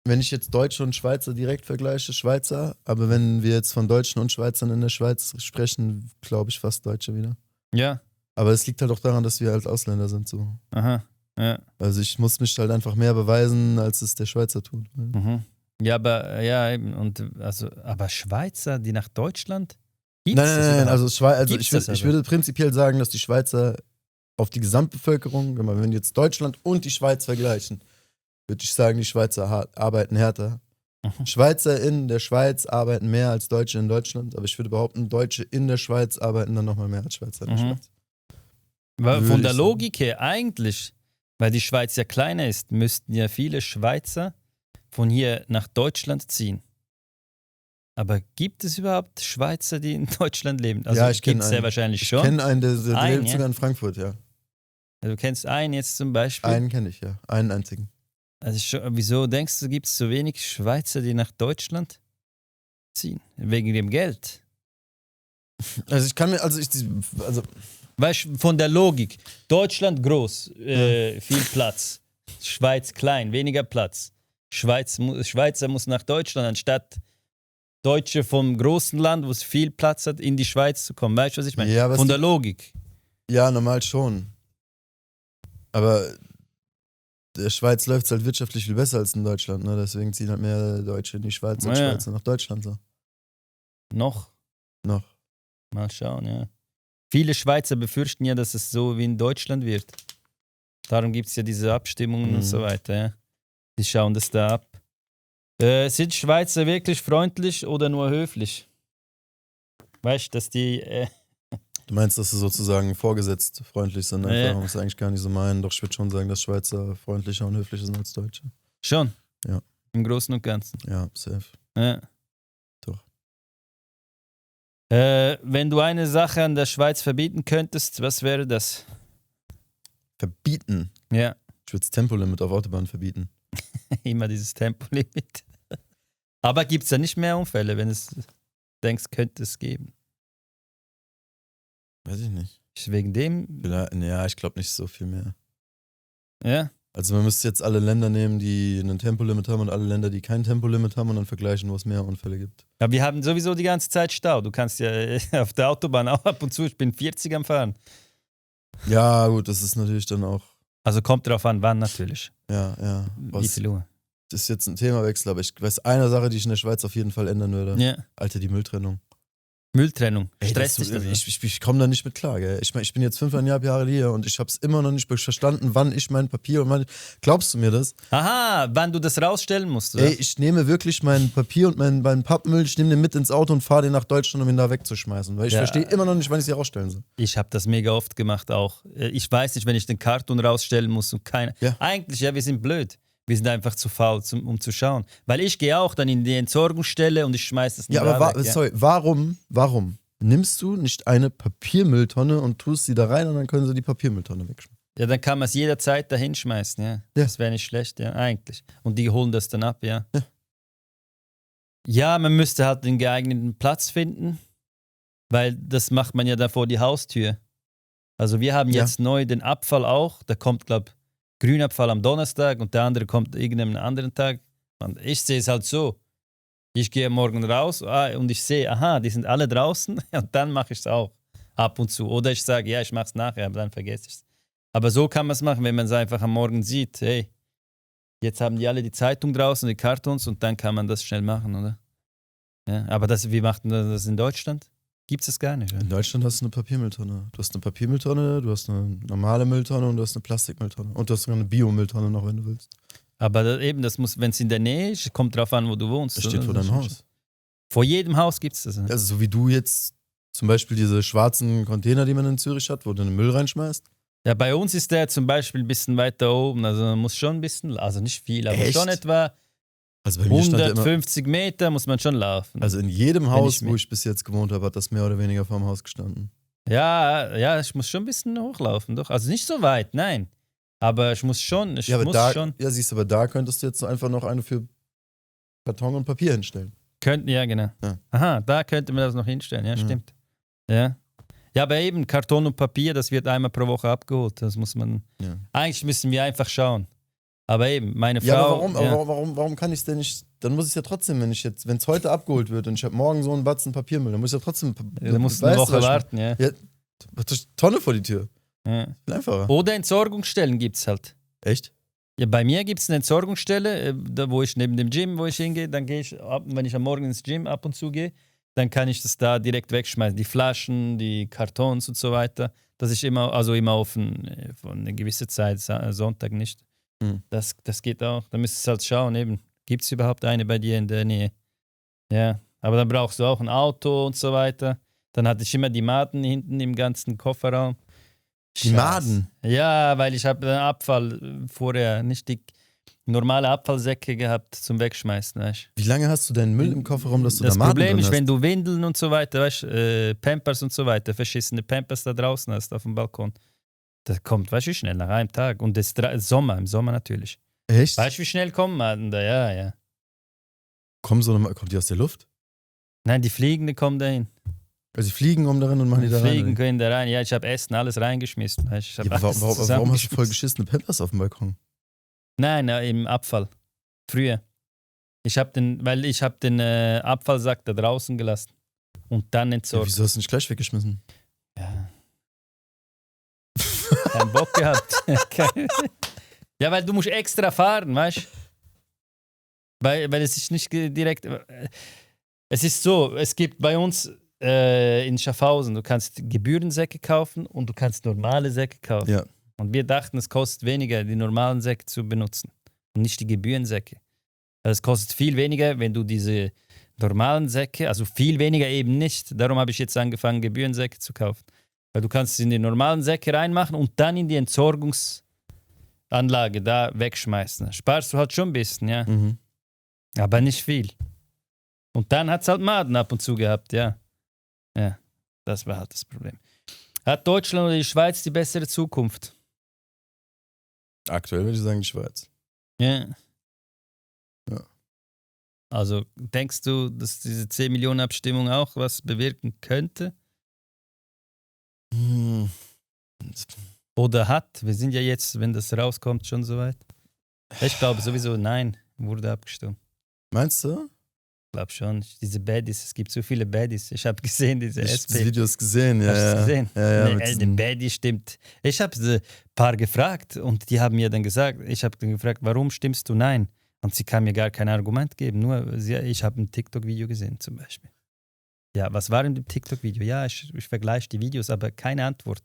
wenn ich jetzt Deutsche und Schweizer direkt vergleiche, Schweizer, aber wenn wir jetzt von Deutschen und Schweizern in der Schweiz sprechen, glaube ich fast Deutsche wieder. Ja. Aber es liegt halt auch daran, dass wir halt Ausländer sind. So. Aha, ja. Also ich muss mich halt einfach mehr beweisen, als es der Schweizer tut. Ja, aber Schweizer, die nach Deutschland? Nein, also ich würde prinzipiell sagen, dass die Schweizer auf die Gesamtbevölkerung, wenn wir jetzt Deutschland und die Schweiz vergleichen, würde ich sagen, die Schweizer arbeiten härter. Schweizer in der Schweiz arbeiten mehr als Deutsche in Deutschland, aber ich würde behaupten, Deutsche in der Schweiz arbeiten dann nochmal mehr als Schweizer in der Schweiz. Weil Würde von ich der sagen. Logik her eigentlich, weil die Schweiz ja kleiner ist, müssten ja viele Schweizer von hier nach Deutschland ziehen. Aber gibt es überhaupt Schweizer, die in Deutschland leben? Also Ja, ich kenn gibt es sehr einen. wahrscheinlich Ich schon. kenne einen, der Einen, lebt ja? sogar in Frankfurt, ja. Also, du kennst einen jetzt zum Beispiel. Einen kenne ich, ja. Einen einzigen. Also wieso denkst du, gibt es so wenig Schweizer, die nach Deutschland ziehen? Wegen dem Geld. Also ich kann mir, Weißt du, von der Logik. Deutschland groß, viel Platz. Schweiz klein, weniger Platz. Schweizer muss nach Deutschland, anstatt Deutsche vom großen Land, wo es viel Platz hat, in die Schweiz zu kommen. Weißt du, was ich meine? Ja, aber von der Logik. ja, normal schon. Aber der Schweiz läuft es halt wirtschaftlich viel besser als in Deutschland, ne? Deswegen ziehen halt mehr Deutsche in die Schweiz als Ja. Schweizer nach Deutschland. So. Noch. Noch. Mal schauen, ja. Viele Schweizer befürchten ja, dass es so wie in Deutschland wird. Darum gibt es ja diese Abstimmungen und so weiter. Ja. Die schauen das da ab. Sind Schweizer wirklich freundlich oder nur höflich? Weißt du, dass die. Du meinst, dass sie sozusagen vorgesetzt freundlich sind? Einfach, Ja. man muss eigentlich gar nicht so meinen. Doch ich würde schon sagen, dass Schweizer freundlicher und höflicher sind als Deutsche. Schon? Ja. Im Großen und Ganzen. Ja, safe. Ja. Doch. Wenn du eine Sache an der Schweiz verbieten könntest, was wäre das? Verbieten? Ja, Ich würde das Tempolimit auf Autobahn verbieten. immer dieses Tempolimit. Aber gibt es da nicht mehr Unfälle, wenn es denkst, könnte es geben? Weiß ich nicht. Ist wegen dem? Ja, ich glaube nicht so viel mehr. Ja. Also man müsste jetzt alle Länder nehmen, die ein Tempolimit haben und alle Länder, die kein Tempolimit haben und dann vergleichen, wo es mehr Unfälle gibt. Aber wir haben sowieso die ganze Zeit Stau. Du kannst ja auf der Autobahn auch ab und zu, ich bin 40 am Fahren. Ja, gut, das ist natürlich dann auch, Also kommt drauf an, wann natürlich. ja. Wie viel Uhr? Das ist jetzt ein Themawechsel, aber ich weiß eine Sache, die ich in der Schweiz auf jeden Fall ändern würde. Ja. Alter, die Mülltrennung. Mülltrennung. Ey, Stresst dich das? ich komme da nicht mit klar, gell. Ich bin jetzt 5,5 Jahre hier und ich habe es immer noch nicht verstanden, wann ich mein Papier und Glaubst du mir das? Aha, wann du das rausstellen musst, oder? Ey, ich nehme wirklich mein Papier und meinen Pappmüll, ich nehme den mit ins Auto und fahre den nach Deutschland, um ihn da wegzuschmeißen. Weil ich Ja. verstehe immer noch nicht, wann ich sie rausstellen soll. Ich habe das mega oft gemacht auch. Ich weiß nicht, wenn ich den Karton rausstellen muss und keiner. Ja. Eigentlich, ja, wir sind blöd. Wir sind einfach zu faul, um zu schauen. Weil ich gehe auch dann in die Entsorgungsstelle und ich schmeiße das nicht Ja, aber weg. sorry, warum nimmst du nicht eine Papiermülltonne und tust sie da rein und dann können sie die Papiermülltonne wegschmeißen? Ja, dann kann man es jederzeit da hinschmeißen, ja. Das wäre nicht schlecht, ja, eigentlich. Und die holen das dann ab, ja. Ja, man müsste halt den geeigneten Platz finden, weil das macht man ja da vor die Haustür. Also wir haben jetzt neu den Abfall auch, da kommt, glaube ich, Grünabfall am Donnerstag und der andere kommt irgendeinen anderen Tag. Und ich sehe es halt so. Ich gehe morgen raus und ich sehe, aha, die sind alle draußen und dann mache ich es auch ab und zu. Oder ich sage, ja, ich mache es nachher, aber dann vergesse ich es. Aber so kann man es machen, wenn man es einfach am Morgen sieht. Hey, jetzt haben die alle die Zeitung draußen, die Kartons und dann kann man das schnell machen, oder? Ja, aber wie macht man das in Deutschland? Gibt es das gar nicht. Oder? In Deutschland hast du eine Papiermülltonne. Du hast eine Papiermülltonne, du hast eine normale Mülltonne und du hast eine Plastikmülltonne. Und du hast sogar eine Biomülltonne noch, wenn du willst. Aber das muss, wenn es in der Nähe ist, kommt drauf an, wo du wohnst. Das steht oder? vor deinem Haus. Vor jedem Haus gibt es das. Ne? Also so wie du jetzt zum Beispiel diese schwarzen Container, die man in Zürich hat, wo du den Müll reinschmeißt. Ja, bei uns ist der zum Beispiel ein bisschen weiter oben. Also man muss schon ein bisschen, also nicht viel, aber Echt? schon etwa Also bei mir stand der immer, 150 Meter muss man schon laufen. also in jedem Haus, ich wo ich bis jetzt gewohnt habe, hat das mehr oder weniger vorm Haus gestanden. Ja, ich muss schon ein bisschen hochlaufen, doch. Also nicht so weit, nein. Aber ich muss schon, Ja, siehst du, aber da könntest du jetzt einfach noch eine für Karton und Papier hinstellen. Ja, genau. Ja. Aha, da könnte man das noch hinstellen, ja, Ja. stimmt. Ja. Ja, aber eben Karton und Papier, das wird einmal pro Woche abgeholt. Das muss man. Ja. Eigentlich müssen wir einfach schauen. Aber eben, meine Frau. Ja, aber warum kann ich es denn nicht? Dann muss ich es ja trotzdem, wenn es heute abgeholt wird und ich habe morgen so einen Batzen Papiermüll, dann muss ich ja trotzdem. Du musst eine Woche warten, ja. Ja, Tonne vor die Tür. Ja. Viel einfacher. Oder Entsorgungsstellen gibt es halt. Echt? Ja, bei mir gibt es eine Entsorgungsstelle, da wo ich neben dem Gym, wo ich hingehe, dann gehe ich, wenn ich am Morgen ins Gym ab und zu gehe, dann kann ich das da direkt wegschmeißen. Die Flaschen, die Kartons und so weiter. Das ist immer offen von einer gewissen Zeit, Sonntag nicht. Mhm. Das geht auch. Da müsstest du halt schauen, eben. Gibt es überhaupt eine bei dir in der Nähe? Ja, aber dann brauchst du auch ein Auto und so weiter. Dann hatte ich immer die Maden hinten im ganzen Kofferraum. Die Maden? Ja, weil ich habe Abfall vorher, nicht die normale Abfallsäcke gehabt zum Wegschmeißen, weißt du. Wie lange hast du deinen Müll im Kofferraum, dass du Das da Maden Problem drin ist, hast? wenn du Windeln und so weiter, weißt, Pampers und so weiter, verschissene Pampers da draußen hast auf dem Balkon, das kommt, weißt du, wie schnell, nach einem Tag. Und das im Sommer natürlich. Echt? Weißt du, wie schnell kommen Maden da? Ja, ja. Kommt die aus der Luft? Nein, die Fliegenden kommen dahin. Also die fliegen um darin und machen die da rein? Fliegen können da rein. Ja, ich habe Essen, alles reingeschmissen. Weißt, ich hab Ja, aber alles warum hast du voll zusammengeschmissen. geschissene Pampers auf dem Balkon? Nein, im Abfall. Früher. Ich habe den Abfallsack da draußen gelassen und dann Ja, entsorgt. wieso hast du nicht gleich weggeschmissen? Ja. Keinen Bock gehabt. Ja, weil du musst extra fahren, weißt du? Weil es ist nicht direkt. Es ist so, es gibt bei uns in Schaffhausen, du kannst Gebührensäcke kaufen und du kannst normale Säcke kaufen. Ja. Und wir dachten, es kostet weniger, die normalen Säcke zu benutzen und nicht die Gebührensäcke. Also es kostet viel weniger, wenn du diese normalen Säcke, also viel weniger eben nicht. Darum habe ich jetzt angefangen, Gebührensäcke zu kaufen. Weil du kannst es in die normalen Säcke reinmachen und dann in die Entsorgungsanlage da wegschmeißen. Sparst du halt schon ein bisschen, ja. Mhm. Aber nicht viel. Und dann hat es halt Maden ab und zu gehabt, ja. Ja, das war halt das Problem. Hat Deutschland oder die Schweiz die bessere Zukunft? Aktuell würde ich sagen die Schweiz. Ja. Ja. Also denkst du, dass diese 10 Millionen Abstimmung auch was bewirken könnte? Hm. Oder hat? Wir sind ja jetzt, wenn das rauskommt, schon soweit. Ich glaube sowieso, nein, wurde abgestimmt. Meinst du? Ich glaube schon. Diese Baddies, es gibt so viele Baddies. Ich habe gesehen, diese Ich habe SP. die Videos gesehen, ja. Hast du ja. es gesehen? Ja, mit Nee, der diesen- Baddie stimmt. Ich habe ein paar gefragt und die haben mir dann gesagt, ich habe dann gefragt, warum stimmst du nein? Und sie kann mir gar kein Argument geben. Nur, ich habe ein TikTok-Video gesehen zum Beispiel. Ja, was war in dem TikTok-Video? Ja, ich vergleiche die Videos, aber keine Antwort.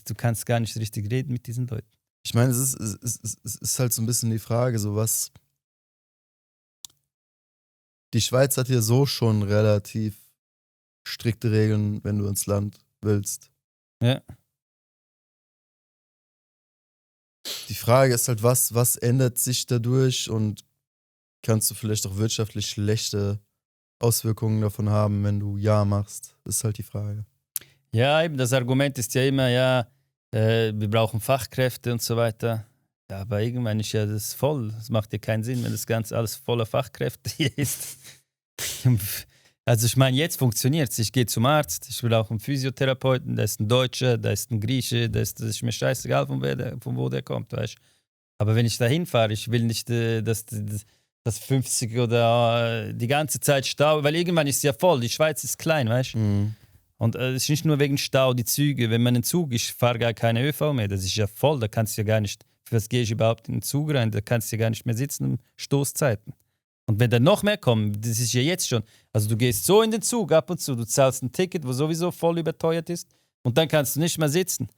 Du kannst gar nicht richtig reden mit diesen Leuten. Ich meine, es ist halt so ein bisschen die Frage, so was. Die Schweiz hat ja so schon relativ strikte Regeln, wenn du ins Land willst. Ja. Die Frage ist halt, was ändert sich dadurch und kannst du vielleicht auch wirtschaftlich schlechte Auswirkungen davon haben, wenn du Ja machst? Das ist halt die Frage. Ja, eben, das Argument ist ja immer, ja, wir brauchen Fachkräfte und so weiter. Ja, aber irgendwann ist ja das voll. Das macht ja keinen Sinn, wenn das Ganze alles voller Fachkräfte hier ist. Also ich meine, jetzt funktioniert es. Ich gehe zum Arzt, ich will auch einen Physiotherapeuten, da ist ein Deutscher, da ist ein Grieche, das ist mir scheißegal, von wo der kommt, weißt du. Aber wenn ich da hinfahre, ich will nicht, dass 50 oder die ganze Zeit Stau, weil irgendwann ist es ja voll, die Schweiz ist klein, weißt du. Mhm. Und es ist nicht nur wegen Stau, die Züge. Wenn man einen Zug, ich fahre gar keine ÖV mehr, das ist ja voll, da kannst du ja gar nicht, für was gehe ich überhaupt in den Zug rein, da kannst du ja gar nicht mehr sitzen um Stoßzeiten. Und wenn dann noch mehr kommen, das ist ja jetzt schon, also du gehst so in den Zug ab und zu, du zahlst ein Ticket, wo sowieso voll überteuert ist und dann kannst du nicht mehr sitzen.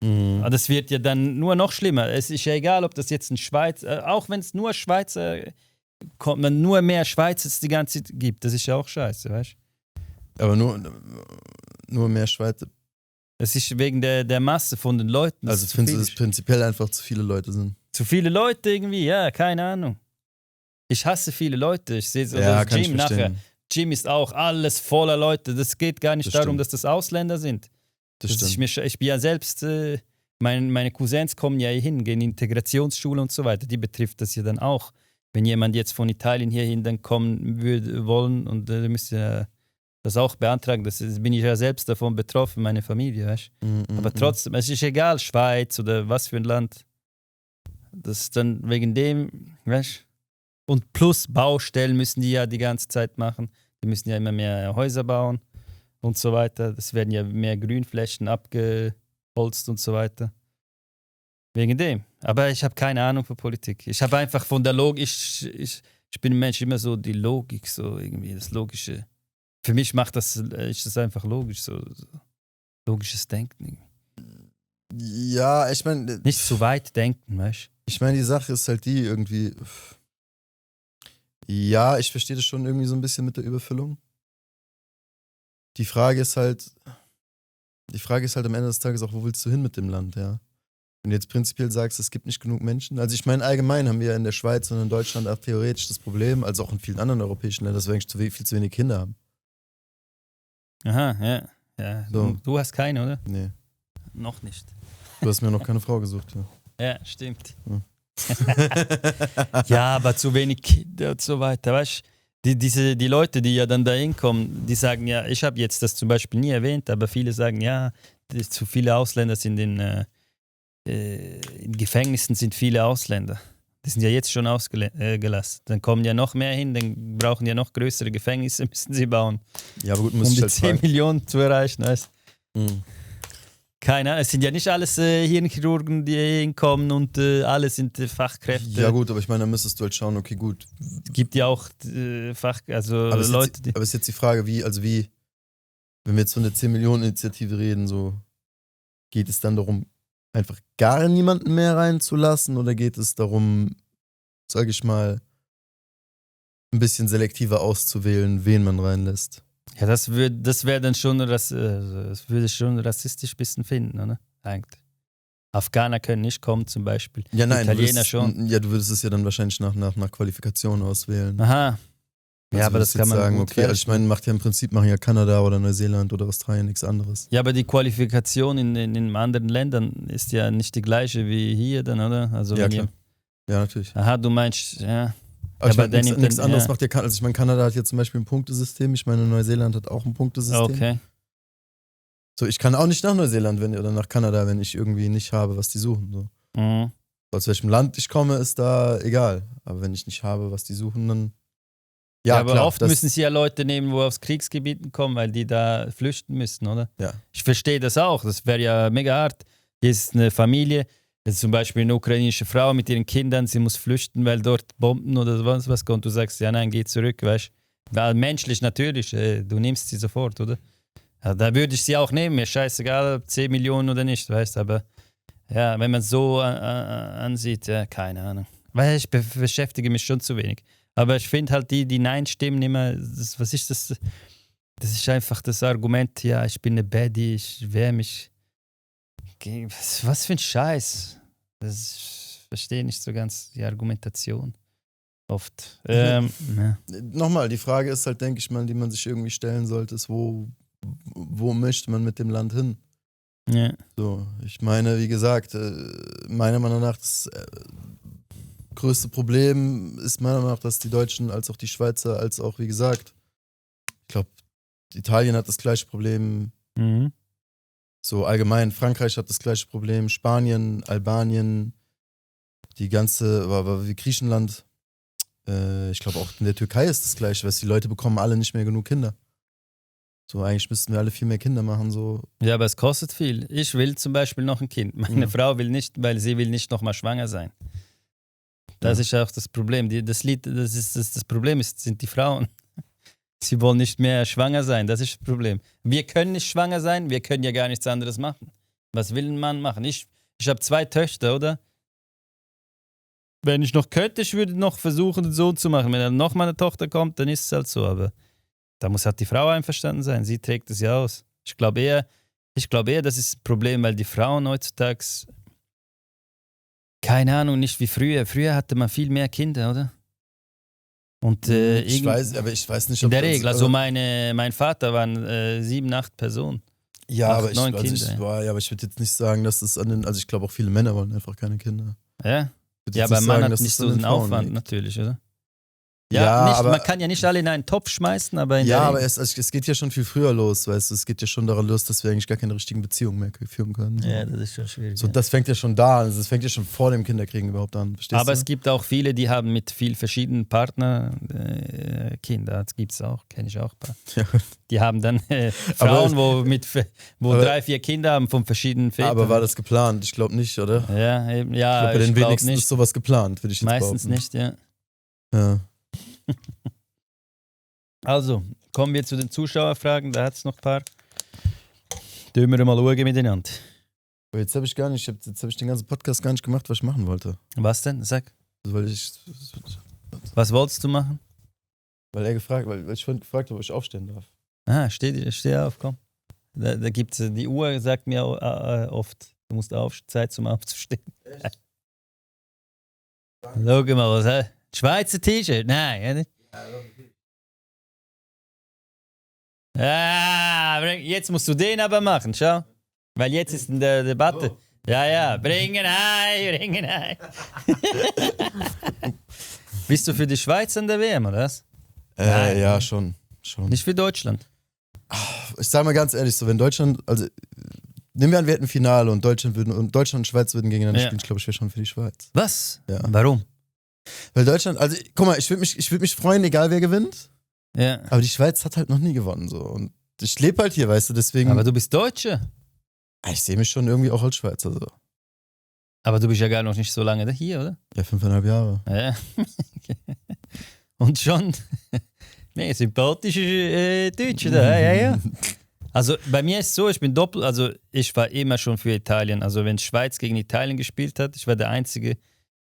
Mhm. Aber das wird ja dann nur noch schlimmer. Es ist ja egal, ob das jetzt ein Schweizer, auch wenn es nur Schweizer, kommt man nur mehr Schweizer es die ganze Zeit gibt, das ist ja auch scheiße, weißt du? Aber nur mehr Schweiz. Es ist wegen der Masse von den Leuten. Also dass es zu findest viel du, dass ist. prinzipiell einfach zu viele Leute sind? Zu viele Leute irgendwie, ja, keine Ahnung. Ich hasse viele Leute. Ich sehe so Ja, das kann ich Gym nachher. verstehen. Gym ist auch alles voller Leute. Das geht gar nicht Das darum, stimmt. dass das Ausländer sind. Das Das ist stimmt. ich bin ja selbst, meine Cousins kommen ja hier hin, gehen in Integrationsschule und so weiter. Die betrifft das ja dann auch. Wenn jemand jetzt von Italien hierhin dann kommen wollen und müsste ja das auch beantragen, bin ich ja selbst davon betroffen, meine Familie, weißt du? Mhm, Aber mhm. trotzdem, es ist egal, Schweiz oder was für ein Land. Das ist dann wegen dem, weißt du? Und plus Baustellen müssen die ja die ganze Zeit machen. Die müssen ja immer mehr Häuser bauen und so weiter. Es werden ja mehr Grünflächen abgeholzt und so weiter. Wegen dem. Aber ich habe keine Ahnung von Politik. Ich habe einfach von der Logik, ich bin ein Mensch, immer so die Logik, so irgendwie das Logische. Für mich ist das einfach logisch, so logisches Denken. Ja, ich meine, Nicht zu weit denken, weißt du? die Sache ist halt die irgendwie, Ja, ich verstehe das schon irgendwie so ein bisschen mit der Überfüllung. Die Frage ist halt am Ende des Tages auch, wo willst du hin mit dem Land, ja? Wenn du jetzt prinzipiell sagst, es gibt nicht genug Menschen. Also ich meine, allgemein haben wir ja in der Schweiz und in Deutschland auch theoretisch das Problem, also auch in vielen anderen europäischen Ländern, dass wir eigentlich viel zu wenig Kinder haben. Aha, ja. Ja, So. du hast keine, oder? Nee, Noch nicht. du hast mir noch keine Frau gesucht. Ja. Ja, stimmt. Hm. Ja, aber zu wenig Kinder und so weiter. Weißt du, die Leute, die ja dann da hinkommen, die sagen ja, ich habe jetzt das zum Beispiel nie erwähnt, aber viele sagen ja, zu viele Ausländer sind in Gefängnissen sind viele Ausländer. Die sind ja jetzt schon ausgelassen. Dann kommen ja noch mehr hin, dann brauchen ja noch größere Gefängnisse, müssen sie bauen. Ja, aber gut, Um muss ich die halt 10 fragen. Millionen zu erreichen. Weißt? Mhm. Keine Ahnung, es sind ja nicht alles Hirnchirurgen, die hinkommen und alle sind Fachkräfte. Ja gut, aber ich meine, dann müsstest du halt schauen, okay, gut. Es gibt ja auch Aber ist jetzt die Frage, wie, wenn wir jetzt von der 10-Millionen-Initiative reden, so, geht es dann darum, einfach gar niemanden mehr reinzulassen oder geht es darum, sage ich mal, ein bisschen selektiver auszuwählen, wen man reinlässt? Ja, das wäre dann schon, das würde ich schon rassistisch ein bisschen finden, oder? Eigentlich. Afghaner können nicht kommen zum Beispiel. Ja, nein, Italiener schon. Ja, du würdest es ja dann wahrscheinlich nach Qualifikation auswählen. Aha. Also Ja, aber das würdest kann man jetzt sagen, gut okay, also ich meine, machen ja Kanada oder Neuseeland oder Australien nichts anderes. Ja, aber die Qualifikation in anderen Ländern ist ja nicht die gleiche wie hier dann, oder? Also Ja, wenn klar. Ja, natürlich. Aha, du meinst, ja. Aber ich aber meine, dann- nichts anderes ja. macht ja Kanada. Also ich meine, Kanada hat jetzt zum Beispiel ein Punktesystem. Ich meine, Neuseeland hat auch ein Punktesystem. Okay. So, ich kann auch nicht nach Neuseeland oder nach Kanada, wenn ich irgendwie nicht habe, was die suchen. So. Mhm. Aus welchem Land ich komme, ist da egal. Aber wenn ich nicht habe, was die suchen, dann. Ja, aber klar, oft müssen sie ja Leute nehmen, wo aus Kriegsgebieten kommen, weil die da flüchten müssen, oder? Ja. Ich verstehe das auch. Das wäre ja mega hart. Hier ist eine Familie, das ist zum Beispiel eine ukrainische Frau mit ihren Kindern, sie muss flüchten, weil dort Bomben oder was kommt. Du sagst, ja, nein, geh zurück, weißt du? Menschlich natürlich, du nimmst sie sofort, oder? Ja, da würde ich sie auch nehmen, mir scheißegal, 10 Millionen oder nicht, weißt du, aber ja, wenn man es so ansieht, ja, keine Ahnung. Weil ich beschäftige mich schon zu wenig. Aber ich finde halt die Nein stimmen immer, was ist das? Das ist einfach das Argument, ja, ich bin eine Baddie, ich wehre mich. Was für ein Scheiß. Ich verstehe nicht so ganz die Argumentation. Oft. Ja. Nochmal, die Frage ist halt, denke ich mal, die man sich irgendwie stellen sollte, ist, wo möchte man mit dem Land hin? Ja. So, ich meine, wie gesagt, meiner Meinung nach das größte Problem ist meiner Meinung nach, dass die Deutschen als auch die Schweizer, als auch, wie gesagt, ich glaube, Italien hat das gleiche Problem. Mhm. So allgemein, Frankreich hat das gleiche Problem, Spanien, Albanien, die ganze, wie Griechenland, ich glaube auch in der Türkei ist das gleiche, weil die Leute bekommen alle nicht mehr genug Kinder. So, eigentlich müssten wir alle viel mehr Kinder machen. So. Ja, aber es kostet viel. Ich will zum Beispiel noch ein Kind. Meine Frau will nicht, weil sie will nicht nochmal schwanger sein. Das ist auch das Problem. Das Problem sind die Frauen. Sie wollen nicht mehr schwanger sein, das ist das Problem. Wir können nicht schwanger sein, wir können ja gar nichts anderes machen. Was will ein Mann machen? Ich habe 2 Töchter, oder? Wenn ich noch könnte, ich würde noch versuchen, den Sohn zu machen. Wenn dann noch mal eine Tochter kommt, dann ist es halt so. Aber da muss halt die Frau einverstanden sein. Sie trägt es ja aus. Ich glaube eher, das ist ein Problem, weil die Frauen heutzutage, keine Ahnung, nicht wie früher. Früher hatte man viel mehr Kinder, oder? Und ich weiß nicht, in der Regel, also mein Vater waren 7, 8 Personen. Ja, 8, aber ich 9 Kinder. aber ich würde jetzt nicht sagen, dass es also ich glaube auch viele Männer wollen einfach keine Kinder. Ja, Ich würde ja, jetzt aber nicht man sagen, hat dass nicht es so an den den Frauen Aufwand liegt. natürlich, oder? Ja, aber man kann ja nicht alle in einen Topf schmeißen, aber in der aber Regel. es geht ja schon viel früher los, weißt du, es geht ja schon daran los, dass wir eigentlich gar keine richtigen Beziehungen mehr führen können. So. Ja, das ist schon schwierig. So, ja. das fängt ja schon da an, das fängt ja schon vor dem Kinderkriegen überhaupt an, verstehst Aber du? es gibt auch viele, die haben mit viel verschiedenen Partnern Kinder. Das gibt es auch, kenne ich auch ein paar. Ja. Die haben dann Frauen, wo aber- 3, 4 Kinder haben von verschiedenen Vätern. Aber war das geplant? Ich glaube nicht, oder? Ja, eben, Ich ja, glaube, bei den glaub wenigsten nicht. ist sowas geplant, würde ich jetzt Meistens behaupten. nicht, ja. Ja. Also, kommen wir zu den Zuschauerfragen. Da hat es noch ein paar. Tun wir mal schauen miteinander. Aber jetzt habe ich den ganzen Podcast gar nicht gemacht, was ich machen wollte. Was denn? Sag. Also, weil ich, Was wolltest du machen? Weil ich vorhin gefragt habe, ob ich aufstehen darf. Steh auf, komm. Da gibt's, die Uhr sagt mir oft, du musst Zeit zum Aufzustehen. Echt? Schau mal, was, hä? Schweizer T-Shirt? Nein, ja nicht? Jetzt musst du den aber machen, schau. Weil jetzt ist in der Debatte. Oh. Ja, bringen ein. Bist du für die Schweiz an der WM, oder was? Nein. Ja, schon. Nicht für Deutschland. Ich sag mal ganz ehrlich, so wenn Deutschland, also nehmen wir an, wir hätten ein Finale und Deutschland und Schweiz würden gegeneinander spielen, ich glaube, ich wäre schon für die Schweiz. Was? Ja. Warum? Weil Deutschland, also guck mal, ich würd mich freuen, egal wer gewinnt, Ja. aber die Schweiz hat halt noch nie gewonnen, so. Und ich lebe halt hier, weißt du, deswegen. Aber du bist Deutsche. Ich sehe mich schon irgendwie auch als Schweizer, so. Aber du bist ja gar noch nicht so lange hier, oder? Ja, 5,5 Jahre. Ja. Und schon. Nee, sympathische Deutsche da, ja. Also bei mir ist es so, ich bin doppelt, also ich war immer schon für Italien. Also wenn Schweiz gegen Italien gespielt hat, ich war der Einzige,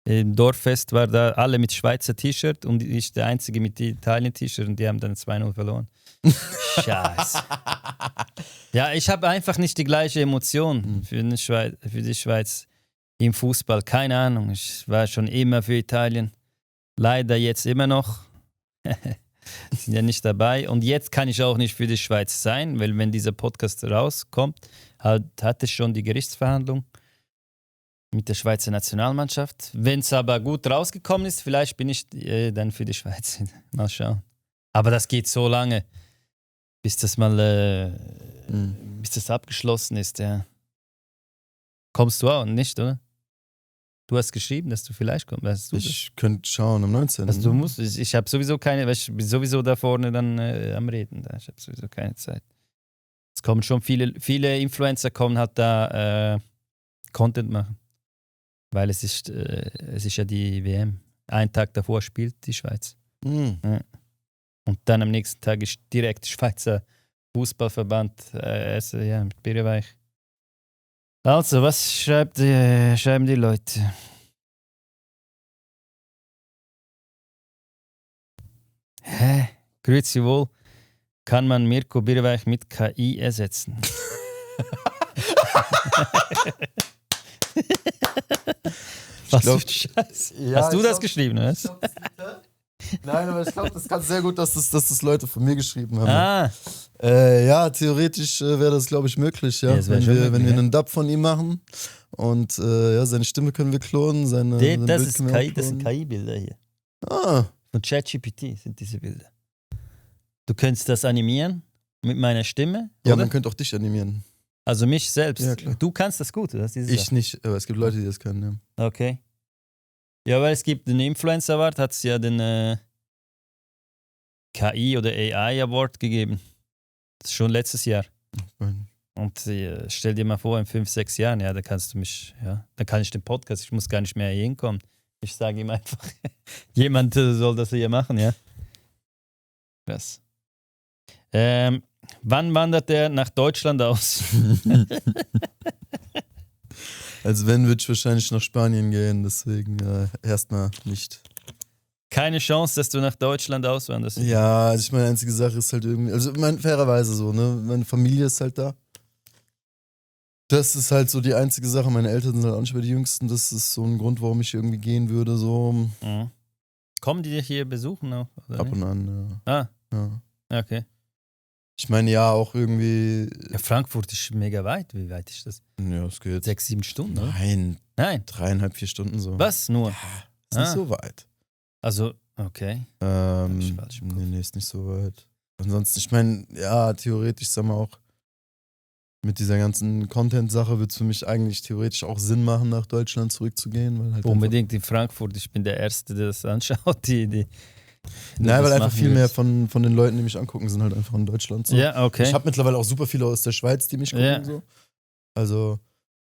im Dorffest war da alle mit Schweizer T-Shirt und ich der Einzige mit Italien-T-Shirt und die haben dann 2-0 verloren. Scheiße. Ja, ich habe einfach nicht die gleiche Emotion für die Schweiz im Fußball. Keine Ahnung, ich war schon immer für Italien. Leider jetzt immer noch. Sind ja nicht dabei. Und jetzt kann ich auch nicht für die Schweiz sein, weil wenn dieser Podcast rauskommt, hat es schon die Gerichtsverhandlung mit der Schweizer Nationalmannschaft. Wenn es aber gut rausgekommen ist, vielleicht bin ich dann für die Schweiz. Mal schauen. Aber das geht so lange, bis das mal bis das abgeschlossen ist. Ja. Kommst du auch nicht, oder? Du hast geschrieben, dass du vielleicht kommst. Ich könnte schauen am 19. Also du musst, ich habe sowieso keine, weil ich bin sowieso da vorne dann am Reden. Ich habe sowieso keine Zeit. Es kommen schon viele Influencer kommen halt da Content machen. Weil es ist ja die WM. Einen Tag davor spielt die Schweiz. Mhm. Ja. Und dann am nächsten Tag ist direkt Schweizer Fußballverband mit Birrenweich. Also, was schreiben die Leute? Hä? Grüezi wohl. Kann man Mirko Birrenweich mit KI ersetzen? Was für Scheiße. Ja, Hast du das geschrieben, oder? Nein, aber ich glaube, das kann sehr gut, dass das Leute von mir geschrieben haben. Ah, Ja, theoretisch wäre das, glaube ich, möglich, ja. Ja, das wär wenn schon wir, möglich, wenn wir ja. einen Dub von ihm machen und seine Stimme können wir klonen, sein das Bild ist können wir KI, auch das sind klonen. KI-Bilder hier. Ah, Von ChatGPT sind diese Bilder. Du könntest das animieren mit meiner Stimme, ja, oder? man könnte auch dich animieren. Also mich selbst. Ja, klar. Du kannst das gut, oder? Ich nicht, aber es gibt Leute, die das können, ja. Okay. Ja, weil es gibt den Influencer Award, hat es ja den KI oder AI Award gegeben. Das ist schon letztes Jahr. Und stell dir mal vor, in 5, 6 Jahren, ja, da kannst du mich, ja, da kann ich den Podcast, ich muss gar nicht mehr hier hinkommen. Ich sage ihm einfach, jemand soll das hier machen, ja. Krass. Wann wandert er nach Deutschland aus? Also wenn, würde ich wahrscheinlich nach Spanien gehen, deswegen erstmal nicht. Keine Chance, dass du nach Deutschland auswanderst. Ja, also ich meine, einzige Sache ist halt irgendwie, also fairerweise so, ne, meine Familie ist halt da. Das ist halt so die einzige Sache, meine Eltern sind halt auch nicht mehr die Jüngsten, das ist so ein Grund, warum ich irgendwie gehen würde, so Mhm. Kommen die dich hier besuchen auch? Oder ab nicht? und an, Ah, ja. okay. Ich meine, ja, auch irgendwie, Ja, Frankfurt ist mega weit. Wie weit ist das? ja, es geht. 6, 7 Stunden, oder? Nein, Nein. 3,5, 4 Stunden so. Was? Nur? Ist nicht so weit. Also, okay. falsch im Kopf. Nee, ist nicht so weit. Ansonsten, ich meine, ja, theoretisch, sag mal auch, mit dieser ganzen Content-Sache wird es für mich eigentlich theoretisch auch Sinn machen, nach Deutschland zurückzugehen. Weil halt Unbedingt in Frankfurt. Ich bin der Erste, der das anschaut. Nein, weil das einfach machen viel mehr willst. von den Leuten, die mich angucken, sind halt einfach in Deutschland so. Ja, okay. Ich habe mittlerweile auch super viele aus der Schweiz, die mich gucken. Ja. So. Also,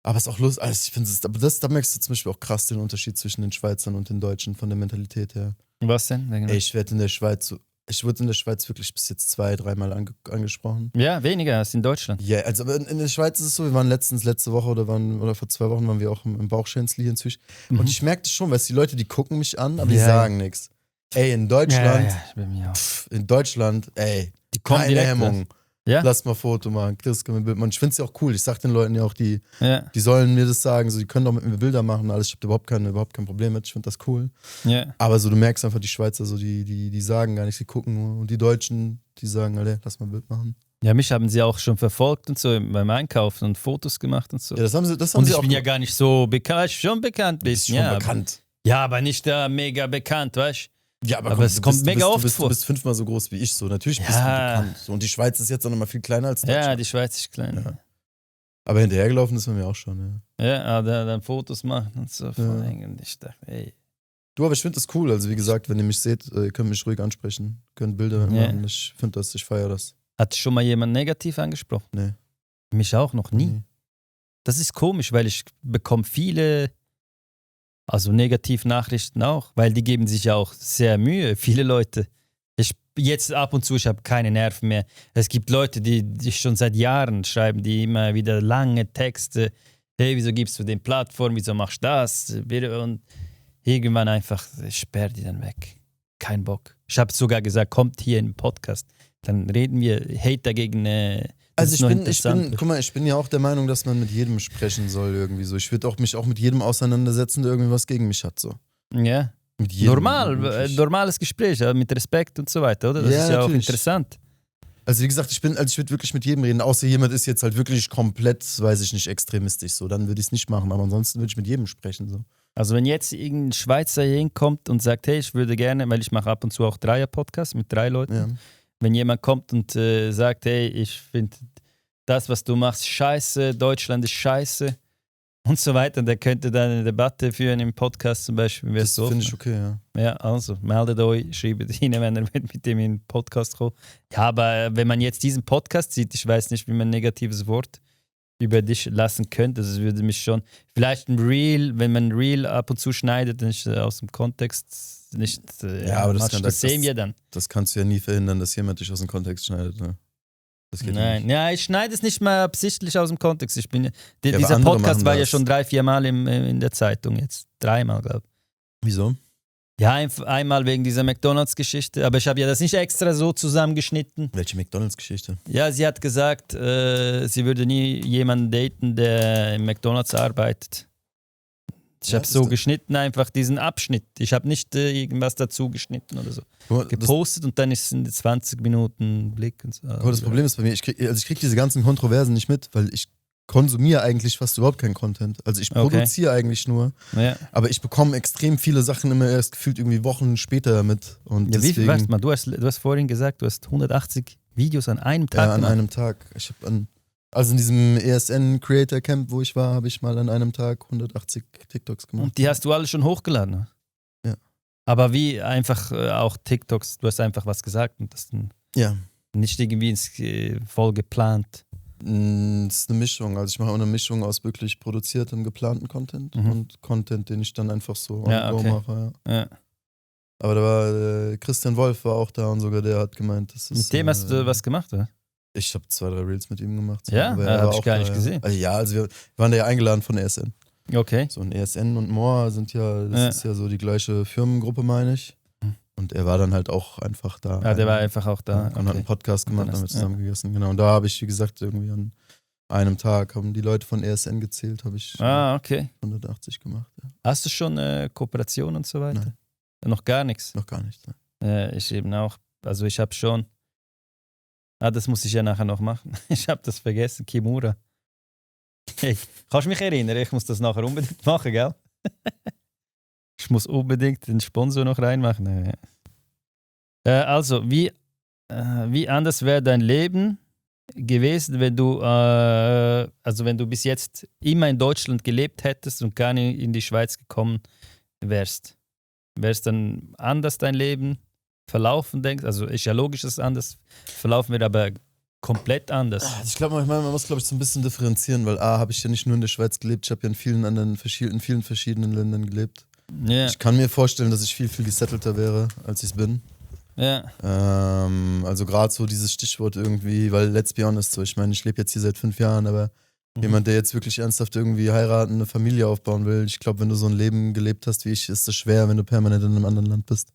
aber es ist auch lustig. Also ich finde da merkst du zum Beispiel auch krass den Unterschied zwischen den Schweizern und den Deutschen von der Mentalität her. Was denn? Genau. Ey, ich wurde in der Schweiz wirklich bis jetzt 2, 3 Mal angesprochen. Ja, weniger als in Deutschland. Ja, also aber in der Schweiz ist es so, wir waren letzte Woche oder vor 2 Wochen waren wir auch im Bauchschänzli hier in Zürich. Und ich merkte schon, weißt du, die Leute, die gucken mich an, aber die Ja, sagen nichts. Ey, in Deutschland, Ja, bei mir auch. Die kommen keine direkt, Hemmung. Ja? Lass mal ein Foto machen, Chris, können wir ein Bild machen. Ich finde es ja auch cool. Ich sag den Leuten ja auch, die Ja, sollen mir das sagen, so, die können doch mit mir Bilder machen und alles. Ich habe überhaupt kein Problem mit. Ich finde das cool. ja. Aber so, du merkst einfach, die Schweizer, so, die sagen gar nichts, die gucken nur. Und die Deutschen, die sagen, Alter, lass mal ein Bild machen. Ja, mich haben sie auch schon verfolgt und so beim Einkaufen und Fotos gemacht und so. Ja, das haben und sie ich auch bin ja gar nicht so bekannt, schon bekannt bist bisschen, schon ja. bekannt. Ja, aber nicht mega bekannt, weißt du? Ja, Aber es kommt mega oft du vor. bist 5-mal so groß wie ich, so. Natürlich bist du Ja. bekannt. So. Und die Schweiz ist jetzt auch noch mal viel kleiner als Deutschland. Ja, die Schweiz ist klein. Ja. Aber hinterhergelaufen ist man mir auch schon, ja. Ja, dann Fotos machen und so. Von und ich dachte, ey. Du, aber ich finde das cool. Also wie gesagt, wenn ihr mich seht, ihr könnt mich ruhig ansprechen. Könnt Bilder machen. Ich finde das, ich feiere das. Hat schon mal jemand negativ angesprochen? Nee. Mich auch noch nie. Das ist komisch, weil ich bekomme viele, also Negativnachrichten auch, weil die geben sich ja auch sehr Mühe, viele Leute. Jetzt ab und zu, ich habe keine Nerven mehr. Es gibt Leute, die schon seit Jahren schreiben, die immer wieder lange Texte, hey, wieso gibst du den Plattform, wieso machst du das? Und irgendwann einfach, ich sperre die dann weg. Kein Bock. Ich habe sogar gesagt, kommt hier in den Podcast, dann reden wir, Hate dagegen. Also guck mal, ich bin ja auch der Meinung, dass man mit jedem sprechen soll irgendwie so. Ich würde mich auch mit jedem auseinandersetzen, der irgendwie was gegen mich hat, so. Ja. Mit jedem. Normales Gespräch, mit Respekt und so weiter, oder? Das ist ja auch interessant. Also wie gesagt, ich würde wirklich mit jedem reden, außer jemand ist jetzt halt wirklich komplett, weiß ich nicht, extremistisch, so. Dann würde ich es nicht machen, aber ansonsten würde ich mit jedem sprechen, so. Also wenn jetzt irgendein Schweizer hier hinkommt und sagt, hey, ich würde gerne, weil ich mache ab und zu auch Dreier-Podcasts mit 3 Leuten, Ja. wenn jemand kommt und sagt, hey, ich finde das, was du machst, scheiße, Deutschland ist scheiße und so weiter, der könnte dann eine Debatte führen im Podcast zum Beispiel. Das finde ich okay, ja. Ja, also meldet euch, schreibt ihn, wenn er mit dem in den Podcast kommt. Ja, aber wenn man jetzt diesen Podcast sieht, ich weiß nicht, wie man ein negatives Wort über dich lassen könnte, das würde mich schon, vielleicht ein Reel, wenn man ein Reel ab und zu schneidet, dann ist aus dem Kontext nicht, aber das sehen wir dann. Das kannst du ja nie verhindern, dass jemand dich aus dem Kontext schneidet, ne? Das geht Nein, nicht. ja, ich schneide es nicht mal absichtlich aus dem Kontext. Dieser Podcast war ja schon 3-4 Mal in der Zeitung jetzt. 3 Mal, glaube ich. Wieso? Ja, einmal wegen dieser McDonalds-Geschichte, aber ich habe ja das nicht extra so zusammengeschnitten. Welche McDonalds-Geschichte? Ja, sie hat gesagt, sie würde nie jemanden daten, der im McDonalds arbeitet. Ich habe so geschnitten, einfach diesen Abschnitt. Ich habe nicht irgendwas dazu geschnitten oder so. Gepostet und dann ist es in 20 Minuten Blick und so. Aber das Problem ist bei mir, ich krieg diese ganzen Kontroversen nicht mit, weil ich konsumiere eigentlich fast überhaupt keinen Content. Also ich produziere eigentlich nur, aber ich bekomme extrem viele Sachen immer erst gefühlt irgendwie Wochen später mit. Und ja, deswegen, weißt du, du hast vorhin gesagt, du hast 180 Videos an einem Tag gemacht. Einem Tag. Ich habe also in diesem ESN Creator Camp, wo ich war, habe ich mal an einem Tag 180 TikToks gemacht. Und die hast du alle schon hochgeladen? Ja. Aber wie einfach auch TikToks, du hast einfach was gesagt und das dann nicht irgendwie voll geplant. Das ist eine Mischung. Also ich mache auch eine Mischung aus wirklich produziertem, geplanten Content und Content, den ich dann einfach so mache. Ja. Aber da war Christian Wolf war auch da und sogar der hat gemeint, das ist. Mit dem hast du was gemacht, oder? Ich habe 2, 3 Reels mit ihm gemacht. So. Ja, habe ich gar nicht gesehen. Also wir waren da ja eingeladen von ESN. Okay. So ein ESN und More sind ist ja so die gleiche Firmengruppe, meine ich. Und er war dann halt auch einfach da. Ja, der war einfach auch da. Und hat einen Podcast gemacht, haben wir zusammen gegessen. Genau. Und da habe ich, wie gesagt, irgendwie an einem Tag haben die Leute von ESN gezählt, habe ich 180 gemacht. Ja. Hast du schon Kooperation und so weiter? Nein. Noch gar nichts? Noch gar nichts. Ich eben auch. Also ich habe schon. Das muss ich ja nachher noch machen. Ich habe das vergessen, Kimura. Hey, kannst du mich erinnern? Ich muss das nachher unbedingt machen, gell? Ich muss unbedingt den Sponsor noch reinmachen. Also, wie anders wäre dein Leben gewesen, wenn du, wenn du bis jetzt immer in Deutschland gelebt hättest und gar nicht in die Schweiz gekommen wärst? Wäre es dann anders dein Leben verlaufen, denkst? Also ist ja logisch, dass es anders verlaufen wird, aber komplett anders. Ich glaube, man muss, glaube ich, so ein bisschen differenzieren, weil habe ich ja nicht nur in der Schweiz gelebt, ich habe ja in vielen verschiedenen Ländern gelebt. Yeah. Ich kann mir vorstellen, dass ich viel, viel gesettelter wäre, als ich es bin. Ja. Also gerade so dieses Stichwort irgendwie, weil let's be honest, so, ich meine, ich lebe jetzt hier seit 5 Jahren, aber jemand, der jetzt wirklich ernsthaft irgendwie heiraten, eine Familie aufbauen will, ich glaube, wenn du so ein Leben gelebt hast wie ich, ist es schwer, wenn du permanent in einem anderen Land bist.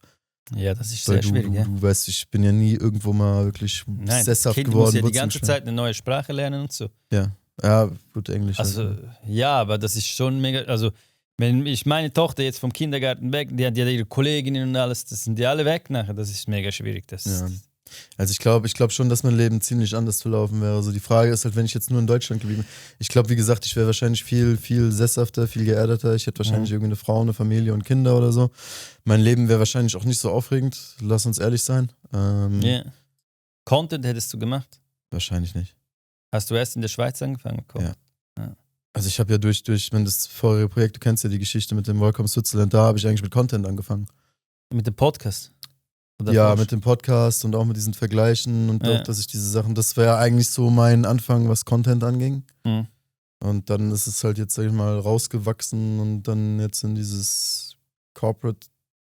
Ja, das ist Weil sehr schwierig, ja. Du weißt, ich bin ja nie irgendwo mal wirklich Nein, sesshaft Kind geworden. muss ja die Wurzeln ganze schlagen. Zeit eine neue Sprache lernen und so. Ja, gut, Englisch. Also, halt. ja, aber das ist schon mega. Also, wenn ich meine Tochter jetzt vom Kindergarten weg, die hat ja ihre Kolleginnen und alles, das sind die alle weg nachher. Das ist mega schwierig. Ja. Also ich glaube schon, dass mein Leben ziemlich anders verlaufen wäre. Also die Frage ist halt, wenn ich jetzt nur in Deutschland geblieben wäre. Ich glaube, wie gesagt, ich wäre wahrscheinlich viel, viel sesshafter, viel geerdeter. Ich hätte wahrscheinlich irgendwie eine Frau, eine Familie und Kinder oder so. Mein Leben wäre wahrscheinlich auch nicht so aufregend. Lass uns ehrlich sein. Ja. Content hättest du gemacht? Wahrscheinlich nicht. Hast du erst in der Schweiz angefangen? Ja. Also ich habe ja durch wenn das vorherige Projekt, du kennst ja die Geschichte mit dem Welcome Switzerland, da habe ich eigentlich mit Content angefangen. Mit dem Podcast? Oder Ja, Forsch? mit dem Podcast und auch mit diesen Vergleichen und Ja. auch, dass ich diese Sachen, das wäre eigentlich so mein Anfang, was Content anging. Mhm. Und dann ist es halt jetzt, sag ich mal, rausgewachsen und dann jetzt in dieses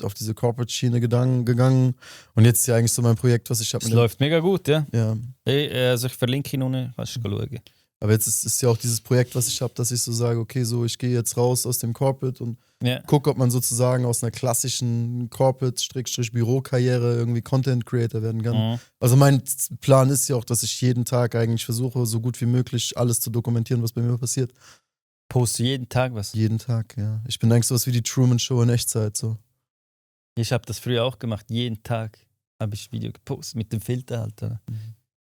auf diese Corporate-Schiene gegangen. Und jetzt ist ja eigentlich so mein Projekt, was ich habe. Es läuft mega gut, ja. Ja. Also ich verlinke ihn unten, kannst du schauen. Aber jetzt ist ja auch dieses Projekt, was ich habe, dass ich so sage, okay, so ich gehe jetzt raus aus dem Corporate und Ja. gucke, ob man sozusagen aus einer klassischen Corporate-Bürokarriere irgendwie Content Creator werden kann. Mhm. Also mein Plan ist ja auch, dass ich jeden Tag eigentlich versuche, so gut wie möglich alles zu dokumentieren, was bei mir passiert. Poste jeden Tag was. Jeden Tag, ja. Ich bin eigentlich sowas wie die Truman Show in Echtzeit, so. Ich habe das früher auch gemacht. Jeden Tag habe ich Video gepostet mit dem Filter halt. Oder?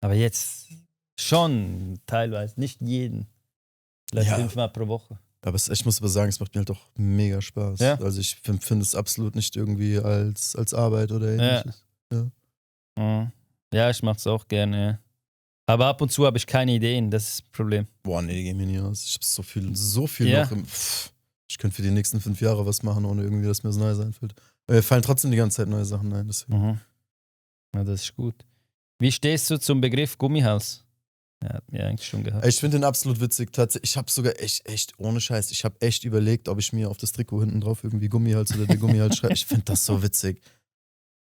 Aber jetzt schon teilweise, nicht jeden. Vielleicht Ja. 5-mal pro Woche. Aber ich muss aber sagen, es macht mir halt auch mega Spaß. Ja. Also ich finde es absolut nicht irgendwie als Arbeit oder ähnliches. Mhm. Ja, ich mache es auch gerne, ja. Aber ab und zu habe ich keine Ideen, das ist das Problem. Boah, nee, geh mir nie aus. Ich habe so viel Ja. noch ich könnte für die nächsten 5 Jahre was machen, ohne irgendwie, dass mir das Neues einfällt. Mir fallen trotzdem die ganze Zeit neue Sachen ein. Deswegen. Mhm. Ja, das ist gut. Wie stehst du zum Begriff Gummihals? Ja, hat mir eigentlich schon gehabt. Ich finde den absolut witzig. Tatsächlich, ich habe sogar echt, ohne Scheiß, ich habe echt überlegt, ob ich mir auf das Trikot hinten drauf irgendwie Gummihals oder der Gummihals schreibe. Ich finde das so witzig.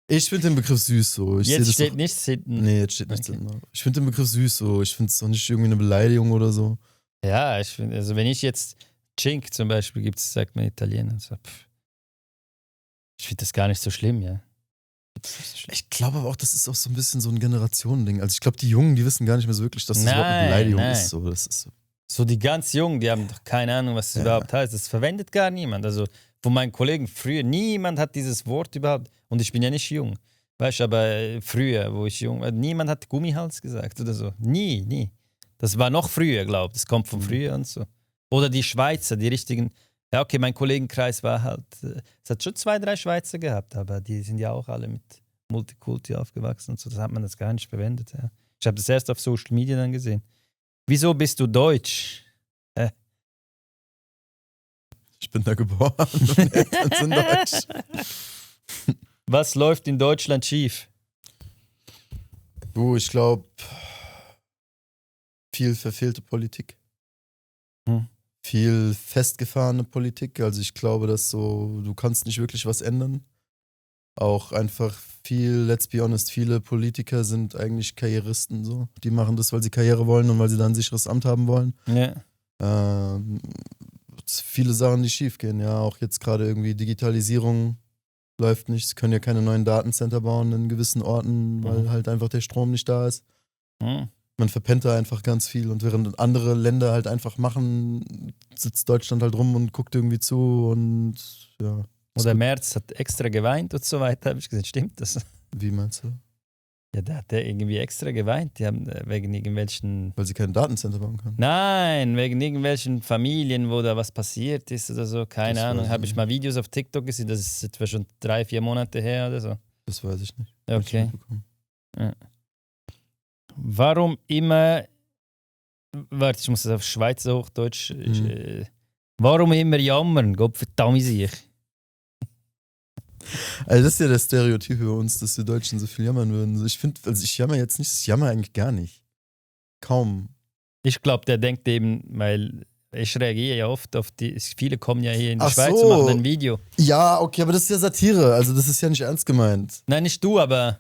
Ich finde den Begriff süß so. Ich seh Jetzt das steht doch, nichts hinten. Nee, jetzt steht nichts Okay. hinten drauf. Ich finde den Begriff süß so. Ich finde es doch nicht irgendwie eine Beleidigung oder so. Ja, ich finde, also wenn ich jetzt Cink zum Beispiel gibt es, sagt man Italiener. So, ich finde das gar nicht so schlimm, ja. Ich glaube aber auch, das ist auch so ein bisschen so ein Generationending. Also ich glaube, die Jungen, die wissen gar nicht mehr so wirklich, dass das überhaupt eine Beleidigung ist. So, das ist so. So die ganz Jungen, die haben doch keine Ahnung, was das überhaupt heißt. Das verwendet gar niemand. Also von meinen Kollegen früher, niemand hat dieses Wort überhaupt. Und ich bin ja nicht jung. Weißt du, aber früher, wo ich jung war, niemand hat Gummihals gesagt oder so. Nie. Das war noch früher, glaube ich. Das kommt von früher und so. Oder die Schweizer, die richtigen. Ja, okay, mein Kollegenkreis war halt. Es hat schon 2, 3 Schweizer gehabt, aber die sind ja auch alle mit Multikulti aufgewachsen und so. Das hat man das gar nicht verwendet. Ja. Ich habe das erst auf Social Media dann gesehen. Wieso bist du deutsch? Ich bin da geboren. Meine Eltern sind deutsch. Was läuft in Deutschland schief? Du, ich glaube, viel verfehlte Politik. Hm. Viel festgefahrene Politik. Also ich glaube, dass so, du kannst nicht wirklich was ändern. Auch einfach let's be honest, viele Politiker sind eigentlich Karrieristen so. Die machen das, weil sie Karriere wollen und weil sie dann ein sicheres Amt haben wollen. Ja. Viele Sachen, die schief gehen, ja. Auch jetzt gerade irgendwie Digitalisierung läuft nicht. Sie können ja keine neuen Datencenter bauen in gewissen Orten, weil halt einfach der Strom nicht da ist. Hm. Man verpennt da einfach ganz viel und während andere Länder halt einfach machen, sitzt Deutschland halt rum und guckt irgendwie zu und ja. Oder Merz hat extra geweint und so weiter, habe ich gesagt, stimmt das? Wie meinst du? Ja, der hat irgendwie extra geweint. Die haben wegen irgendwelchen. Weil sie kein Datencenter bauen können. Nein, wegen irgendwelchen Familien, wo da was passiert ist oder so. Keine Das Ahnung. weiß ich Habe ich nicht. mal Videos auf TikTok gesehen, das ist etwa schon 3, 4 Monate her oder so. Das weiß ich nicht. Hab ich Okay. mitbekommen. Warum immer. Warte, ich muss das auf Schweizer Hochdeutsch. Warum immer jammern? Gott verdammt sich. Also das ist ja der Stereotyp über uns, dass wir Deutschen so viel jammern würden. Ich finde, also ich jammer jetzt nicht, ich jammer eigentlich gar nicht. Kaum. Ich glaube, der denkt eben, weil ich reagiere ja oft auf die. Viele kommen ja hier in die Ach Schweiz so. und machen ein Video. Ja, okay, aber das ist ja Satire. Also das ist ja nicht ernst gemeint. Nein, nicht du, aber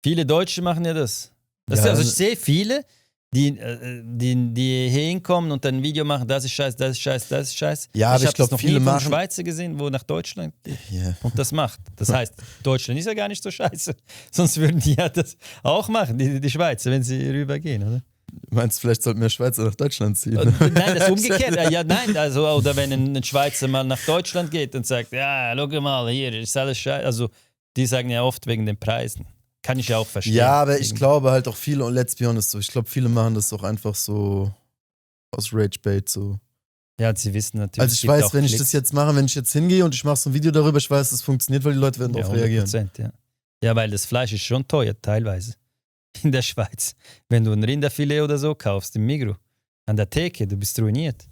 viele Deutsche machen ja das. Ja, Also ich sehe viele, die hier hinkommen und dann ein Video machen, das ist scheiße, das ist scheiße, das ist scheiße. Ja, aber ich habe glaube, noch viele nie von machen. Schweizer gesehen, wo nach Deutschland geht Yeah. und das macht. Das heißt, Deutschland ist ja gar nicht so scheiße. Sonst würden die ja das auch machen, die Schweizer, wenn sie rübergehen, oder? Meinst du, vielleicht sollten mehr Schweizer nach Deutschland ziehen? Nein, das ist umgekehrt. Ja, nein, also, oder wenn ein Schweizer mal nach Deutschland geht und sagt, ja, schau mal, hier ist alles scheiße. Also, die sagen ja oft wegen den Preisen. Kann ich ja auch verstehen. Ja, aber ich glaube halt auch viele, und let's be honest, so, ich glaube, viele machen das auch einfach so aus Rage-Bait so. Ja, sie wissen natürlich. Also ich weiß, wenn ich das jetzt mache, wenn ich jetzt hingehe und ich mache so ein Video darüber, ich weiß, das funktioniert, weil die Leute werden darauf reagieren. 100%, ja. Ja, weil das Fleisch ist schon teuer, teilweise. In der Schweiz. Wenn du ein Rinderfilet oder so kaufst im Migros, an der Theke, du bist ruiniert.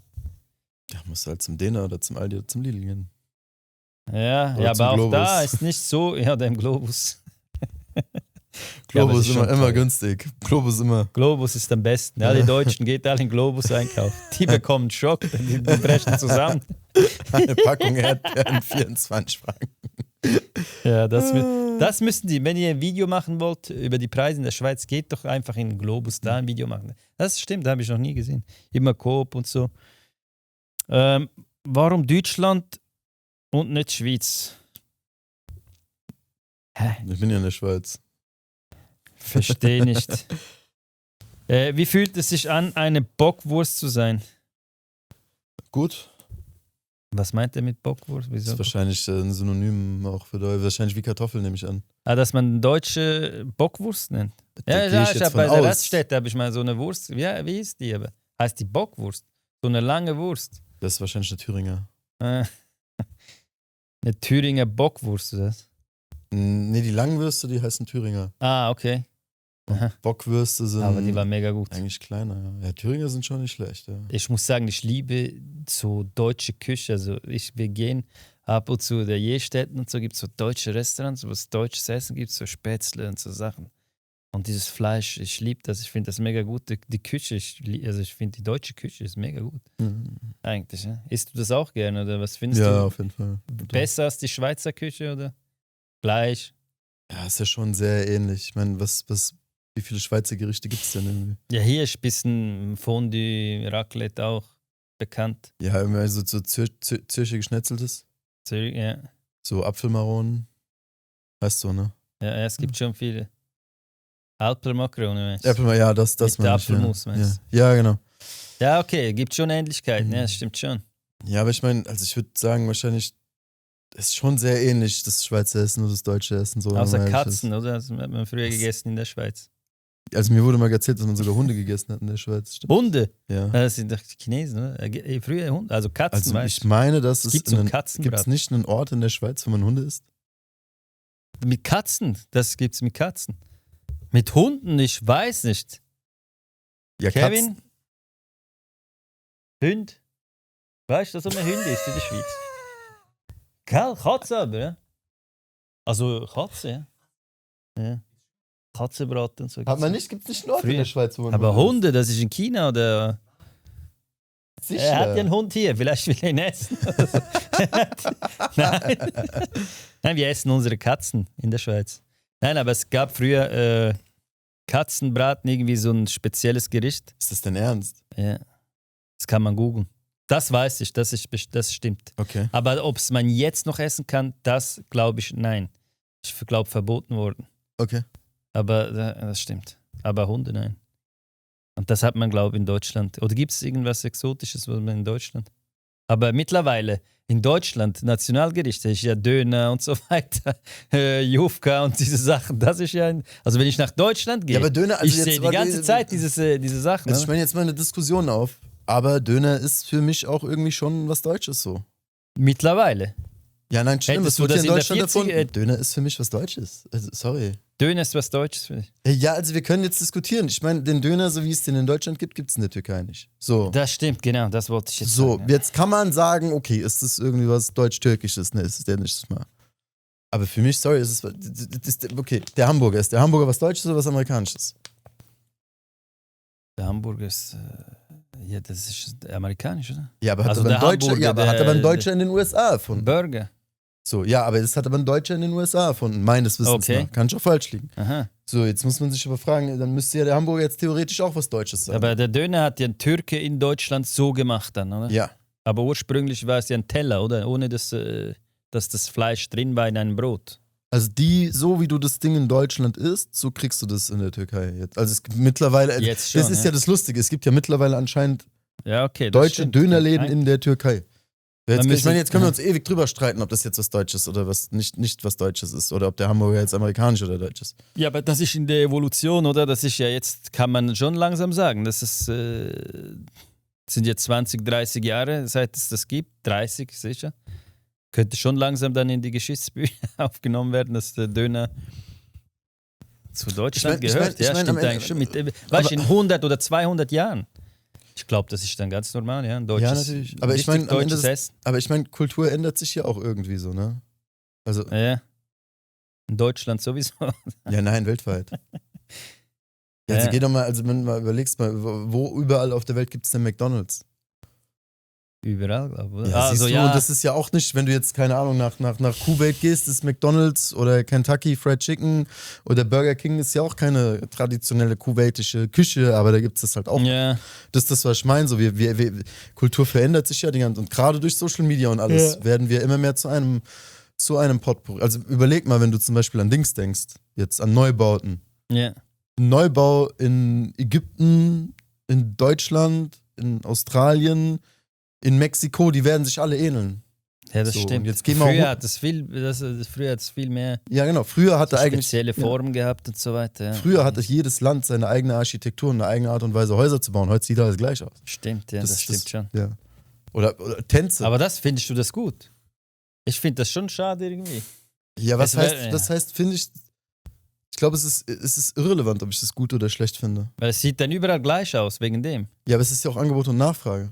Ja, musst halt zum Dena oder zum Aldi oder zum Lidl gehen. Ja, Oder ja, zum aber auch Globus. da ist nicht so, ja, der im Globus. Globus ja, immer günstig. Globus immer. Globus ist am besten. Ja, die Deutschen geht alle in Globus einkaufen. Die bekommen Schock, die brechen zusammen. Eine Packung Erdbeeren, 24 Franken. Ja, das müssen die, wenn ihr ein Video machen wollt über die Preise in der Schweiz, geht doch einfach in den Globus da ein Video machen. Das stimmt, habe ich noch nie gesehen. Immer Coop und so. Warum Deutschland und nicht Schweiz? Hä? Ich bin ja in der Schweiz. Verstehe nicht. Wie fühlt es sich an, eine Bockwurst zu sein? Gut. Was meint er mit Bockwurst? Das Wieso? ist wahrscheinlich ein Synonym auch für Deutsch. Wahrscheinlich wie Kartoffel, nehme ich an. Dass man deutsche Bockwurst nennt. Da gehe ich ich jetzt habe bei von der aus. Raststätte habe ich mal so eine Wurst. Wie ist die aber? Heißt die Bockwurst? So eine lange Wurst. Das ist wahrscheinlich eine Thüringer. Eine Thüringer Bockwurst, oder was? Nee, die langen Würste, die heißen Thüringer. Ah, okay. Aha. Bockwürste sind Aber die war mega gut. eigentlich kleiner. Ja, Thüringer sind schon nicht schlecht. Ja. Ich muss sagen, ich liebe so deutsche Küche. Also wir gehen ab und zu der Jestätten und so, gibt es so deutsche Restaurants, wo es deutsches Essen gibt, so Spätzle und so Sachen. Und dieses Fleisch, ich liebe das, ich finde das mega gut. Die Küche, ich finde die deutsche Küche ist mega gut. Mhm. Eigentlich, ja. Isst du das auch gerne oder was findest Ja, du? auf jeden Fall. Besser als die Schweizer Küche oder? Gleich. Ja, ist ja schon sehr ähnlich. Ich meine, wie viele Schweizer Gerichte gibt es denn irgendwie? Ja, hier ist ein bisschen Fondue, Raclette auch bekannt. Ja, irgendwie so Zürcher Geschnetzeltes. Ja, So Apfelmaronen. Weißt du, ne? ja, es gibt schon viele. Alpermakrone, meinst du? Apfelmaronen, ja, das Mit meine ich, Apfelmus, ja. meinst Ja, genau. Ja, okay, gibt schon Ähnlichkeiten, ja, das stimmt schon. Ja, aber ich meine, also ich würde sagen, wahrscheinlich ist schon sehr ähnlich, das Schweizer Essen und das deutsche Essen. So, Außer wenn man ehrlich Katzen, oder? Das hat man früher gegessen in der Schweiz. ist. Also mir wurde mal erzählt, dass man sogar Hunde gegessen hat in der Schweiz. Stimmt? Hunde? Ja. Das sind doch die Chinesen, oder? Früher Hunde, also Katzen, Also weißt ich meine, dass es Gibt so gibt es Katzenbraten. nicht einen Ort in der Schweiz, wo man Hunde isst? du? Mit Katzen, das gibt's mit Katzen. Mit Hunden, ich weiß nicht. Ja, Kevin? Hund? Weißt du, dass man Hunde ist in der Schweiz? Gell, Katze aber, ja? Also Katze, ja. Katzenbraten und so. Hat man nicht, gibt es nicht einen Ort in Früher. der Schweiz, wo man Aber Hunde Hunde, das ist in China oder. isst? Sicher. Er hat ja einen Hund hier, vielleicht will er ihn essen. oder so. Nein. Nein, wir essen unsere Katzen in der Schweiz. Nein, aber es gab früher Katzenbraten, irgendwie so ein spezielles Gericht. Ist das denn ernst? Ja. Das kann man googeln. Das weiß ich, das stimmt. Okay. Aber ob es man jetzt noch essen kann, das glaube ich, nein. Ich glaube, verboten worden. Okay. Aber das stimmt. Aber Hunde, nein. Und das hat man, glaube ich, in Deutschland. Oder gibt es irgendwas Exotisches, was man in Deutschland? Aber mittlerweile in Deutschland, Nationalgerichte, ist ja Döner und so weiter, Jufka und diese Sachen. Das ist ja, also wenn ich nach Deutschland gehe, Ja, aber Döner, also ich jetzt sehe die mal- ganze Zeit diese Sachen. Also ich Ne? meine jetzt mal eine Diskussion auf. Aber Döner ist für mich auch irgendwie schon was Deutsches so. Mittlerweile. Ja, nein, stimmt. Hättest Das du wird hier in das in der Deutschland 40er erfunden. Döner ist für mich was Deutsches. Also, sorry. Döner ist was Deutsches für dich. Ja, also wir können jetzt diskutieren. Ich meine, den Döner, so wie es den in Deutschland gibt, gibt es in der Türkei nicht. So. Das stimmt, genau, das wollte ich jetzt So, sagen. Ja. jetzt kann man sagen, okay, ist das irgendwie was Deutsch-Türkisches? Ne, ist es der nicht mal. Aber für mich, sorry, ist es okay, der Hamburger. Ist der Hamburger was Deutsches oder was Amerikanisches? Der Hamburger ist, ja, das ist amerikanisch, oder? Ja, aber hat Also aber ein der Deutscher, Hamburger, ja, aber hat aber ein der- Deutscher in den USA erfunden. Burger. So, ja, aber das hat aber ein Deutscher in den USA erfunden, meines Wissens Okay. nach. Kann ich auch falsch liegen. Aha. So, jetzt muss man sich aber fragen, dann müsste ja der Hamburger jetzt theoretisch auch was Deutsches sein. Aber der Döner hat ja ein Türke in Deutschland so gemacht dann, oder? Ja. Aber ursprünglich war es ja ein Teller, oder? Ohne dass das Fleisch drin war in einem Brot. Also so wie du das Ding in Deutschland isst, so kriegst du das in der Türkei jetzt. Also es gibt mittlerweile, Jetzt schon, das ist ja das Lustige, es gibt ja mittlerweile anscheinend Ja, okay. das deutsche stimmt. Dönerläden in der Türkei. Jetzt, Man ich meine, jetzt können wir müssen- uns ewig drüber streiten, ob das jetzt was Deutsches oder was nicht was Deutsches ist oder ob der Hamburger jetzt amerikanisch oder deutsch ist. Ja, aber das ist in der Evolution, oder? Das ist ja jetzt, kann man schon langsam sagen. Das ist, sind jetzt 20, 30 Jahre, seit es das gibt. 30 sicher. Könnte schon langsam dann in die Geschichtsbücher aufgenommen werden, dass der Döner zu Deutschland gehört. Ja, stimmt eigentlich schon. Weißt du, in 100 oder 200 Jahren. Ich glaube, das ist dann ganz normal, ja. Ein deutsches, Ja, natürlich. Aber ich richtig meine, deutsches Essen. aber ich meine, Kultur ändert sich ja auch irgendwie so, ne? Also, Ja. In Deutschland sowieso. ja, nein, weltweit. Ja, also geh doch mal, also wenn du mal überlegst, wo überall auf der Welt gibt es denn McDonalds? Überall, glaube ich. Ja, Also, siehst du, und das ist ja auch nicht, wenn du jetzt, keine Ahnung, nach Kuwait gehst, ist McDonalds oder Kentucky Fried Chicken oder Burger King ist ja auch keine traditionelle kuwaitische Küche, aber da gibt es das halt auch. ja. Das ist das, was ich meine. So, Kultur verändert sich ja die ganze und gerade durch Social Media und alles werden wir immer mehr zu einem Potpourri. Also überleg mal, wenn du zum Beispiel an Dings denkst, jetzt an Neubauten. Ja. Neubau in Ägypten, in Deutschland, in Australien, in Mexiko, die werden sich alle ähneln. Ja, das So, stimmt. und jetzt gehen wir früher auch- hat es viel mehr Ja, genau. Früher hatte eigentlich spezielle Formen gehabt und so weiter. Ja. Früher hatte jedes Land seine eigene Architektur und eine eigene Art und Weise, Häuser zu bauen. Heute sieht alles gleich aus. Stimmt, ja, das stimmt schon. Ja. Oder Tänze. Aber findest du das gut? Ich finde das schon schade irgendwie. Ja, was Es wär- heißt, das heißt, finde ich. Ich glaube, es ist irrelevant, ob ich das gut oder schlecht finde. Weil es sieht dann überall gleich aus, wegen dem. Ja, aber es ist ja auch Angebot und Nachfrage.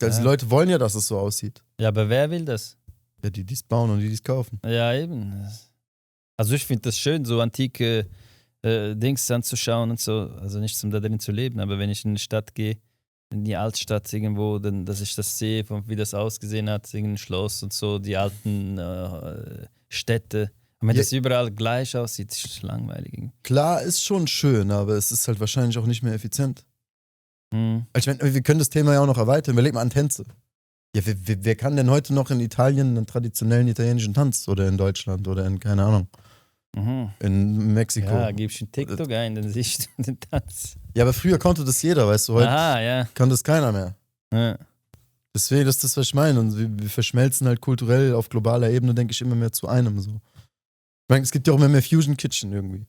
Also Ja. die Leute wollen ja, dass es so aussieht. Ja, aber wer will das? Ja, die es bauen und die es kaufen. Ja, eben. Also ich finde das schön, so antike Dings anzuschauen und so. Also nicht um da drin zu leben, aber wenn ich in eine Stadt gehe, in die Altstadt irgendwo, dann, dass ich das sehe, wie das ausgesehen hat, irgendein Schloss und so, die alten Städte. Und wenn Ja. das überall gleich aussieht, ist es langweilig. Klar, ist schon schön, aber es ist halt wahrscheinlich auch nicht mehr effizient. Hm. Also ich meine, wir können das Thema ja auch noch erweitern. Überleg mal an Tänze. Ja, wer kann denn heute noch in Italien einen traditionellen italienischen Tanz? Oder in Deutschland oder in, keine Ahnung, Mhm. in Mexiko. Ja, gibst du einen TikTok ein, dann siehst du den Tanz. Ja, aber früher konnte das jeder, weißt du, heute Aha, ja. kann das keiner mehr. Ja. Deswegen, das ist das, was ich meine. Und wir verschmelzen halt kulturell auf globaler Ebene, denke ich, immer mehr zu einem. So. Ich meine, es gibt ja auch immer mehr Fusion Kitchen irgendwie.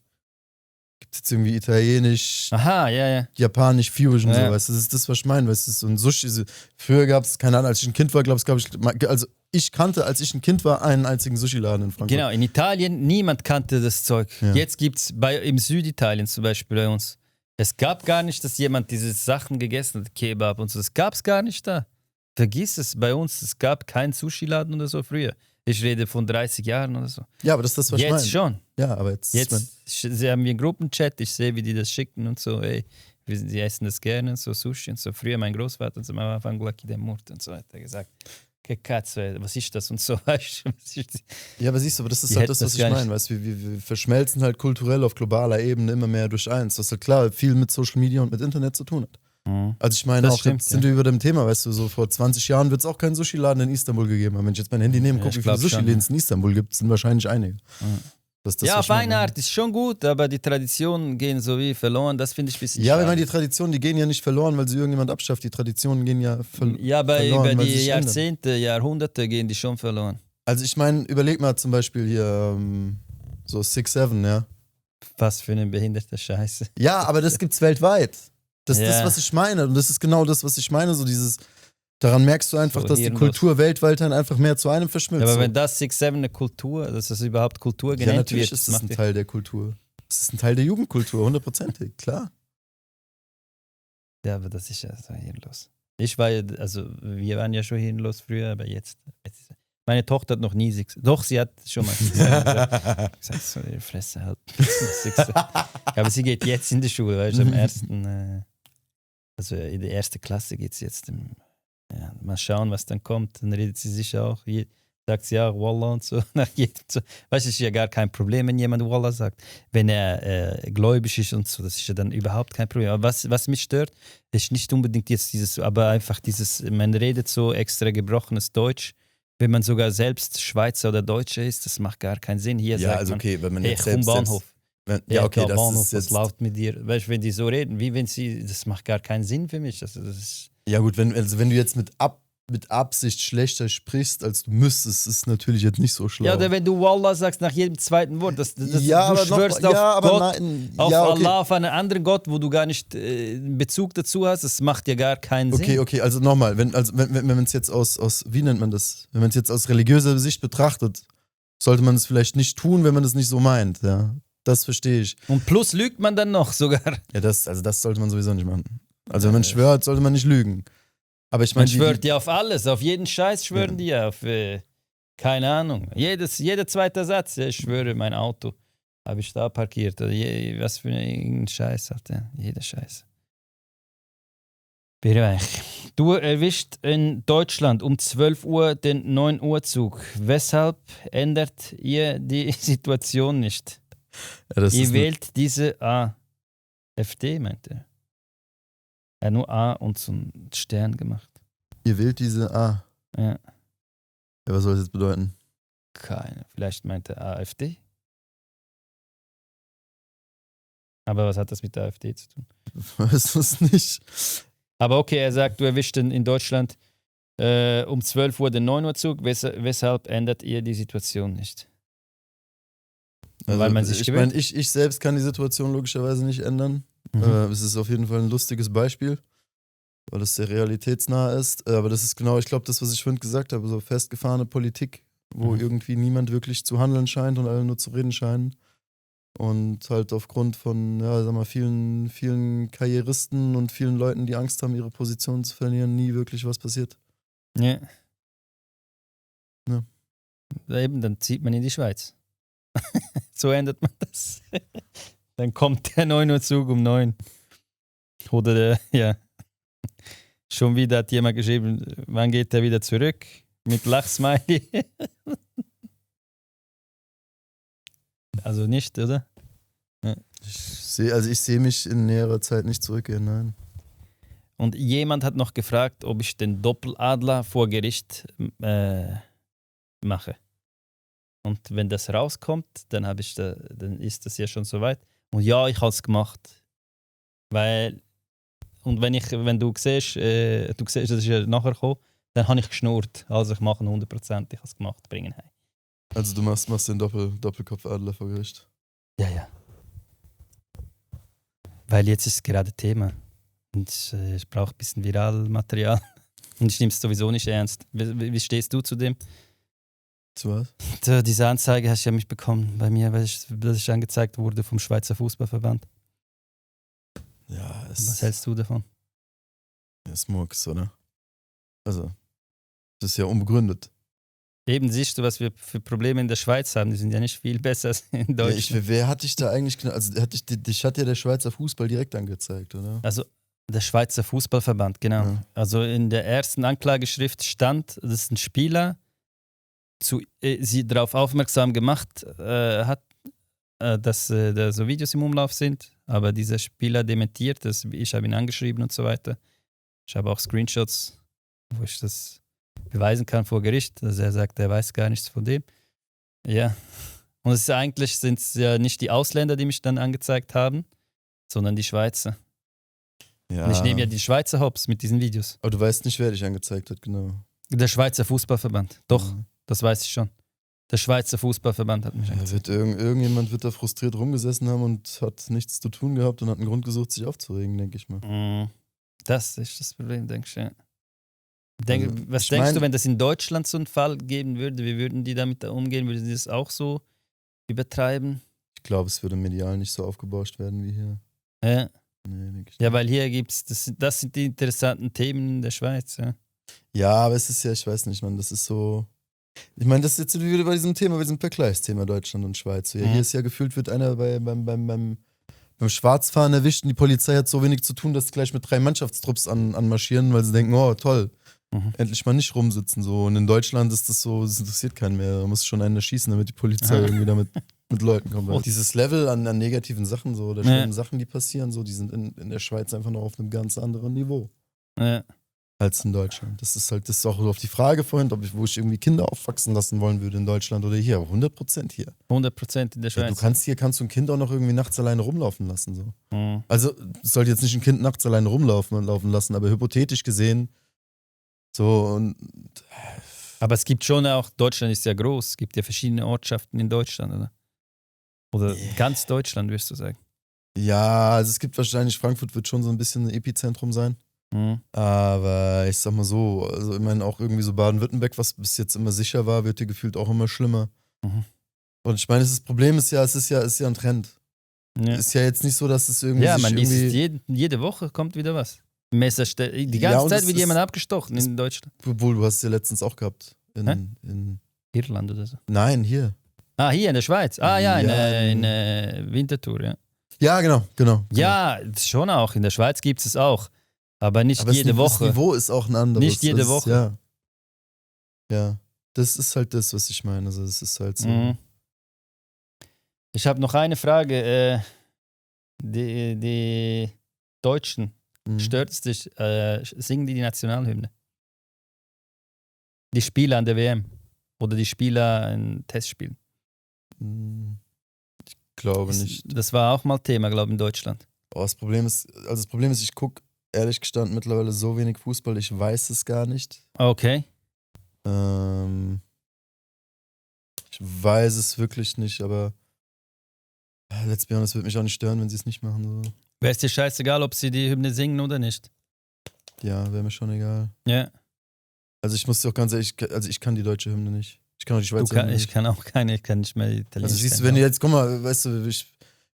Gibt jetzt irgendwie italienisch, Aha, ja. japanisch Fusion, Ja. so, weißt du, das ist das, was ich meine, weißt du, so ein Sushi, früher gab es, keine Ahnung, als ich ein Kind war, glaube ich, also ich kannte, als ich ein Kind war, einen einzigen Sushi-Laden in Frankfurt. Genau, in Italien, niemand kannte das Zeug. Ja. Jetzt gibt es im Süditalien zum Beispiel bei uns. Es gab gar nicht, dass jemand diese Sachen gegessen hat, Kebab und so. Das gab es gar nicht da. Vergiss es, bei uns, es gab keinen Sushi-Laden oder so früher. Ich rede von 30 Jahren oder so. Ja, aber das ist das, was ich meine. Jetzt schon. Ja, aber jetzt Sie haben wir einen Gruppenchat, ich sehe, wie die das schicken und so, ey, die essen das gerne, so Sushi und so. Früher mein Großvater hat am Anfang Lucky der Murt und so weiter gesagt. Katze, was ist das und so, weißt du? Was ist Ja, aber siehst du, aber das ist Die halt hätten das, was das ich gar meine, weißt du, wir verschmelzen halt kulturell auf globaler Ebene immer mehr durch eins, was halt klar viel mit Social Media und mit Internet zu tun hat. Mhm. Also ich meine Das auch, stimmt, jetzt sind wir über dem Thema, weißt du, so vor 20 Jahren wird es auch keinen Sushi-Laden in Istanbul gegeben haben. Wenn ich jetzt mein Handy nehme und Ja, gucke, ich wie viele glaub schon, Sushi-Läden es in Istanbul gibt, sind wahrscheinlich einige. Das ist das, Ja, was auf ich meine. eine Art ist schon gut, aber die Traditionen gehen so wie verloren. Das finde ich ein bisschen Ja, aber ich schade. meine, die Traditionen, die gehen ja nicht verloren, weil sie irgendjemand abschafft. Die Traditionen gehen ja Ja, aber verloren, über weil die sie sich ändern. Jahrzehnte, Jahrhunderte gehen die schon verloren. Also ich meine, überleg mal zum Beispiel hier so 6-7, ja. Was für eine behinderte Scheiße. Ja, aber das gibt's weltweit. Das ist Ja. das, was ich meine. Und das ist genau das, was ich meine. So dieses, daran merkst du einfach, So dass die hirnlos. Kultur weltweit dann einfach mehr zu einem verschmilzt. Ja, aber So. wenn das 6-7 eine Kultur, dass das überhaupt Kultur Ja, genannt natürlich wird, ist das ein Teil der Kultur. Es ist ein Teil der Jugendkultur, 100%, klar. Ja, aber das ist ja so hirnlos. Ich war ja, also wir waren ja schon hirnlos früher, aber jetzt meine Tochter hat noch nie Six. Doch, sie hat schon mal gesagt, so ihre Fresse halt. Ja, aber sie geht jetzt in die Schule, weißt du, am ersten, also in der ersten Klasse geht sie jetzt. Ja, mal schauen, was dann kommt. Dann redet sie sicher auch. sagt sie ja Wallah und so. Nach jedem so. Weißt du, es ist ja gar kein Problem, wenn jemand Wallah sagt. Wenn er gläubig ist und so, das ist ja dann überhaupt kein Problem. Aber was mich stört, ist nicht unbedingt jetzt dieses, aber einfach dieses, man redet so extra gebrochenes Deutsch. Wenn man sogar selbst Schweizer oder Deutscher ist, das macht gar keinen Sinn. Hier Ja, sagt also man, okay, wenn man hey, jetzt komm selbst... Bahnhof. Ja, okay, das Bahnhof, ist was jetzt... läuft mit dir? Weißt du, wenn die so reden, wie wenn sie, das macht gar keinen Sinn für mich. Also das ist, Ja gut, wenn du jetzt mit Absicht schlechter sprichst, als du müsstest, ist natürlich jetzt nicht so schlau. ja, oder wenn du Wallah sagst nach jedem zweiten Wort, ja, du aber schwörst noch, auf ja, aber Gott, nein, auf ja, okay. Allah, auf einen anderen Gott, wo du gar nicht einen Bezug dazu hast, das macht ja gar keinen Sinn. Okay, also nochmal, wenn man es jetzt aus, wie nennt man das? Wenn man es jetzt aus religiöser Sicht betrachtet, sollte man es vielleicht nicht tun, wenn man es nicht so meint, ja. Das verstehe ich. Und plus lügt man dann noch sogar. Ja, das sollte man sowieso nicht machen. Also wenn man schwört, sollte man nicht lügen. Aber ich meine, Man schwört ja auf alles, auf jeden Scheiß schwören die ja, auf keine Ahnung. Jeder zweite Satz, ja, ich schwöre, mein Auto habe ich da parkiert. Oder was für irgendein Scheiß hat der. Jeder Scheiß. Du erwischt in Deutschland um 12 Uhr den 9 Uhr Zug. Weshalb ändert ihr die Situation nicht? ja, das Ihr ist wählt diese AfD, meint er. Er hat nur A und so einen Stern gemacht. ihr wählt diese A. Ja. Ja, was soll das jetzt bedeuten? Keine. Vielleicht meint er AfD. Aber was hat das mit der AfD zu tun? Weißt du es nicht? Aber okay, er sagt, du erwischt in Deutschland um 12 Uhr den 9 Uhr Zug. Weshalb ändert ihr die Situation nicht? Also, Weil man sich ich meine, ich selbst kann die Situation logischerweise nicht ändern. Es ist auf jeden Fall ein lustiges Beispiel, weil es sehr realitätsnah ist. Aber das ist genau, ich glaube, das, was ich vorhin gesagt habe, so festgefahrene Politik, wo irgendwie niemand wirklich zu handeln scheint und alle nur zu reden scheinen. Und halt aufgrund von, ja, sag mal, vielen Karrieristen und vielen Leuten, die Angst haben, ihre Position zu verlieren, nie wirklich was passiert. Ja. Ja. Eben, dann zieht man in die Schweiz. So ändert man das. Dann kommt der 9 Uhr Zug um 9. Oder der, ja. Schon wieder hat jemand geschrieben, wann geht der wieder zurück? Mit Lachsmiley. Also nicht, oder? Ja. Ich sehe mich in näherer Zeit nicht zurückgehen, nein. Und jemand hat noch gefragt, ob ich den Doppeladler vor Gericht mache. Und wenn das rauskommt, dann ist das ja schon soweit. Und ja, ich habe es gemacht. Weil, und wenn du siehst, das ist ja nachher gekommen, dann habe ich geschnurrt. Also ich mache 100%, ich habe es gemacht, bringen heim. Also du machst den Doppelkopfadler vor Gericht. Ja. Weil jetzt ist es gerade Thema. Und ich brauche ein bisschen Viralmaterial. Und ich nehme es sowieso nicht ernst. Wie stehst du zu dem? Zu was? Diese Anzeige hast du ja mich bekommen bei mir, weil ich angezeigt wurde vom Schweizer Fußballverband. Ja, Was hältst du davon? ist Murks, oder? Also, das ist ja unbegründet. Eben siehst du, was wir für Probleme in der Schweiz haben. Die sind ja nicht viel besser als in Deutschland. Ja, wer hat dich da eigentlich, also dich hat ja der Schweizer Fußball direkt angezeigt, oder? Also der Schweizer Fußballverband, genau. Ja. Also in der ersten Anklageschrift stand, dass ein Spieler sie darauf aufmerksam gemacht hat, dass da so Videos im Umlauf sind. Aber dieser Spieler dementiert das. Ich habe ihn angeschrieben und so weiter. Ich habe auch Screenshots, wo ich das beweisen kann vor Gericht. Also er sagt, er weiß gar nichts von dem. Ja. Und eigentlich sind es ja nicht die Ausländer, die mich dann angezeigt haben, sondern die Schweizer. Ja. Und ich nehme ja die Schweizer Hops mit diesen Videos. Aber du weißt nicht, wer dich angezeigt hat, genau. Der Schweizer Fußballverband. Doch, das weiß ich schon. Der Schweizer Fußballverband hat mich angezeigt. Irgendjemand wird da frustriert rumgesessen haben und hat nichts zu tun gehabt und hat einen Grund gesucht, sich aufzuregen, denke ich mal. Das ist das Problem, denke ich, ja. Was denkst du, wenn das in Deutschland so einen Fall geben würde? Wie würden die damit umgehen? Würden die das auch so übertreiben? Ich glaube, es würde medial nicht so aufgebauscht werden wie hier. Ja. Nee, denke ich nicht. Ja, weil hier gibt es, das sind die interessanten Themen in der Schweiz. Ja, ja, aber es ist ja, ich weiß nicht, man, das ist so. Ich meine, das ist jetzt wieder bei diesem Thema, bei diesem Vergleichsthema Deutschland und Schweiz. Ja, hier ist ja gefühlt, wird einer beim Schwarzfahren erwischt und die Polizei hat so wenig zu tun, dass sie gleich mit 3 Mannschaftstrupps anmarschieren, weil sie denken, oh toll, Mhm. Endlich mal nicht rumsitzen. So. Und in Deutschland ist das so, das interessiert keinen mehr. Da muss schon einen erschießen, damit die Polizei irgendwie damit mit Leuten kommt. Und dieses Level an negativen Sachen so, oder schlimmen Sachen, die passieren, so, die sind in der Schweiz einfach noch auf einem ganz anderen Niveau. Ja. Als in Deutschland. Das ist auch auf die Frage vorhin, wo ich irgendwie Kinder aufwachsen lassen wollen würde in Deutschland oder hier. 100% hier. 100% in der Schweiz. Ja, kannst du ein Kind auch noch irgendwie nachts alleine rumlaufen lassen. So. Mhm. Also, es sollte jetzt nicht ein Kind nachts alleine rumlaufen lassen, aber hypothetisch gesehen, so und. Aber es gibt schon auch, Deutschland ist ja groß, es gibt ja verschiedene Ortschaften in Deutschland, oder? Oder ganz Deutschland, wirst du sagen. Ja, also es gibt wahrscheinlich, Frankfurt wird schon so ein bisschen ein Epizentrum sein. Mhm. Aber ich sag mal so, also ich meine auch irgendwie so Baden-Württemberg, was bis jetzt immer sicher war, wird hier gefühlt auch immer schlimmer. Mhm. Und ich meine, das Problem ist ja, es ist ja ein Trend. Ja. Ist ja jetzt nicht so, dass es irgendwie. Ja, sich man liest irgendwie es jede Woche kommt wieder was. Die ganze Zeit wird jemand abgestochen in Deutschland. Obwohl, du hast es ja letztens auch gehabt. In Irland oder so. Nein, hier. Ah, hier in der Schweiz. Ah ja, Ja, in Winterthur, ja. Ja, genau. Ja, schon auch. In der Schweiz gibt es auch. Aber nicht Aber jede Woche. Das Niveau ist auch ein anderes. Nicht jede Woche. Ja. Das ist halt das, was ich meine. Also, das ist halt so. Mhm. Ich habe noch eine Frage. Die Deutschen, stört es dich, singen die Nationalhymne? Die Spieler an der WM oder die Spieler in Testspielen? Ich glaube nicht. Das war auch mal Thema, glaube ich, in Deutschland. Das Problem ist, ich gucke ehrlich gestanden mittlerweile so wenig Fußball, ich weiß es gar nicht. Okay. Ich weiß es wirklich nicht, aber let's be honest, würde mich auch nicht stören, wenn sie es nicht machen. So. Wäre es dir scheißegal, ob sie die Hymne singen oder nicht? Ja, wäre mir schon egal. Ja. Also ich muss dir auch ganz ehrlich, ich kann die deutsche Hymne nicht. Ich kann auch die Schweizer Hymne nicht. Ich kann auch keine, ich kann nicht mehr Italienisch. Also siehst du, wenn du jetzt, guck mal, weißt du, ich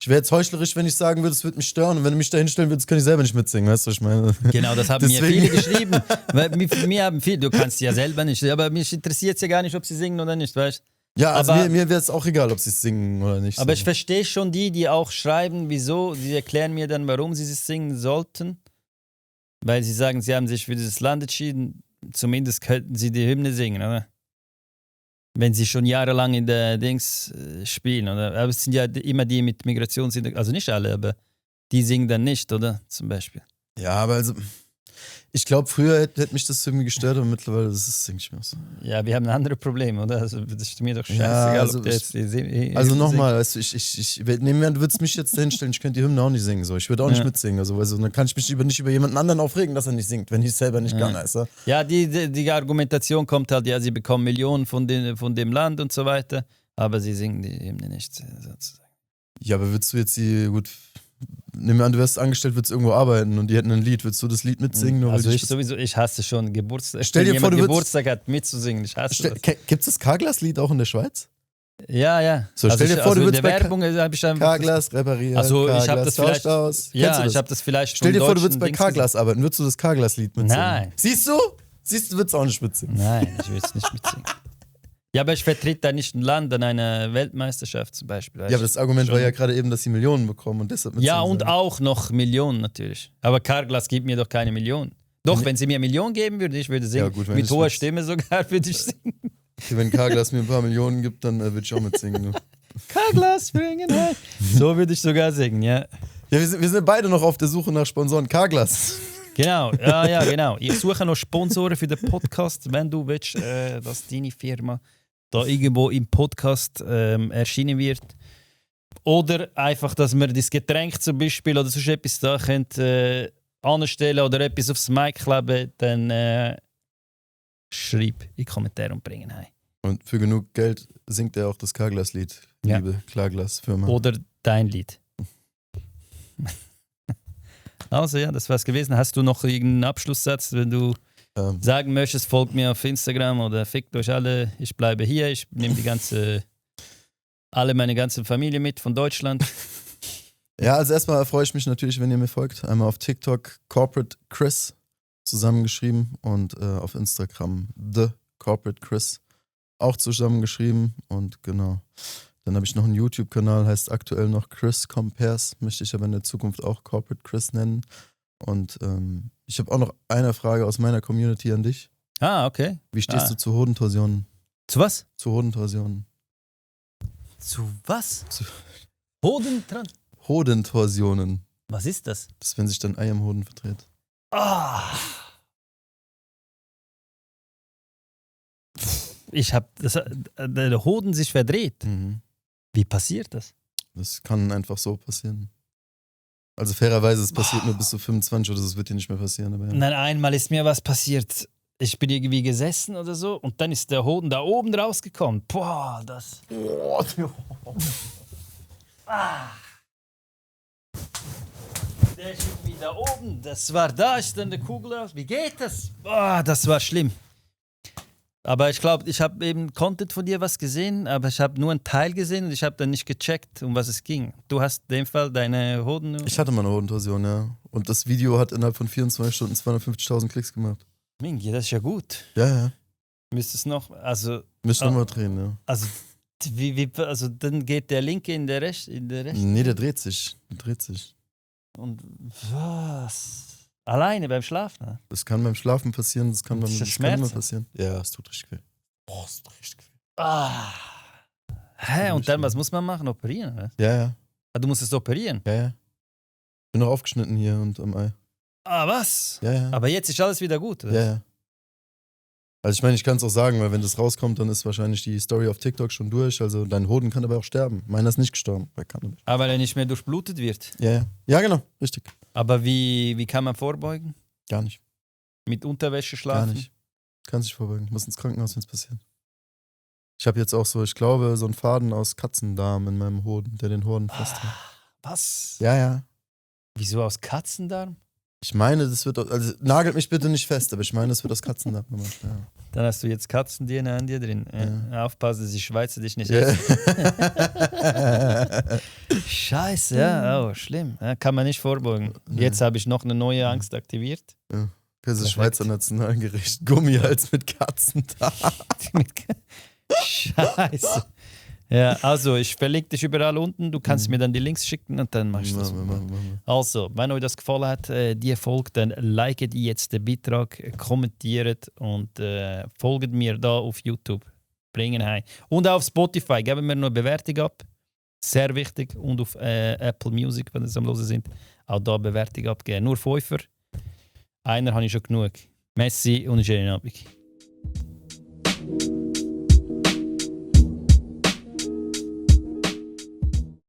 wäre jetzt heuchlerisch, wenn ich sagen würde, es würde mich stören. Und wenn du mich da hinstellen würdest, kann ich selber nicht mitsingen, weißt du, was ich meine? Genau, das haben mir viele geschrieben. Weil mir haben viele, du kannst ja selber nicht, aber mich interessiert es ja gar nicht, ob sie singen oder nicht, weißt du? Ja, also mir wäre es auch egal, ob sie es singen oder nicht. Aber so. ich verstehe schon die auch schreiben, wieso, die erklären mir dann, warum sie es singen sollten. Weil sie sagen, sie haben sich für dieses Land entschieden, zumindest könnten sie die Hymne singen, oder? Wenn sie schon jahrelang in der Dings spielen, oder? Aber es sind ja immer die mit Migrationshintergrund, also nicht alle, aber die singen dann nicht, oder? Zum Beispiel. Ja, aber also, ich glaube, früher hätte mich das irgendwie gestört, aber mittlerweile ist es, denke ich mir so. Ja, wir haben ein anderes Problem, oder? Also, das ist mir doch scheißegal, Ja, also ob der jetzt also nochmal, weißt du, nehmen wir an, du würdest mich jetzt hinstellen, ich könnte die Hymne auch nicht singen, so. Ich würde auch nicht mitsingen, also dann kann ich mich nicht über jemanden anderen aufregen, dass er nicht singt, wenn ich es selber nicht kann, weißt du? Ja, die Argumentation kommt halt, ja, sie bekommen Millionen von dem Land und so weiter, aber sie singen die Hymne nicht, sozusagen. Ja, aber würdest du jetzt nehmen wir an, du wärst angestellt, würdest irgendwo arbeiten und die hätten ein Lied, würdest du das Lied mitsingen? Also ich hasse schon Geburtstag. Stell dir vor, du Geburtstag hat mitzusingen, ich hasse das. Gibt es das Carglass-Lied auch in der Schweiz? Ja. So, stell dir vor, du würdest in der Werbung habe ich einfach Carglass reparieren. Also ich habe das vielleicht aus. Ja, ich habe das vielleicht. Stell dir vor, du würdest bei Carglass arbeiten, würdest du das Carglass-Lied mitsingen? Nein. Siehst du, du würdest auch nicht mitsingen. Nein, ich will es nicht mitsingen. Ja, aber ich vertrete da nicht ein Land an einer Weltmeisterschaft zum Beispiel. Ja, aber das Argument war ja gerade eben, dass sie Millionen bekommen und deshalb mitsingen. Ja, und auch noch Millionen natürlich. Aber Carglass gibt mir doch keine Millionen. Doch, wenn sie mir Millionen geben würden, ich würde singen. Ja, gut, mit hoher Stimme sogar würde ich singen. Okay, wenn Carglass mir ein paar Millionen gibt, dann würde ich auch mitsingen. Carglass bringen heim. So würde ich sogar singen, ja. Ja, wir sind beide noch auf der Suche nach Sponsoren. Carglass. Genau, ja, genau. Ich suche noch Sponsoren für den Podcast, wenn du willst, dass deine Firma da irgendwo im Podcast erschienen wird. Oder einfach, dass wir das Getränk zum Beispiel oder sonst etwas da könnt, anstellen oder etwas aufs Mic kleben, dann schreib in die Kommentare und bringen heim. Und für genug Geld singt er auch das Carglass-Lied, liebe Carglass-Firma. Oder dein Lied. Also ja, das war's gewesen. Hast du noch irgendeinen Abschlusssatz, wenn du sagen möchtest, folgt mir auf Instagram oder fickt euch alle, ich bleibe hier, ich nehme meine ganze Familie mit von Deutschland. Ja, also erstmal freue ich mich natürlich, wenn ihr mir folgt. Einmal auf TikTok Corporate Chris zusammengeschrieben und auf Instagram The Corporate Chris auch zusammengeschrieben und genau. Dann habe ich noch einen YouTube-Kanal, heißt aktuell noch Chris Compares, möchte ich aber in der Zukunft auch Corporate Chris nennen. Und ich habe auch noch eine Frage aus meiner Community an dich. Ah, okay. Wie stehst du zu Hodentorsionen? Zu was? Zu Hodentorsionen. Zu was? Zu Hodentran. Hodentorsionen. Was ist das? Das ist, wenn sich dein Ei am Hoden verdreht. Ah. Ich hab der Hoden sich verdreht. Mhm. Wie passiert das? Das kann einfach so passieren. Also fairerweise, es passiert nur bis zu 25 oder so, das wird dir nicht mehr passieren. Aber ja. Nein, einmal ist mir was passiert. Ich bin irgendwie gesessen oder so und dann ist der Hoden da oben rausgekommen. Boah, das. Ah. Der ist irgendwie da oben. Das war da, ist dann der Kugel raus. Wie geht das? Boah, das war schlimm. Aber ich glaube, ich habe eben Content von dir was gesehen, aber ich habe nur einen Teil gesehen und ich habe dann nicht gecheckt, um was es ging. Du hast in dem Fall deine Hoden... Ich hatte mal eine Hodentorsion, ja. Und das Video hat innerhalb von 24 Stunden 250.000 Klicks gemacht. Mingi, das ist ja gut. Ja. Müsstest noch... Also, Müsste nochmal drehen, ja. also dann geht der linke in der rechte. Nee, der dreht sich. Und was? Alleine beim Schlafen? Ne? Das kann beim Schlafen passieren, das kann, Ist das das kann immer Schmerzen? passieren. Ja, es tut richtig weh. Boah, es tut richtig weh. Ah. Hä, und dann, was muss man machen? Operieren? Oder? Ja. Ah, du musst es operieren? Ja. Bin noch aufgeschnitten hier und am Ei. Ah, was? Ja. Aber jetzt ist alles wieder gut, oder? Ja. Also ich meine, ich kann es auch sagen, weil wenn das rauskommt, dann ist wahrscheinlich die Story auf TikTok schon durch. Also dein Hoden kann aber auch sterben. Meiner ist nicht gestorben. Kann Aber weil er nicht mehr durchblutet wird. Ja. Ja, genau. Richtig. Aber wie kann man vorbeugen? Gar nicht. Mit Unterwäsche schlafen? Gar nicht. Kann sich vorbeugen. Muss ins Krankenhaus, wenn es passiert. Ich habe jetzt auch so, ich glaube, so einen Faden aus Katzendarm in meinem Hoden, der den Hoden festhält. Was? Ja. Wieso aus Katzendarm? Ich meine, das wird, also nagelt mich bitte nicht fest, aber ich meine, das wird aus Katzendarm gemacht. Ja. Dann hast du jetzt Katzen-DNA an dir drin. Ja. Aufpassen, dass die Schweizer dich nicht Ja. essen. Scheiße, ja, oh, schlimm. Ja, kann man nicht vorbeugen. Jetzt habe ich noch eine neue Angst aktiviert. Ja. Das Schweizer Nationalgericht. Gummihals mit Katzendarm. Scheiße. Ja, also ich verlinke dich überall unten. Du kannst mir dann die Links schicken und dann machst du das. Also, wenn euch das gefallen hat, die Folge, dann liket jetzt den Beitrag, kommentiert und folgt mir da auf YouTube. Bringen heim. Und auch auf Spotify. Geben wir noch eine Bewertung ab. Sehr wichtig. Und auf Apple Music, wenn ihr am Hören sind, auch da Bewertung abgeben. Nur 5er. Einer habe ich schon genug. Messi und einen schönen Abend.